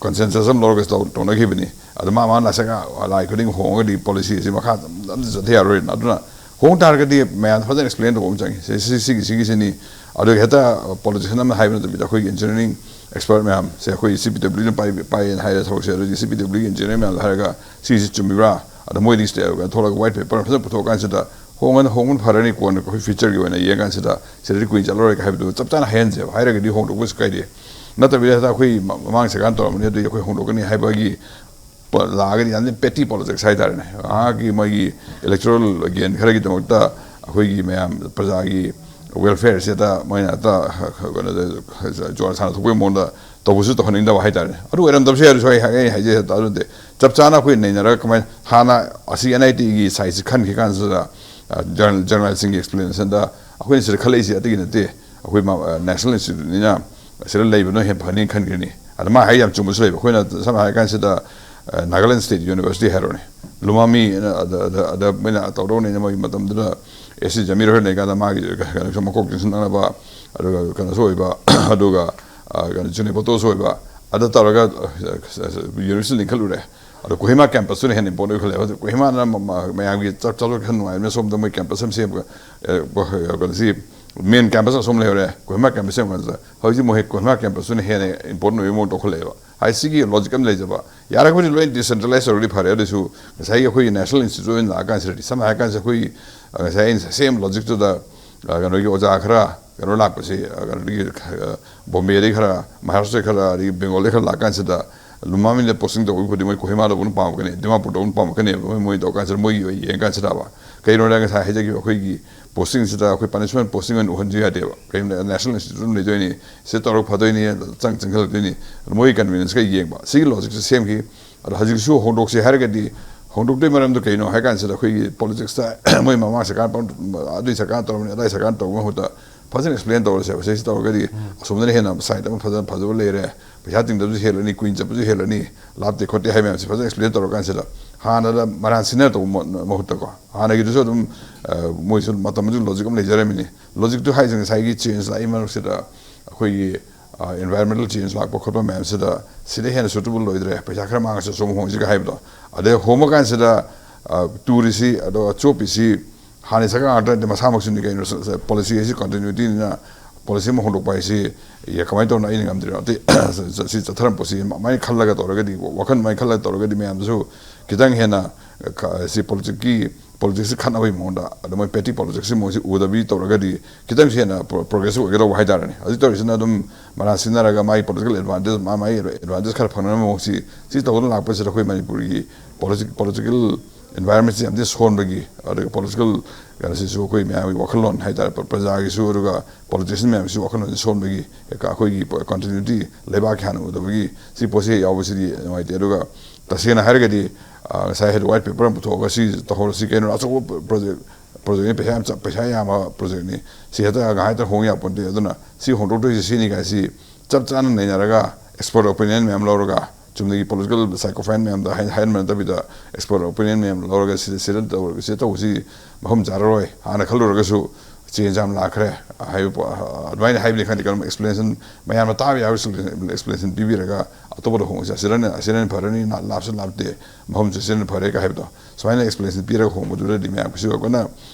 ꯀꯟꯁꯦꯟꯁꯁ ꯑꯃ ꯂꯧꯔꯒ ꯇꯧ- ꯇꯧꯅꯈꯤꯕꯅꯤ꯫ ꯑꯗꯨ ꯃꯥ ꯃꯥ ꯂꯥꯏꯁꯪ ꯂꯥꯏ ꯈꯨꯗꯤꯡ ꯍꯣꯡꯉꯒꯗꯤ ꯄꯣꯂꯤꯁꯤ ꯑꯁꯤ ꯃꯈꯥ ꯑꯝꯇ ꯆꯠꯊ ꯌꯥꯔꯣꯏꯅ꯫ ꯑꯗꯨꯅ ꯍꯣꯡ ꯇꯥꯔꯒꯗꯤ ꯃꯌꯥꯝ ꯐꯖꯅ ꯑꯦꯛꯁꯄ꯭ꯂꯦꯟ ꯇꯧꯕ ꯑꯃ ꯆꯪꯉꯤ꯫ ꯁꯤ- ꯁꯤ- ꯁꯤꯒꯤ ꯁꯤꯒꯤꯁꯤꯅꯤ꯫ ꯑꯗꯨꯒ ꯍꯦꯛꯇ ꯄꯣꯂꯤꯇꯤꯁꯤꯌꯟ ꯑꯃ ꯍꯥꯏꯕ ꯅꯠꯇꯕꯤꯗ ꯑꯩꯈꯣꯏꯒꯤ ꯏꯟꯖꯤꯅꯤꯌꯥꯔꯤꯡ ꯑꯦꯛꯁꯄꯔꯠ ꯃꯌꯥꯝꯁꯦ ꯑꯩꯈꯣꯏ ꯁꯤ ꯄꯤ ꯗꯕ꯭ꯂꯤꯌꯨꯅ ꯄꯥꯏ- ꯄꯥꯏꯌꯦꯅ ꯍꯥꯏꯔꯦ ꯊꯕꯛꯁꯦ꯫ ꯑꯗꯨꯒꯤ ꯁꯤ ꯄꯤ ꯗꯕ꯭ꯂꯤꯌꯨꯒꯤ ꯏꯟꯖꯤꯅꯤꯌꯥꯔ ꯃꯌꯥꯝꯗ ꯍꯥꯏꯔꯒ ꯁꯤꯁꯤ ꯆꯨꯝꯃꯤꯕ꯭ꯔꯥ? ꯑꯗ ꯃꯣꯏꯗꯤ ꯁ꯭ꯇꯦ- ꯊꯣꯛꯂꯒ ꯋꯥꯏꯠ ꯄꯦꯄꯔ ꯐꯖꯅ ꯄꯨꯊꯣꯛꯑꯀꯥꯟꯁꯤꯗ ꯍꯣꯡꯕꯅ ꯍꯣꯡꯕꯅ ꯐꯔꯅꯤ, ꯀꯣꯟꯅ ꯑꯩꯈꯣꯏ ꯐ꯭ꯌꯨꯆꯔꯒꯤ ꯑꯣꯏꯅ ꯌꯦꯡꯀꯥꯟꯁꯤꯗ ꯁꯤꯗꯗꯤ ꯀꯨꯏꯅ ꯆꯠꯂꯔꯣꯏ ꯍꯥꯏꯕꯗꯨ ꯆꯞ ꯆꯥꯅ ꯍꯥꯏꯍꯟꯁꯦꯕ꯫ ꯍꯥꯏꯔꯒꯗꯤ ꯍꯣꯡꯗꯣꯛꯄꯁꯨ ꯀꯥꯏꯗꯦ꯫ ꯅꯠꯇꯕꯤꯗ ꯍꯦꯛꯇ ꯑꯩꯈꯣꯏ ꯃ- ꯃꯃꯥꯡ ꯁꯔꯀꯥꯔꯅ ꯇꯧꯔꯝꯕꯅꯤ, ꯑꯗꯨꯗꯤ ꯑꯩꯈꯣꯏ ꯍꯣꯡꯗꯣꯛꯀꯅꯤ ꯍꯥꯏꯕꯒꯤ ꯂꯥꯛꯑꯒꯗꯤ ꯌꯥꯝꯅ ꯄꯦꯇꯤ ꯄꯣꯂꯤꯇꯤꯛꯁ ꯍꯥꯏꯇꯥꯔꯦꯅꯦ꯫ ꯃꯍꯥꯛꯀꯤ ꯃꯣꯏꯒꯤ ꯏꯂꯦꯛꯇꯣꯔꯦꯜ ꯒꯦꯟ ꯈꯔꯒꯤꯗꯃꯛꯇ ꯑꯩꯈꯣꯏꯒꯤ ꯃꯌꯥꯝ ꯄ꯭ꯔꯖꯥꯒꯤ ꯋꯦꯜꯐꯤꯌꯔꯁꯤꯗ ꯃꯣꯏꯅ ꯑꯇ ꯀꯩꯅꯣꯗ ꯖꯨꯋꯥꯔ ꯁꯥꯟꯅ ꯊꯣꯛꯄꯒꯤ ꯃꯑꯣꯡꯗ ꯇꯧꯕꯁꯨ ꯇꯧꯍꯟꯅꯤꯡꯗꯕ ꯍꯥꯏꯇꯥꯔꯦ꯫ ꯑꯗꯨ ꯑꯣꯏꯔꯝꯗꯕꯁꯨ ꯌꯥꯔꯁꯨ ꯑꯩ ꯑꯩ ꯍꯥꯏꯖꯩ ꯑꯗꯨꯗꯤ ꯆꯞ ꯆꯥꯅ ꯑꯩꯈꯣꯏ ꯅꯩꯅꯔꯒ ꯀꯃꯥꯏꯅ ꯍꯥꯟꯅ ꯑꯁꯤ ꯑꯦꯟ ꯑꯥꯏ ꯇꯤꯒꯤ ꯁꯥꯏꯖꯁꯤ ꯈꯟꯈꯤ ꯀꯥꯟꯁꯤꯗ ꯖꯔꯅꯦꯜꯁꯤꯡꯒꯤ ꯑꯦꯛꯁꯄ꯭ꯂꯦꯅꯦꯁꯟꯗ ꯑꯩꯈꯣꯏꯅ ꯁꯤꯗ ꯈꯜꯂꯛꯏꯁꯦ ꯑꯇꯩꯒꯤ ꯅꯠꯇꯦ, ꯑꯩꯈꯣꯏ ꯅꯦꯁꯅꯦꯜ ꯏꯟꯁꯇꯤꯇ꯭ꯌꯨꯠꯅꯤꯅ ꯁꯤꯗ ꯂꯩꯕꯅ ꯍꯦꯟꯅ ꯐꯅꯤ ꯈꯟꯈ꯭ꯔꯅꯤ꯫ ꯑꯗ ꯃꯥ ꯍꯥꯏ ꯌꯥꯝ ꯆꯨꯝꯕꯁꯨ ꯂꯩꯕ꯫ ꯑꯩꯈꯣꯏꯅ ꯁꯝꯅ ꯍꯥꯏꯔ ꯀꯥꯟꯁꯤꯗ ꯅꯥꯒꯥꯂꯦꯟ ꯁ꯭ꯇꯦꯠ ꯌꯨꯅꯤꯚꯔꯁꯤꯇꯤ ꯍꯥꯏꯔꯣꯅꯦ, ꯂꯨꯃꯥꯃꯤ ꯑꯗ ꯃꯣꯏꯅ ꯇꯧꯗꯧꯅꯤꯅ ꯃꯣꯏ ꯃꯇꯝꯗꯨꯗ ꯑꯦꯁ ꯁꯤ ꯖꯃꯤꯔ ꯍꯣꯏ ꯂꯩꯀꯥꯟꯗ ꯃꯥꯒꯤ ꯀꯩꯅꯣꯁꯨ ꯃꯀꯣꯛ ꯆꯤꯡꯁꯤꯟꯅꯅꯕ ꯑꯗꯨꯒ ꯀꯩꯅꯣꯁꯨ ꯑꯣꯏꯕ ꯑꯗꯨꯒ ꯀꯩꯅꯣ ꯖꯨꯅꯤꯄꯣꯇꯣꯁꯨ ꯑꯣꯏꯕ ꯑꯗ ꯇꯧꯔꯒ ꯌꯨꯅꯤꯚꯔꯁꯤꯇꯤ ꯂꯤꯡꯈꯠꯂꯨꯔꯦ꯫ ꯑꯗꯣ ꯀꯣꯍꯤꯃꯥ ꯀꯦꯝꯄꯁꯇꯨꯅ ꯍꯦꯟꯅ ꯏꯝꯄꯣꯔꯇꯦꯟ ꯑꯣꯏꯈꯠꯂꯦ꯫ ꯍꯧꯖꯤꯛ ꯀꯣꯍꯤꯃꯥꯅ ꯃꯌꯥꯝꯒꯤ ꯆꯥꯛ ꯆꯥꯊꯣꯛ ꯈꯔ ꯅꯨꯡꯉꯥꯏꯕꯅ ꯁꯣꯝꯗ ꯃꯣꯏ ꯀꯦꯝꯄꯁ ꯑꯃ ꯁꯦꯝꯕ ꯀꯩꯅꯣꯁꯤ ꯃꯦꯟ ꯀꯦꯝꯄꯁ ꯑꯁꯣꯝ ꯂꯩꯍꯧꯔꯦ꯫ ꯀꯣꯍꯤꯃꯥ ꯀꯦꯝꯄꯁ ꯁꯦꯝꯕ ꯀꯥꯟꯗ ꯍꯧꯖꯤꯛ ꯃꯣꯏ ꯀꯣꯍꯤꯃꯥ ꯀꯦꯝꯄꯁꯇꯨꯅ ꯍꯦꯟꯅ ꯏꯝꯄꯣꯔꯇꯦꯟ ꯑꯣꯏꯕ ꯃꯑꯣꯡ ꯇꯧꯈꯠꯂꯛꯑꯦꯕ꯫ ꯍꯥꯏ ꯁꯤꯒꯤ ꯂꯣꯖꯤꯛ ꯑꯃ ꯂꯩꯖꯕ ꯌꯥꯔꯒꯗꯤ ꯂꯣꯏ ꯗꯤꯁꯦꯟꯇ꯭ꯔꯦꯂꯥꯏꯁ ꯇꯧꯔꯗꯤ ꯐꯔꯦ꯫ ꯑꯗꯨꯁꯨ ꯉꯁꯥꯏꯒꯤ ꯑꯩꯈꯣꯏꯒꯤ ꯅꯦꯁꯅꯦꯜ ꯏꯟꯁꯇꯤꯇ꯭ꯌꯨꯠ ꯑꯣꯏꯅ ꯂꯥꯛꯑꯀꯥꯟꯁꯤꯗꯗꯤ ꯁꯝꯅ ꯍꯥꯏꯔꯀꯥꯟꯁꯤꯗ ꯑꯩꯈꯣꯏꯒꯤ ꯉꯁꯥꯏ ꯑꯩꯅ ꯁꯦꯝ ꯂꯣꯖꯤꯛꯇꯨꯗ ꯀꯩꯅꯣꯒꯤ ꯑꯣꯖꯥ ꯈꯔ ꯀꯩꯅꯣ ꯂꯥꯛꯄꯁꯤ ꯀꯩꯅꯣꯗꯒꯤ ꯕꯣꯝꯕꯦꯗꯒꯤ ꯈꯔ, ꯃꯍꯥꯔꯥꯁꯇ꯭ꯔꯗꯒꯤ ꯈꯔ, ꯑꯗꯒꯤ ꯕꯦꯡꯒꯣꯜꯗꯒꯤ ꯈꯔ ꯂꯥꯛꯀꯥꯟꯁꯤꯗ ꯂꯨꯃꯥꯃꯤꯅ ꯄꯣꯁꯇꯤꯡ ꯇꯧꯕ ꯈꯨꯗꯤꯡ ꯃꯣꯏ ꯀꯣꯍꯤꯃꯥꯗ ꯑꯃꯨꯛ ꯄꯥꯝꯃꯛꯀꯅꯤ, ꯗꯤꯃꯥꯄꯨꯔꯗ ꯑꯃꯨꯛ ꯄꯥꯝꯃꯛꯀꯅꯦꯕ꯫ ꯃꯣꯏ ꯃꯣꯏ ꯇꯧꯔꯀꯥꯟꯁꯤꯗ ꯃꯣꯏꯒꯤ ꯑꯣꯏ ꯌꯦꯡꯀꯥꯟꯁꯤꯗꯕ ꯀꯩꯅꯣꯗ ꯉꯁꯥꯏ ꯍꯥꯏꯖꯈꯤꯕ ꯑꯩꯈꯣꯏꯒꯤ ꯄꯣꯁꯇꯤꯡꯁꯤꯗ ꯑꯩꯈꯣꯏ ꯄꯅꯤꯁꯃꯦꯟ ꯄꯣꯁꯇꯤꯡ ꯑꯣꯏꯅ ꯎꯍꯟꯁꯨ ꯌꯥꯗꯦꯕ꯫ ꯀꯩꯒꯤꯅꯣꯗ ꯅꯦꯁꯅꯦꯜ ꯏꯟꯁꯇꯤꯇ꯭ꯌꯨꯠ ꯑꯃ ꯂꯩꯗꯣꯏꯅꯤ, ꯁꯤꯗ ꯇꯧꯔꯒ ꯐꯗꯣꯏꯅꯤ, ꯆꯪ ꯆꯪꯁꯤꯜꯂꯛꯇꯣꯏꯅꯤ꯫ ꯃꯣꯏꯒꯤ ꯀꯟꯚꯤꯅꯦꯟꯁꯀ ꯌꯦꯡꯕ ꯁꯤꯒꯤ ꯂꯣꯖꯤꯛꯁꯦ ꯁꯦꯝꯈꯤ꯫ ꯑꯗꯣ ꯍꯧꯖꯤꯛꯁꯨ ꯍꯣꯡꯗꯣꯛꯁꯦ ꯍꯥꯏꯔꯒꯗꯤ ꯍꯣꯡꯗꯣꯛꯇꯣꯏ ꯃꯔꯝꯗꯣ ꯀꯩꯅꯣ ꯍꯥꯏ ꯀꯥꯟꯁꯤꯗ ꯑꯩꯈꯣꯏꯒꯤ ꯄꯣꯂꯤꯇꯤꯛꯁꯇ ꯃꯣꯏ ꯃꯃꯥꯡ ꯁꯔꯀꯥꯔ ꯑꯗꯨꯒꯤ ꯁꯔꯀꯥꯔ ꯇꯧꯔꯝꯅꯤ ꯑꯗꯥꯏ ꯁꯔꯀꯥꯔ ꯇꯧꯕ ꯃꯍꯨꯠꯇ ꯐꯖꯅ ꯑꯦꯛꯁꯄ꯭ꯂꯦꯟ ꯇꯧꯔꯁꯦꯕ꯫ ꯁꯤꯁꯤ ꯇꯧꯔꯒꯗꯤ ꯑꯁꯣꯝꯗꯅ ꯍꯦꯟꯅ ꯁꯥꯏꯠ ꯑꯃ ꯐꯖꯅ ꯐꯖꯕ ꯂꯩꯔꯦ, ꯄꯩꯁꯥ ꯇꯤꯡꯗꯕꯁꯨ ꯍꯦꯜꯂꯅꯤ, ꯀꯨꯏꯅ ꯆꯠꯄꯁꯨ ꯍꯦꯜꯂꯅꯤ, ꯂꯥꯞꯇꯦ ꯈꯣꯠꯇꯦ ꯍꯥꯏ ꯃꯌꯥꯝꯁꯦ ꯐꯖꯅ ꯑꯦꯛꯁꯄ꯭ꯂꯦꯟ ꯇꯧꯔꯀꯥꯟꯁꯤꯗ ꯍꯥꯟꯅꯗ ꯃꯔꯥꯟ ꯁꯤꯟꯅ ꯇꯧꯕ ꯃꯍꯨꯠꯇꯀꯣ ꯍꯥꯟꯅꯒꯤꯗꯨꯁꯨ ꯑꯗꯨꯝ ꯃꯣꯏꯁꯨ ꯃꯇꯝ ꯑꯃꯁꯨ ꯂꯣꯖꯤꯛ ꯑꯃ ꯂꯩꯖꯔꯝꯃꯤꯅꯤ꯫ ꯂꯣꯖꯤꯛꯇꯨ ꯍꯥꯏꯁꯦ ꯉꯁꯥꯏꯒꯤ ꯆꯦꯟꯖ ꯂꯥꯛꯏ ꯃꯔꯛꯁꯤꯗ ꯑꯩꯈꯣꯏꯒꯤ ꯏꯟꯚꯥꯏꯔꯣꯟꯃꯦꯟꯇꯦꯜ ꯆꯦꯟꯖ ꯂꯥꯛꯄ ꯈꯣꯠꯄ ꯃꯌꯥꯝꯁꯤꯗ ꯁꯤꯗ ꯍꯦꯟꯅ ꯁꯨꯇꯦꯕꯜ ꯑꯣꯏꯗ꯭ꯔꯦ, ꯄꯩꯁꯥ ꯈꯔ ꯃꯥꯡꯉꯁꯨ ꯁꯣꯝ ꯍꯣꯡꯁꯤꯒ ꯍꯥꯏꯕꯗꯣ꯫ ꯑꯗꯩ ꯍꯣꯡꯕ ꯀꯥꯟꯁꯤꯗ ꯇꯨꯔꯤꯁꯤ ꯑꯗꯣ ꯑꯆꯣꯞꯄꯤꯁꯤ ꯍꯥꯟꯅ ꯁꯔꯀꯥꯔ ꯉꯥꯛꯇ ꯅꯠꯇꯦ, ꯃꯁꯥꯃꯛꯁꯨꯅꯤ ꯀꯩꯅꯣ꯫ ꯄꯣꯂꯤꯁꯤ ꯍꯥꯏꯁꯤ ꯀꯟꯇꯤꯅ꯭ꯌꯨꯇꯤꯅꯤꯅ ꯄꯣꯂꯤꯁꯤ ꯑꯃ ꯍꯣꯡꯗꯣꯛꯄ ꯍꯥꯏꯁꯤ ꯀꯃꯥꯏꯅ ꯇꯧꯅ ꯑꯩꯅ ꯉꯝꯗ꯭ꯔꯤꯅꯣ? ꯑꯇꯩ ꯁꯤ ꯆꯠꯊꯔꯝꯕ ꯄꯣꯠꯁꯤ ꯑꯗꯨꯃꯥꯏꯅ ꯈꯜꯂꯒ ꯇꯧꯔꯒꯗꯤ, ꯋꯥꯈꯜ ꯑꯗꯨꯃꯥꯏꯅ ꯈꯜꯂꯒ ꯇꯧꯔꯒꯗꯤ ꯃꯌꯥꯝꯗꯁꯨ ꯈꯤꯇꯪ ꯍꯦꯟꯅ ꯁꯤ ꯄꯣꯂꯤꯇꯤꯛꯁꯀꯤ ꯄꯣꯂꯤꯇꯤꯛꯁꯁꯤ ꯈꯠꯅꯕꯒꯤ ꯃꯑꯣꯡꯗ, ꯑꯗ ꯃꯣꯏ ꯄꯦꯇꯤ ꯄꯣꯂꯤꯇꯤꯛꯁꯀꯤ ꯃꯑꯣꯡꯁꯤ ꯎꯗꯕꯤ ꯇꯧꯔꯒꯗꯤ ꯈꯤꯇꯪꯁꯨ ꯍꯦꯟꯅ ꯄ꯭ꯔꯣꯒ꯭ꯔꯦꯁꯤꯞ ꯑꯣꯏꯒꯗꯧꯕ ꯍꯥꯏꯇꯥꯔꯦꯅꯦ꯫ ꯍꯧꯖꯤꯛ ꯇꯧꯔꯤꯁꯤꯅ ꯑꯗꯨꯝ ꯃꯔꯥ ꯁꯤꯟꯅꯔꯒ ꯃꯥꯒꯤ ꯄꯣꯂꯤꯇꯤꯀꯦꯜ ꯑꯦꯗꯚꯥꯟꯇꯦꯖ, ꯃꯥ ꯃꯥꯒꯤ ꯑꯦꯗꯚꯥꯟꯇꯦꯖ ꯈꯔ ꯐꯪꯅꯅꯕ ꯃꯑꯣꯡꯁꯤ, ꯁꯤ ꯇꯧꯗꯨꯅ ꯂꯥꯛꯄꯁꯤꯗ ꯑꯩꯈꯣꯏ ꯃꯅꯤꯄꯨꯔꯒꯤ ꯄꯣꯂꯤꯇꯤꯀꯦꯜ ꯑꯦꯟꯚꯥꯏꯔꯣꯟꯃꯦꯟꯁꯤ ꯌꯥꯝ ꯊꯤꯅ ꯁꯣꯟꯕꯒꯤ, ꯑꯗꯨꯒ ꯄꯣꯂꯤꯇꯤꯀꯦꯜ ꯀꯩꯅꯣꯁꯤꯁꯨ ꯑꯩꯈꯣꯏ ꯃꯌꯥꯝꯒꯤ ꯋꯥꯈꯜꯂꯣꯟ ꯍꯥꯏꯇꯥꯔꯦ, ꯄ꯭ꯔꯖꯥꯒꯤꯁꯨ, ꯑꯗꯨꯒ ꯄꯣꯂꯤꯇꯤꯁꯤꯌꯟ ꯃꯌꯥꯝꯁꯨ ꯋꯥꯈꯜꯂꯣꯟꯁꯤ ꯁꯣꯟꯕꯒꯤ, ꯑꯩꯈꯣꯏꯒꯤ ꯀꯟꯇꯤꯅ꯭ꯌꯨꯇꯤ ꯂꯩꯕꯥꯛꯀꯤ ꯍꯥꯟꯅ ꯎꯗꯕꯒꯤ ꯁꯤ ꯄꯣꯠꯁꯤ ꯌꯥꯎꯕꯁꯤꯗꯤ ꯅꯨꯡꯉꯥꯏꯇꯦ꯫ ꯑꯗꯨꯒ ꯇꯁꯦꯡꯅ ꯍꯥꯏꯔꯒꯗꯤ, ꯑ, ꯉꯁꯥꯏ ꯍꯥꯏꯗꯤ ꯋꯥꯏꯠ ꯄꯦꯄꯔ ꯑꯃ ꯄꯨꯊꯣꯛꯑꯒ ꯁꯤ ꯇꯧꯍꯧꯔꯁꯤ, ꯀꯩꯅꯣ ꯑꯆꯧꯕ ꯄ꯭ꯔꯣꯖꯦꯛ, ꯄ꯭ꯔꯣꯖꯦꯛꯅꯤ, ꯄꯩꯁꯥ ꯌꯥꯝ ꯆ-, ꯄꯩꯁꯥ ꯌꯥꯝꯕ ꯄ꯭ꯔꯣꯖꯦꯛꯅꯤ, ꯁꯤ ꯍꯦꯛꯇ ꯉꯥꯏꯍꯥꯛꯇ ꯍꯣꯡ ꯌꯥꯄꯣꯟꯇꯦ꯫ ꯑꯗꯨꯅ ꯁꯤ ꯍꯣꯡꯗꯣꯛꯇꯣꯏꯁꯤ ꯁꯤꯅꯤ ꯀꯥꯏ ꯁꯤ ꯆꯞ ꯆꯥꯅ ꯅꯩꯅꯔꯒ ꯑꯦꯛꯁꯄꯔꯠ ꯑꯣꯄꯤꯅꯤꯌꯟ ꯃꯌꯥꯝ ꯂꯧꯔꯒ, ꯆꯨꯝꯅꯒꯤ ꯄꯣꯂꯤꯇꯤꯀꯦꯜ ꯁꯥꯏꯀꯣꯐꯥꯏꯟ ꯃꯌꯥꯝꯗ ꯍꯥꯏ-, ꯍꯥꯏꯍꯟꯕ ꯅꯠꯇꯕꯤꯗ, ꯑꯦꯛꯁꯄꯔꯠ ꯑꯣꯄꯤꯅꯤꯌꯟ ꯃꯌꯥꯝ ꯂꯧꯔꯒ ꯁꯤꯗ, ꯁꯤꯗ ꯇꯧꯔꯒ ꯁꯤꯗ ꯇꯧꯕꯁꯤ ꯃꯐꯝ ꯆꯥꯔꯔꯣꯏ ꯍꯥꯟꯅ ꯈꯜꯂꯨꯔꯒꯁꯨ ꯆꯦꯟꯖ ꯌꯥꯝ ꯂꯥꯛꯈ꯭ꯔꯦ ꯍꯥꯏꯕ ꯄꯣ-, ꯑꯗꯨꯃꯥꯏꯅ ꯍꯥꯏꯕꯅꯤ ꯈꯪꯗꯦ, ꯀꯩꯅꯣꯝ ꯑꯦꯛꯁꯄ꯭ꯂꯦꯅꯦꯁꯟ, ꯃꯌꯥꯝꯅ ꯇꯥꯕ ꯌꯥꯕ ꯑꯦꯛꯁꯄ꯭ꯂꯦꯅꯦꯁꯟ ꯄꯤꯕꯤꯔꯒ ꯑꯇꯣꯞꯄꯗ ꯍꯣꯡꯉꯁꯤ, ꯑꯁꯤꯗꯅ, ꯑꯁꯤꯅ ꯐꯔꯅꯤ, ꯂꯥꯞꯁꯨ ꯂꯥꯞꯇꯦ, ꯃꯐꯝꯁꯨ ꯑꯁꯤꯅ ꯐꯔꯦ ꯀꯥꯏ ꯍꯥꯏꯕꯗꯣ, ꯁꯨꯃꯥꯏꯅ ꯑꯦꯛꯁꯄ꯭ꯂꯦꯅꯦꯁꯟ ꯄꯤꯔꯒ ꯍꯣꯡꯕꯗꯨꯗꯗꯤ ꯃꯌꯥꯝ ꯀꯩꯁꯨ ꯌꯥꯝ ꯀꯟꯅ,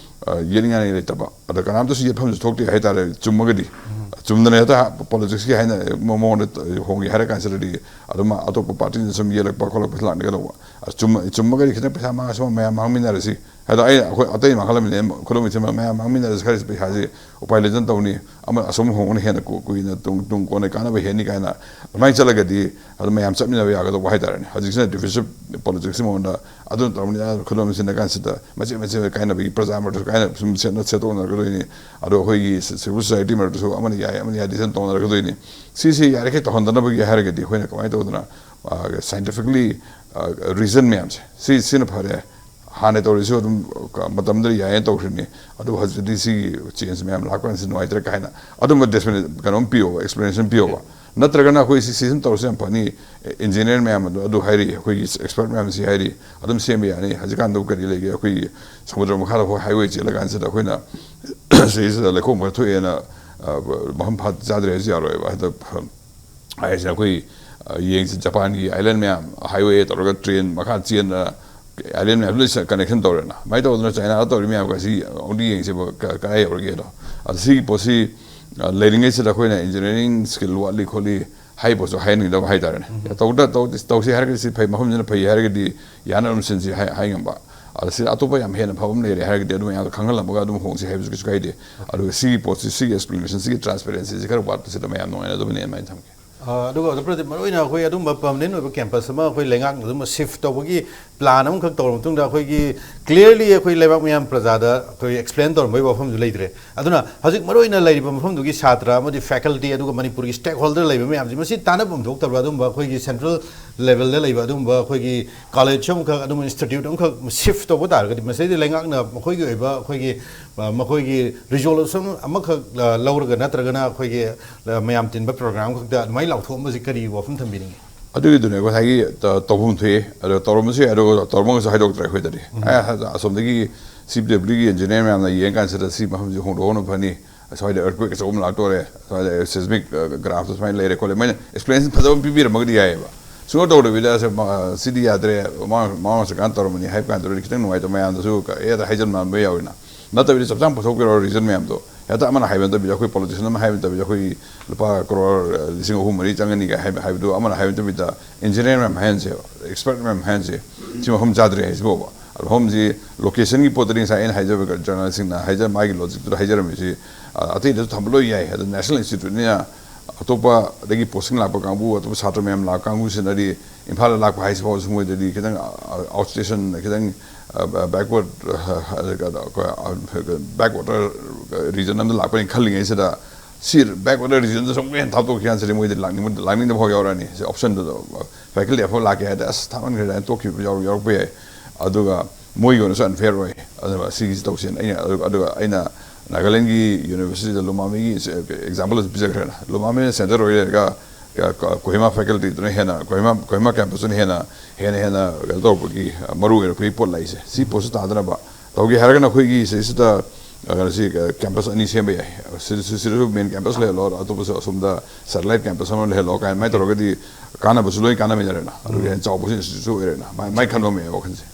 ꯑ, ꯌꯦꯠꯅꯤꯡꯉꯥꯏ ꯂꯩꯇꯕ꯫ ꯑꯗ ꯀꯅꯥꯝꯇꯁꯨ ꯌꯦꯠꯐꯝꯁꯨ ꯊꯣꯛꯇꯦ ꯍꯥꯏꯇꯥꯔꯦ, ꯆꯨꯝꯃꯒꯗꯤ꯫ ꯆꯨꯝꯗꯅ ꯍꯦꯛꯇ ꯄꯣꯂꯤꯇꯤꯛꯁꯀꯤ ꯍꯥꯏꯅ ꯃꯑꯣꯡꯗ ꯍꯣꯡꯒꯦ ꯍꯥꯏꯔ ꯀꯥꯟꯁꯤꯗꯗꯤ ꯑꯗꯨꯝ ꯑꯇꯣꯞꯄ ꯄꯥꯔꯇꯤꯅ ꯁꯨꯝ ꯌꯦꯜꯂꯛꯄ ꯈꯣꯠꯂꯛꯄꯁꯨ ꯂꯥꯛꯅꯒꯗꯧꯕ꯫ ꯑꯆꯨꯝ-, ꯆꯨꯝꯃꯒꯗꯤ ꯈꯤꯇꯪ ꯄꯩꯁꯥ ꯃꯥꯡꯉꯁꯨ ꯃꯌꯥꯝ ꯃꯥꯡꯃꯤꯟꯅꯔꯁꯤ꯫ ꯑꯗꯣ ꯑꯩ, ꯑꯩꯈꯣꯏ ꯑꯇꯩ ꯃꯥꯡꯍꯜꯂꯝꯃꯤꯅꯦ, ꯈꯨꯗꯣꯡ ꯊꯤꯟꯕ ꯃꯌꯥꯝ ꯃꯥꯡꯃꯤꯟꯅꯔꯁꯤ, ꯈꯔ ꯄꯩꯁꯥꯁꯤ ꯎꯄꯥꯏ ꯂꯩꯇꯅ ꯇꯧꯅꯤ, ꯑꯃ ꯑꯁꯣꯝ ꯍꯣꯡꯕꯅ ꯍꯦꯟꯅ ꯀꯨ-, ꯀꯨꯏꯅ ꯇꯨꯡ, ꯇꯨꯡ ꯀꯣꯟꯅ ꯀꯥꯟꯅꯕ ꯍꯦꯟꯅꯤ ꯀꯥꯏꯅ ꯑꯗꯨꯃꯥꯏꯅ ꯆꯠꯂꯒꯗꯤ ꯑꯗꯨꯝ ꯃꯌꯥꯝ ꯆꯠꯃꯤꯟꯅꯕ ꯌꯥꯒꯗꯧꯕ ꯍꯥꯏꯇꯥꯔꯦꯅꯦ꯫ ꯍꯧꯖꯤꯛꯁꯤꯅ ꯗꯤꯐꯤꯁꯤꯞ ꯄꯣꯂꯤꯇꯤꯛꯁꯀꯤ ꯃꯉꯣꯟꯗ ꯑꯗꯨꯅ ꯇꯧꯔꯝꯅꯤ, ꯑꯗꯥ ꯈꯨꯗꯣꯡ ꯊꯤꯟꯅ ꯀꯥꯟꯁꯤꯗ ꯃꯆꯦꯠ ꯃꯆꯦꯠ ꯀꯥꯏꯅꯕꯒꯤ ꯄ꯭ꯔꯖꯥ ꯃꯔꯛꯇꯁꯨ ꯀꯥꯏꯅ ꯁꯨꯝ ꯁꯦꯠꯅ-, ꯁꯦꯠꯇꯣꯛꯅꯔꯛꯀꯗꯣꯏꯅꯤ꯫ ꯑꯗꯣ ꯑꯩꯈꯣꯏꯒꯤ ꯁꯤ-, ꯁꯤꯚꯤꯜ ꯁꯣꯁꯥꯏꯇꯤ ꯃꯔꯛꯇꯁꯨ ꯑꯃꯅ ꯌꯥꯏ, ꯑꯃꯅ ꯌꯥꯗꯦ ꯁꯨꯝ ꯇꯧꯅꯔꯛꯀꯗꯣꯏꯅꯤ꯫ ꯁꯤꯁꯤ ꯌꯥꯔꯤꯈꯩ ꯇꯧꯍꯟꯗꯅꯕꯒꯤ ꯍꯥꯏꯔꯒꯗꯤ ꯑꯩꯈꯣꯏꯅ ꯀꯃꯥꯏꯅ ꯇꯧꯗꯅ, ꯑ, ꯁꯥꯏꯟꯇꯤꯐꯤꯛꯂꯤ, ꯑ, ꯔꯤꯖꯟ ꯃꯌꯥꯝꯁꯦ, ꯁꯤ, ꯁꯤꯅ ꯐꯔꯦ, ꯍꯥꯟꯅ ꯇꯧꯔꯤꯁꯨ ꯑꯗꯨꯝ ꯃꯇꯝꯗꯨꯗ ꯌꯥꯏꯌꯦꯅ ꯇꯧꯈ꯭ꯔꯤꯅꯤ, ꯑꯗꯨꯕꯨ ꯍꯧꯖꯤꯛꯇꯤ ꯁꯤꯒꯤ ꯆꯦꯟꯖ ꯃꯌꯥꯝ ꯂꯥꯛꯄ ꯀꯥꯟꯗ ꯁꯤ ꯅꯨꯡꯉꯥꯏꯇ꯭ꯔꯦ ꯀꯥꯏꯅ ꯑꯗꯨꯝꯕ ꯗꯦꯁꯄꯤꯅꯦ-, ꯀꯩꯅꯣꯝ ꯄꯤꯌꯣꯕ, ꯑꯦꯛꯁꯄ꯭ꯂꯦꯅꯦꯁꯟ ꯄꯤꯌꯣꯕ꯫ ꯅꯠꯇ꯭ꯔꯒꯅ ꯑꯩꯈꯣꯏ ꯁꯤ, ꯁꯤ ꯁꯨꯝ ꯇꯧꯔꯁꯨ ꯌꯥꯝ ꯐꯅꯤ, ꯏꯟꯖꯤꯅꯤꯌꯔ ꯃꯌꯥꯝ ꯑꯗꯨ, ꯑꯗꯨ ꯍꯥꯏꯔꯤ, ꯑꯩꯈꯣꯏꯒꯤ ꯑꯦꯛꯁꯄꯔꯠ ꯃꯌꯥꯝꯁꯤ ꯍꯥꯏꯔꯤ, ꯑꯗꯨꯝ ꯁꯦꯝꯕ ꯌꯥꯅꯤ꯫ ꯍꯧꯖꯤꯛꯀꯥꯟꯗꯕꯨ ꯀꯔꯤ ꯂꯩꯒꯦ, ꯑꯩꯈꯣꯏꯒꯤ ꯁꯃꯨꯗ꯭ꯔ ꯃꯈꯥꯗ ꯑꯩꯈꯣꯏ ꯍꯥꯏꯋꯦ ꯆꯦꯜꯂ ꯀꯥꯟꯁꯤꯗ ꯑꯩꯈꯣꯏꯅ ꯁꯤꯁꯤꯗ ꯂꯩꯈꯣꯝ ꯈꯔ ꯊꯣꯛꯑꯦꯅ, ꯑ, ꯃꯐꯝ ꯐꯥ ꯆꯥꯗ꯭ꯔꯦ ꯍꯥꯏꯁꯨ ꯌꯥꯔꯣꯏꯕ꯫ ꯍꯦꯛꯇ ꯍꯥꯏꯔꯤꯁꯤꯅ ꯑꯩꯈꯣꯏ, ꯑ, ꯌꯦꯡꯁꯤ, ꯖꯄꯥꯟꯒꯤ ꯑꯥꯏꯂꯦꯟ ꯃꯌꯥꯝ ꯍꯥꯏꯋꯦ ꯇꯧꯔꯒ ꯇ꯭ꯔꯦꯟ ꯃꯈꯥ ꯆꯦꯟꯗꯅ ꯑꯥꯏꯂꯦꯟ ꯃꯌꯥꯝ ꯂꯣꯏ ꯀꯅꯦꯛꯁꯟ ꯇꯧꯔꯦꯅ꯫ ꯑꯗꯨꯃꯥꯏꯅ ꯇꯧꯗꯅ ꯆꯥꯏꯅꯥꯗ ꯇꯧꯔꯤ ꯃꯌꯥꯝꯒ ꯑꯁꯤ ꯑꯃꯨꯛꯇ ꯌꯦꯡꯁꯦꯕ, ꯀ-, ꯀꯗꯥꯏ ꯌꯧꯔꯒꯦꯗꯣ꯫ ꯑꯗ ꯁꯤꯒꯤ ꯄꯣꯠꯁꯤ, ꯑ, ꯂꯩꯔꯤꯉꯩꯁꯤꯗ ꯑꯩꯈꯣꯏꯅ ꯏꯟꯖꯤꯅꯤꯌꯥꯔꯤꯡ ꯁ꯭ꯀꯤꯜ ꯋꯥꯠꯂꯤ ꯈꯣꯠꯂꯤ ꯍꯥꯏꯕꯁꯨ ꯍꯥꯏꯍꯟꯅꯤꯡꯗꯕ ꯍꯥꯏꯇꯥꯔꯦꯅꯦ꯫ ꯇꯧꯗ-, ꯇꯧ-, ꯇꯧꯁꯤ ꯍꯥꯏꯔꯒꯗꯤ ꯁꯤ ꯐꯩ, ꯃꯐꯝꯁꯤꯅ ꯐꯩ ꯍꯥꯏꯔꯒꯗꯤ ꯌꯥꯅ ꯑꯗꯨꯝ ꯁꯤꯟꯁꯤ ꯍꯥꯏ-, ꯍꯥꯏ ꯉꯝꯕ꯫ ꯑꯗ ꯁꯤꯗ ꯑꯇꯣꯞꯄ ꯌꯥꯝ ꯍꯦꯟꯅ ꯐꯕ ꯑꯃ ꯂꯩꯔꯦ ꯍꯥꯏꯔꯒꯗꯤ ꯑꯗꯨ ꯃꯌꯥꯝꯗꯣ ꯈꯪꯍꯜꯂꯝꯃꯒ ꯑꯗꯨꯝ ꯍꯣꯡꯁꯤ ꯍꯥꯏꯕꯁꯨ ꯀꯩꯁꯨ ꯀꯥꯏꯗꯦ꯫ ꯑꯗꯨꯒ ꯁꯤꯒꯤ ꯄꯣꯠꯁꯤ, ꯁꯤꯒꯤ ꯑꯦꯛꯁꯄ꯭ꯂꯦꯅꯦꯁꯟ, ꯁꯤꯒꯤ ꯇ꯭ꯔꯥꯟꯁꯄꯦꯔꯦꯟꯁꯤꯁꯤ ꯈꯔ ꯋꯥꯠꯄꯁꯤꯗ ꯃꯌꯥꯝ ꯅꯨꯡꯉꯥꯏꯅꯗꯕꯅꯦꯅ ꯑꯗꯨꯃꯥꯏꯅ ꯊꯝꯒꯦ꯫ ꯑ, ꯑꯗꯨꯒ ꯑꯣꯖꯥ ꯄ꯭ꯔꯗꯤꯞ, ꯃꯔꯨꯑꯣꯏꯅ ꯑꯩꯈꯣꯏ ꯑꯗꯨꯝꯕ ꯄꯔꯃꯅꯦꯟ ꯑꯣꯏꯕ ꯀꯦꯝꯄꯁ ꯑꯃ ꯑꯩꯈꯣꯏ ꯂꯩꯉꯥꯛꯅ ꯑꯗꯨꯝ ꯁꯤꯐ ꯇꯧꯕꯒꯤ ꯄ꯭ꯂꯥꯟ ꯑꯃꯈꯛ ꯇꯧꯔꯕ ꯃꯇꯨꯡꯗ ꯑꯩꯈꯣꯏꯒꯤ ꯀ꯭ꯂꯤꯌꯔꯂꯤ ꯑꯩꯈꯣꯏ ꯂꯩꯕꯥꯛ ꯃꯤꯌꯥꯝ ꯄ꯭ꯔꯖꯥꯗ ꯑꯩꯈꯣꯏ ꯑꯦꯛꯁꯄ꯭ꯂꯦꯟ ꯇꯧꯔꯝꯕꯒꯤ ꯋꯥꯐꯝꯁꯨ ꯂꯩꯇ꯭ꯔꯦ꯫ ꯑꯗꯨꯅ ꯍꯧꯖꯤꯛ ꯃꯔꯨꯑꯣꯏꯅ ꯂꯩꯔꯤꯕ ꯃꯐꯝꯗꯨꯒꯤ ꯁꯥꯇ꯭ꯔ ꯑꯃꯗꯤ ꯐꯦꯀꯜꯇꯤ ꯑꯗꯨꯒ ꯃꯅꯤꯄꯨꯔꯒꯤ ꯁ꯭ꯇꯦꯛ ꯍꯣꯜꯗꯔ ꯂꯩꯕ ꯃꯌꯥꯝꯁꯤ, ꯃꯁꯤ ꯇꯥꯟꯅꯐꯝ ꯊꯣꯛꯇꯕ꯭ꯔꯥ? ꯑꯗꯨꯝꯕ ꯑꯩꯈꯣꯏꯒꯤ ꯁꯦꯟꯇ꯭ꯔꯦꯜ ꯂꯦꯚꯦꯜꯗ ꯂꯩꯕ ꯑꯗꯨꯝꯕ ꯑꯩꯈꯣꯏꯒꯤ ꯀꯣꯂꯦꯖ ꯑꯃꯈꯛ, ꯑꯗꯨꯝꯕ ꯏꯟꯁꯇꯤꯇ꯭ꯌꯨꯠ ꯑꯃꯈꯛ ꯁꯤꯐ ꯇꯧꯕ ꯇꯥꯔꯒꯗꯤ, ꯃꯁꯤꯗꯩꯗ ꯂꯩꯉꯥꯛꯅ ꯃꯈꯣꯏꯒꯤ ꯑꯣꯏꯕ ꯑꯩꯈꯣꯏꯒꯤ, ꯑ, ꯃꯈꯣꯏꯒꯤ ꯔꯤꯖꯣꯂꯨꯁꯟ ꯑꯃꯈꯛ, ꯑ, ꯂꯧꯔꯒ ꯅꯠꯇ꯭ꯔꯒꯅ ꯑꯩꯈꯣꯏꯒꯤ, ꯑ, ꯃꯌꯥꯝ ꯇꯤꯟꯕ ꯄ꯭ꯔꯣꯒ꯭ꯔꯥꯝ ꯈꯛꯇ ꯑꯗꯨꯃꯥꯏꯅ ꯂꯥꯎꯊꯣꯛꯑꯝꯕꯁꯤ ꯀꯔꯤ ꯋꯥꯐꯝ ꯊꯝꯕꯤꯅꯤꯡꯉꯤ? ꯑꯗꯨꯒꯤꯗꯨꯅꯦ ꯉꯁꯥꯏꯒꯤ ꯇ-, ꯇꯧꯐꯝ ꯊꯣꯛꯏ, ꯑꯗꯣ ꯇꯧꯔꯝꯕꯁꯨ ꯌꯥꯏ, ꯑꯗꯨꯒ ꯇꯧꯔꯝꯃꯒꯁꯨ ꯍꯥꯏꯗꯣꯛꯇ꯭ꯔꯦ ꯑꯩꯈꯣꯏꯗꯗꯤ꯫ ꯑ, ꯑꯁꯣꯝꯗꯒꯤ ꯁꯤ ꯗꯕ꯭ꯂꯤꯎꯒꯤ ꯏꯟꯖꯤꯅꯤꯌꯥꯔ ꯃꯌꯥꯝꯅ ꯌꯦꯡꯀꯥꯟꯁꯤꯗ ꯁꯤ ꯃꯐꯝꯁꯤ ꯍꯣꯡꯗꯣꯛꯍꯧꯕꯅ ꯐꯅꯤ, ꯁ꯭ꯋꯥꯏꯗ ꯑꯔꯊꯀ꯭ꯋꯦꯛ ꯑꯆꯧꯕ ꯑꯃ ꯂꯥꯛꯇꯣꯔꯦ, ꯁ꯭ꯋꯥꯏꯗ ꯁꯤꯁꯃꯤꯛ ꯒ꯭ꯔꯥꯐꯇ ꯁꯨꯃꯥꯏꯅ ꯂꯩꯔꯦ ꯈꯣꯠꯂꯦ, ꯃꯣꯏꯅ ꯑꯦꯛꯁꯄ꯭ꯂꯦꯅꯦꯁꯟ ꯐꯖꯕ ꯑꯃ ꯄꯤꯕꯤꯔꯝꯃꯒꯗꯤ ꯌꯥꯏꯑꯕ꯫ ꯁꯨꯡꯇꯧ ꯇꯧꯗꯕꯤꯗ "ꯑꯁ, ꯃꯥ-, ꯁꯤꯗꯤ ꯌꯥꯗ꯭ꯔꯦ, ꯃꯃꯥꯡ ꯃꯃꯥꯡ ꯆꯠꯀꯥꯟ ꯇꯧꯔꯝꯕꯅꯤ" ꯍꯥꯏꯕ ꯀꯥꯟꯗꯨꯗꯗꯤ ꯈꯤꯇꯪ ꯅꯨꯡꯉꯥꯏꯇꯕ, ꯃꯌꯥꯝꯗꯁꯨ ꯀ-, ꯑꯦꯗ ꯍꯥꯏꯖꯟ ꯃꯥꯟꯕ ꯌꯥꯎꯋꯤꯅ꯫ ꯅꯠꯇꯕꯤꯗ ꯆꯞ ꯆꯥꯅ ꯄꯨꯊꯣꯛꯄꯤꯔꯣ ꯔꯤꯖꯟ ꯃꯌꯥꯝꯗꯣ꯫ ꯍꯦꯛꯇ ꯑꯃꯅ ꯍꯥꯏꯕ ꯅꯠꯇꯕꯤꯗ, ꯑꯩꯈꯣꯏ ꯄꯣꯂꯤꯇꯤꯁꯤꯌꯟ ꯑꯃ ꯍꯥꯏꯕ ꯅꯠꯇꯕꯤꯗ, ꯑꯩꯈꯣꯏ ꯂꯨꯄꯥ ꯀ꯭ꯔꯣꯔ, ꯑ, ꯂꯤꯁꯤꯡ ꯑꯍꯨꯝ ꯃꯔꯤ ꯆꯪꯒꯅꯤꯒ ꯍꯥꯏꯕ, ꯍꯥꯏꯕꯗꯨ ꯑꯃꯅ ꯍꯥꯏꯕ ꯅꯠꯇꯕꯤꯗ, ꯏꯟꯖꯤꯅꯤꯌꯔ ꯃꯌꯥꯝ ꯍꯥꯏꯍꯟꯁꯦꯕ, ꯑꯦꯛꯁꯄꯔꯠ ꯃꯌꯥꯝ ꯍꯥꯏꯍꯟꯁꯦ꯫ ꯁꯤ ꯃꯐꯝ ꯆꯥꯗ꯭ꯔꯦ ꯍꯥꯏꯁꯤꯕꯣꯕ꯫ ꯑꯗꯣ ꯃꯐꯝꯁꯤ ꯂꯣꯀꯦꯁꯟꯒꯤ ꯄꯣꯠꯇꯗꯤ ꯉꯁꯥꯏ ꯑꯩꯅ ꯍꯥꯏꯖꯕ ꯖꯔꯅꯦꯂꯤꯁꯁꯤꯡꯅ ꯍꯥꯏꯖ-, ꯃꯥꯒꯤ ꯂꯣꯖꯤꯛꯇꯨꯗ ꯍꯥꯏꯖꯔꯝꯃꯤꯁꯤ, ꯑ, ꯑꯇꯩꯗꯁꯨ ꯊꯝꯕ ꯂꯣꯏ ꯌꯥꯏ꯫ ꯑꯗꯣ ꯅꯦꯁꯅꯦꯜ ꯏꯟꯁꯇꯤꯇ꯭ꯌꯨꯠꯅꯤꯅ ꯑꯇꯣꯞꯄꯗꯒꯤ ꯄꯣꯁꯇꯤꯡ ꯂꯥꯛꯄ ꯀꯥꯡꯕꯨ, ꯑꯇꯣꯞꯄ ꯁꯥꯇ꯭ꯔ ꯃꯌꯥꯝ ꯂꯥꯛꯄ ꯀꯥꯡꯕꯨꯁꯤꯅꯗꯤ ꯏꯝꯐꯥꯜꯗ ꯂꯥꯛꯄ ꯍꯥꯏꯁꯤꯐꯥꯎꯁꯨ ꯃꯣꯏꯗꯗꯤ ꯈꯤꯇꯪ, ꯑ, ꯑꯥꯎꯠ ꯁ꯭ꯇꯦꯁꯟ, ꯈꯤꯇꯪ, ꯑ, ꯕꯦꯛꯋꯥꯔꯗ, ꯑ, ꯀꯩꯅꯣ, ꯑꯩꯈꯣꯏ, ꯑ, ꯕꯦꯛꯋꯥꯇꯔ ꯔꯤꯖꯟ ꯑꯃꯗ ꯂꯥꯛꯄꯅꯤ ꯈꯜꯂꯤꯉꯩꯁꯤꯗ, ꯁꯤ ꯕꯦꯛꯋꯥꯇꯔ ꯔꯤꯖꯟꯗ ꯁꯨꯝ ꯍꯦꯟꯅ ꯊꯥꯞꯇꯣꯛꯈꯤ ꯀꯥꯟꯁꯤꯗ ꯃꯣꯏꯗꯤ ꯂꯥꯛꯅꯤꯡꯕ, ꯂꯥꯛꯅꯤꯡꯗꯕ ꯐꯥꯎ ꯌꯥꯎꯔꯛꯑꯅꯤ꯫ ꯁꯤ ꯑꯣꯞꯁꯟꯗꯨꯗ ꯐꯦꯀꯜꯇꯤ ꯑꯐꯕ ꯂꯥꯛꯀꯦ ꯍꯥꯏꯔꯗꯤ, "ꯑꯁ, ꯊꯥꯃꯟꯈ꯭ꯔꯦ" ꯍꯥꯏꯅ ꯇꯣꯛꯈꯤꯕ ꯌꯥꯎ-, ꯌꯥꯎꯔꯛꯄ ꯌꯥꯏ꯫ ꯑꯗꯨꯒ ꯃꯣꯏꯒꯤ ꯑꯣꯏꯅꯁꯨ ꯑꯟꯐꯦꯌꯔ ꯑꯣꯏ꯫ ꯑꯗꯨꯒ ꯁꯤꯒꯤꯁꯤ ꯇꯧꯁꯦꯅ ꯑꯩꯅ, ꯑꯗꯨꯒ, ꯑꯗꯨꯒ ꯑꯩꯅ ꯅꯥꯒꯥꯂꯦꯟꯒꯤ ꯌꯨꯅꯤꯚꯔꯁꯤꯇꯤꯗ ꯂꯨꯃꯥꯃꯤꯒꯤ ꯑꯦꯛꯖꯥꯝꯄꯜ ꯑꯗꯨ ꯄꯤꯖꯈ꯭ꯔꯦꯅ꯫ ꯂꯨꯃꯥꯃꯤꯅ ꯁꯦꯟꯇꯔ ꯑꯣꯏ ꯂꯩꯔꯒ, ꯀ-, ꯀ-, ꯀꯣꯍꯤꯃꯥ ꯐꯦꯀꯜꯇꯤꯗꯨꯅ ꯍꯦꯟꯅ, ꯀꯣꯍꯤꯃꯥ, ꯀꯣꯍꯤꯃꯥ ꯀꯦꯝꯄꯁꯇꯨꯅ ꯍꯦꯟꯅ, ꯍꯦꯟꯅ, ꯍꯦꯟꯅ ꯀꯩꯅꯣ ꯇꯧꯔꯛꯄꯒꯤ, ꯑ, ꯃꯔꯨ ꯑꯣꯏꯔꯛꯄꯒꯤ ꯄꯣꯠ ꯂꯥꯛꯏꯁꯦ꯫ ꯁꯤ ꯄꯣꯠꯁꯤ ꯇꯥꯗꯅꯕ ꯇꯧꯒꯦ ꯍꯥꯏꯔꯒꯅ ꯑꯩꯈꯣꯏꯒꯤ ꯁꯤꯁꯤꯗ, ꯑ, ꯀꯩꯅꯣꯁꯤ, ꯑ, ꯀꯦꯝꯄꯁ ꯑꯅꯤ ꯁꯦꯝꯕ ꯌꯥꯏ꯫ ꯁꯤꯗꯁꯨ, ꯁꯤꯗꯁꯨ ꯃꯦꯟ ꯀꯦꯝꯄꯁ ꯂꯩꯍꯜꯂꯣ, ꯑꯇꯣꯞꯄꯁꯨ ꯑꯁꯣꯝꯗ ꯁꯦꯇꯦꯂꯥꯏꯠ ꯀꯦꯝꯄꯁ ꯑꯃ ꯂꯩꯍꯜꯂꯣ ꯀꯥꯏꯅ ꯑꯗꯨꯃꯥꯏꯅ ꯇꯧꯔꯒꯗꯤ ꯀꯥꯟꯅꯕꯁꯨ ꯂꯣꯏ ꯀꯥꯟꯅꯃꯤꯟꯅꯔꯦꯅ꯫ ꯑꯗꯨꯒ ꯍꯦꯟꯅ ꯆꯥꯎꯕꯁꯨ ꯏꯟꯁꯇꯤꯇ꯭ꯌꯨꯠꯁꯨ ꯑꯣꯏꯔꯦꯅ꯫ ꯃꯥꯏ, ꯃꯥꯏ ꯈꯟꯕ ꯑꯃ ꯌꯥꯏ ꯋꯥꯈꯜꯁꯦ꯫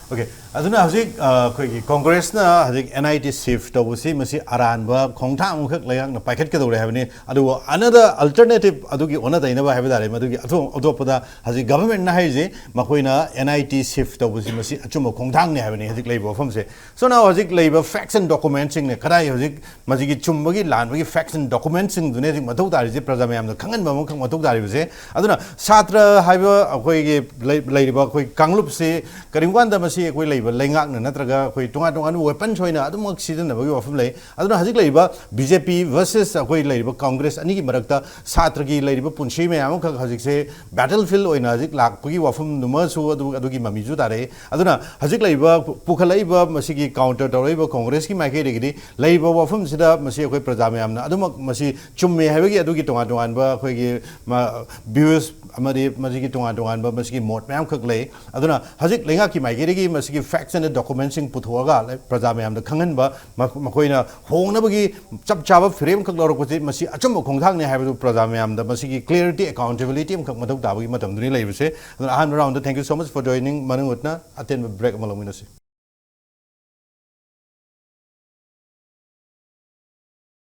ꯑꯣꯀꯦ, ꯑꯗꯨꯅ ꯍꯧꯖꯤꯛ ꯑ, ꯑꯩꯈꯣꯏꯒꯤ ꯀꯣꯡꯒ꯭ꯔꯦꯁꯅ ꯍꯧꯖꯤꯛ NIT shift ꯇꯧꯕꯁꯤ ꯃꯁꯤ ꯑꯔꯥꯟꯕ ꯈꯣꯡꯊꯥꯡ ꯑꯃꯈꯛ ꯂꯩꯉꯥꯛꯅ ꯄꯥꯏꯈꯠꯀꯗꯧꯔꯦ ꯍꯥꯏꯕꯅꯤ꯫ ꯑꯗꯨꯕꯨ another alternative, ꯑꯗꯨꯒꯤ ꯑꯣꯟꯅ ꯇꯩꯅꯕ ꯍꯥꯏꯕ ꯇꯥꯔꯦ, ꯃꯗꯨꯒꯤ ꯑꯊꯣ- ꯑꯇꯣꯞꯄꯗ ꯍꯧꯖꯤꯛ ꯒꯚꯔꯟꯃꯦꯟꯠꯅ ꯍꯥꯏꯔꯤꯁꯤ ꯃꯈꯣꯏꯅ NIT shift ꯇꯧꯕꯁꯤ ꯃꯁꯤ ꯑꯆꯨꯝꯕ ꯈꯣꯡꯊꯥꯡꯅꯤ ꯍꯥꯏꯕꯅꯤ ꯍꯧꯖꯤꯛ ꯂꯩꯔꯤꯕ ꯋꯥꯐꯝꯁꯦ꯫ So now ꯍꯧꯖꯤꯛ ꯂꯩꯔꯤꯕ facts and documentsꯁꯤꯡꯅ ꯀꯗꯥꯏ ꯍꯧꯖꯤꯛ ꯃꯁꯤꯒꯤ ꯆꯨꯝꯕꯒꯤ ꯂꯥꯟꯕꯒꯤ facts and documentsꯁꯤꯡꯗꯨꯅꯦ ꯍꯧꯖꯤꯛ ꯃꯊꯧ ꯇꯥꯔꯤꯁꯦ, ꯄ꯭ꯔꯖꯥ ꯃꯌꯥꯝꯗ ꯈꯪꯍꯟꯕ ꯑꯃꯈꯛ ꯃꯊꯧ ꯇꯥꯔꯤꯕꯁꯦ꯫ ꯑꯗꯨꯅ ꯁꯥꯇ꯭ꯔ ꯍꯥꯏꯕ ꯑꯩꯈꯣꯏꯒꯤ ꯂꯩ- ꯂꯩꯔꯤꯕ ꯑꯩꯈꯣꯏ ꯀꯥꯡꯂꯨꯞꯁꯤ ꯀꯔꯤꯒꯨꯝꯕ ꯀꯥꯟꯗ ꯃꯁꯤ ꯑꯩꯈꯣꯏ ꯂꯩꯔꯤꯕ ꯂꯩꯉꯥꯛꯅ ꯅꯠꯇ꯭ꯔꯒ ꯑꯩꯈꯣꯏ ꯇꯣꯉꯥꯟ ꯇꯣꯉꯥꯟꯕ weaponsꯁꯨ ꯑꯣꯏꯅ ꯑꯗꯨꯃꯛ ꯁꯤꯖꯤꯟꯅꯕꯒꯤ ꯋꯥꯐꯝ ꯂꯩ꯫ ꯑꯗꯨꯅ ꯍꯧꯖꯤꯛ ꯂꯩꯔꯤꯕ BJP versus ꯑꯩꯈꯣꯏ ꯂꯩꯔꯤꯕ ꯀꯣꯡꯒ꯭ꯔꯦꯁ ꯑꯅꯤꯒꯤ ꯃꯔꯛꯇ ꯁꯥꯇ꯭ꯔꯒꯤ ꯂꯩꯔꯤꯕ ꯄꯨꯟꯁꯤ ꯃꯌꯥꯝ ꯑꯃꯈꯛ ꯍꯧꯖꯤꯛꯁꯦ battlefield ꯑꯣꯏꯅ ꯍꯧꯖꯤꯛ ꯂꯥꯛꯄꯒꯤ ꯋꯥꯐꯝꯗꯨꯃꯁꯨ ꯑꯗꯨ- ꯑꯗꯨꯒꯤ ꯃꯃꯤꯁꯨ ꯇꯥꯔꯛꯏ꯫ ꯑꯗꯨꯅ ꯍꯧꯖꯤꯛ ꯂꯩꯔꯤꯕ ꯄꯨꯈꯠꯂꯛꯏꯕ ꯃꯁꯤꯒꯤ counter ꯇꯧꯔꯛꯏꯕ ꯀꯣꯡꯒ꯭ꯔꯦꯁꯀꯤ ꯃꯥꯏꯀꯩꯗꯒꯤꯗꯤ ꯂꯩꯔꯤꯕ ꯋꯥꯐꯝꯁꯤꯗ ꯃꯁꯤ ꯑꯩꯈꯣꯏ ꯄ꯭ꯔꯖꯥ ꯃꯌꯥꯝꯅ ꯑꯗꯨꯃꯛ ꯃꯁꯤ ꯆꯨꯝꯃꯦ ꯍꯥꯏꯕꯒꯤ ꯑꯗꯨꯒꯤ ꯇꯣꯉꯥꯟ ꯇꯣꯉꯥꯟꯕ ꯑꯩꯈꯣꯏꯒꯤ ꯃ- views ꯑꯃꯗꯤ ꯃꯁꯤꯒꯤ ꯇꯣꯉꯥꯟ ꯇꯣꯉꯥꯟꯕ ꯃꯁꯤꯒꯤ ꯃꯣꯠ ꯃꯌꯥꯝꯈꯛ ꯂꯩ꯫ ꯑꯗꯨꯅ ꯍꯧꯖꯤꯛ ꯂꯩꯉꯥꯛꯀꯤ ꯃꯥꯏꯀꯩꯗꯒꯤ ꯃꯁꯤꯒꯤ facts and documentsꯁꯤꯡ ꯄꯨꯊꯣꯛꯑꯒ ꯂꯩ- ꯄ꯭ꯔꯖꯥ ꯃꯌꯥꯝꯗ ꯈꯪꯍꯟꯕ, ꯃ- ꯃꯈꯣꯏꯅ ꯍꯣꯡꯅꯕꯒꯤ ꯆꯞ ꯆꯥꯕ ꯐꯤꯔꯦꯞ ꯑꯃꯈꯛ ꯂꯧꯔꯛꯄꯁꯤ ꯃꯁꯤ ꯑꯆꯨꯝꯕ ꯈꯣꯡꯊꯥꯡꯅꯤ ꯍꯥꯏꯕꯗꯨ ꯄ꯭ꯔꯖꯥ ꯃꯌꯥꯝꯗ ꯃꯁꯤꯒꯤ clarity, accountability ꯑꯃꯈꯛ ꯃꯊꯧ ꯇꯥꯕꯒꯤ ꯃꯇꯝꯗꯨꯅꯤ ꯂꯩꯕꯁꯦ꯫ ꯑꯗꯨꯅ ꯑꯍꯥꯟꯕ roundꯗ thank you so much for joining, ꯃꯅꯨꯡ ꯍꯨꯠꯅ ꯑꯇꯦꯟꯕ break ꯑꯃ ꯂꯧꯃꯤꯟꯅꯁꯤ꯫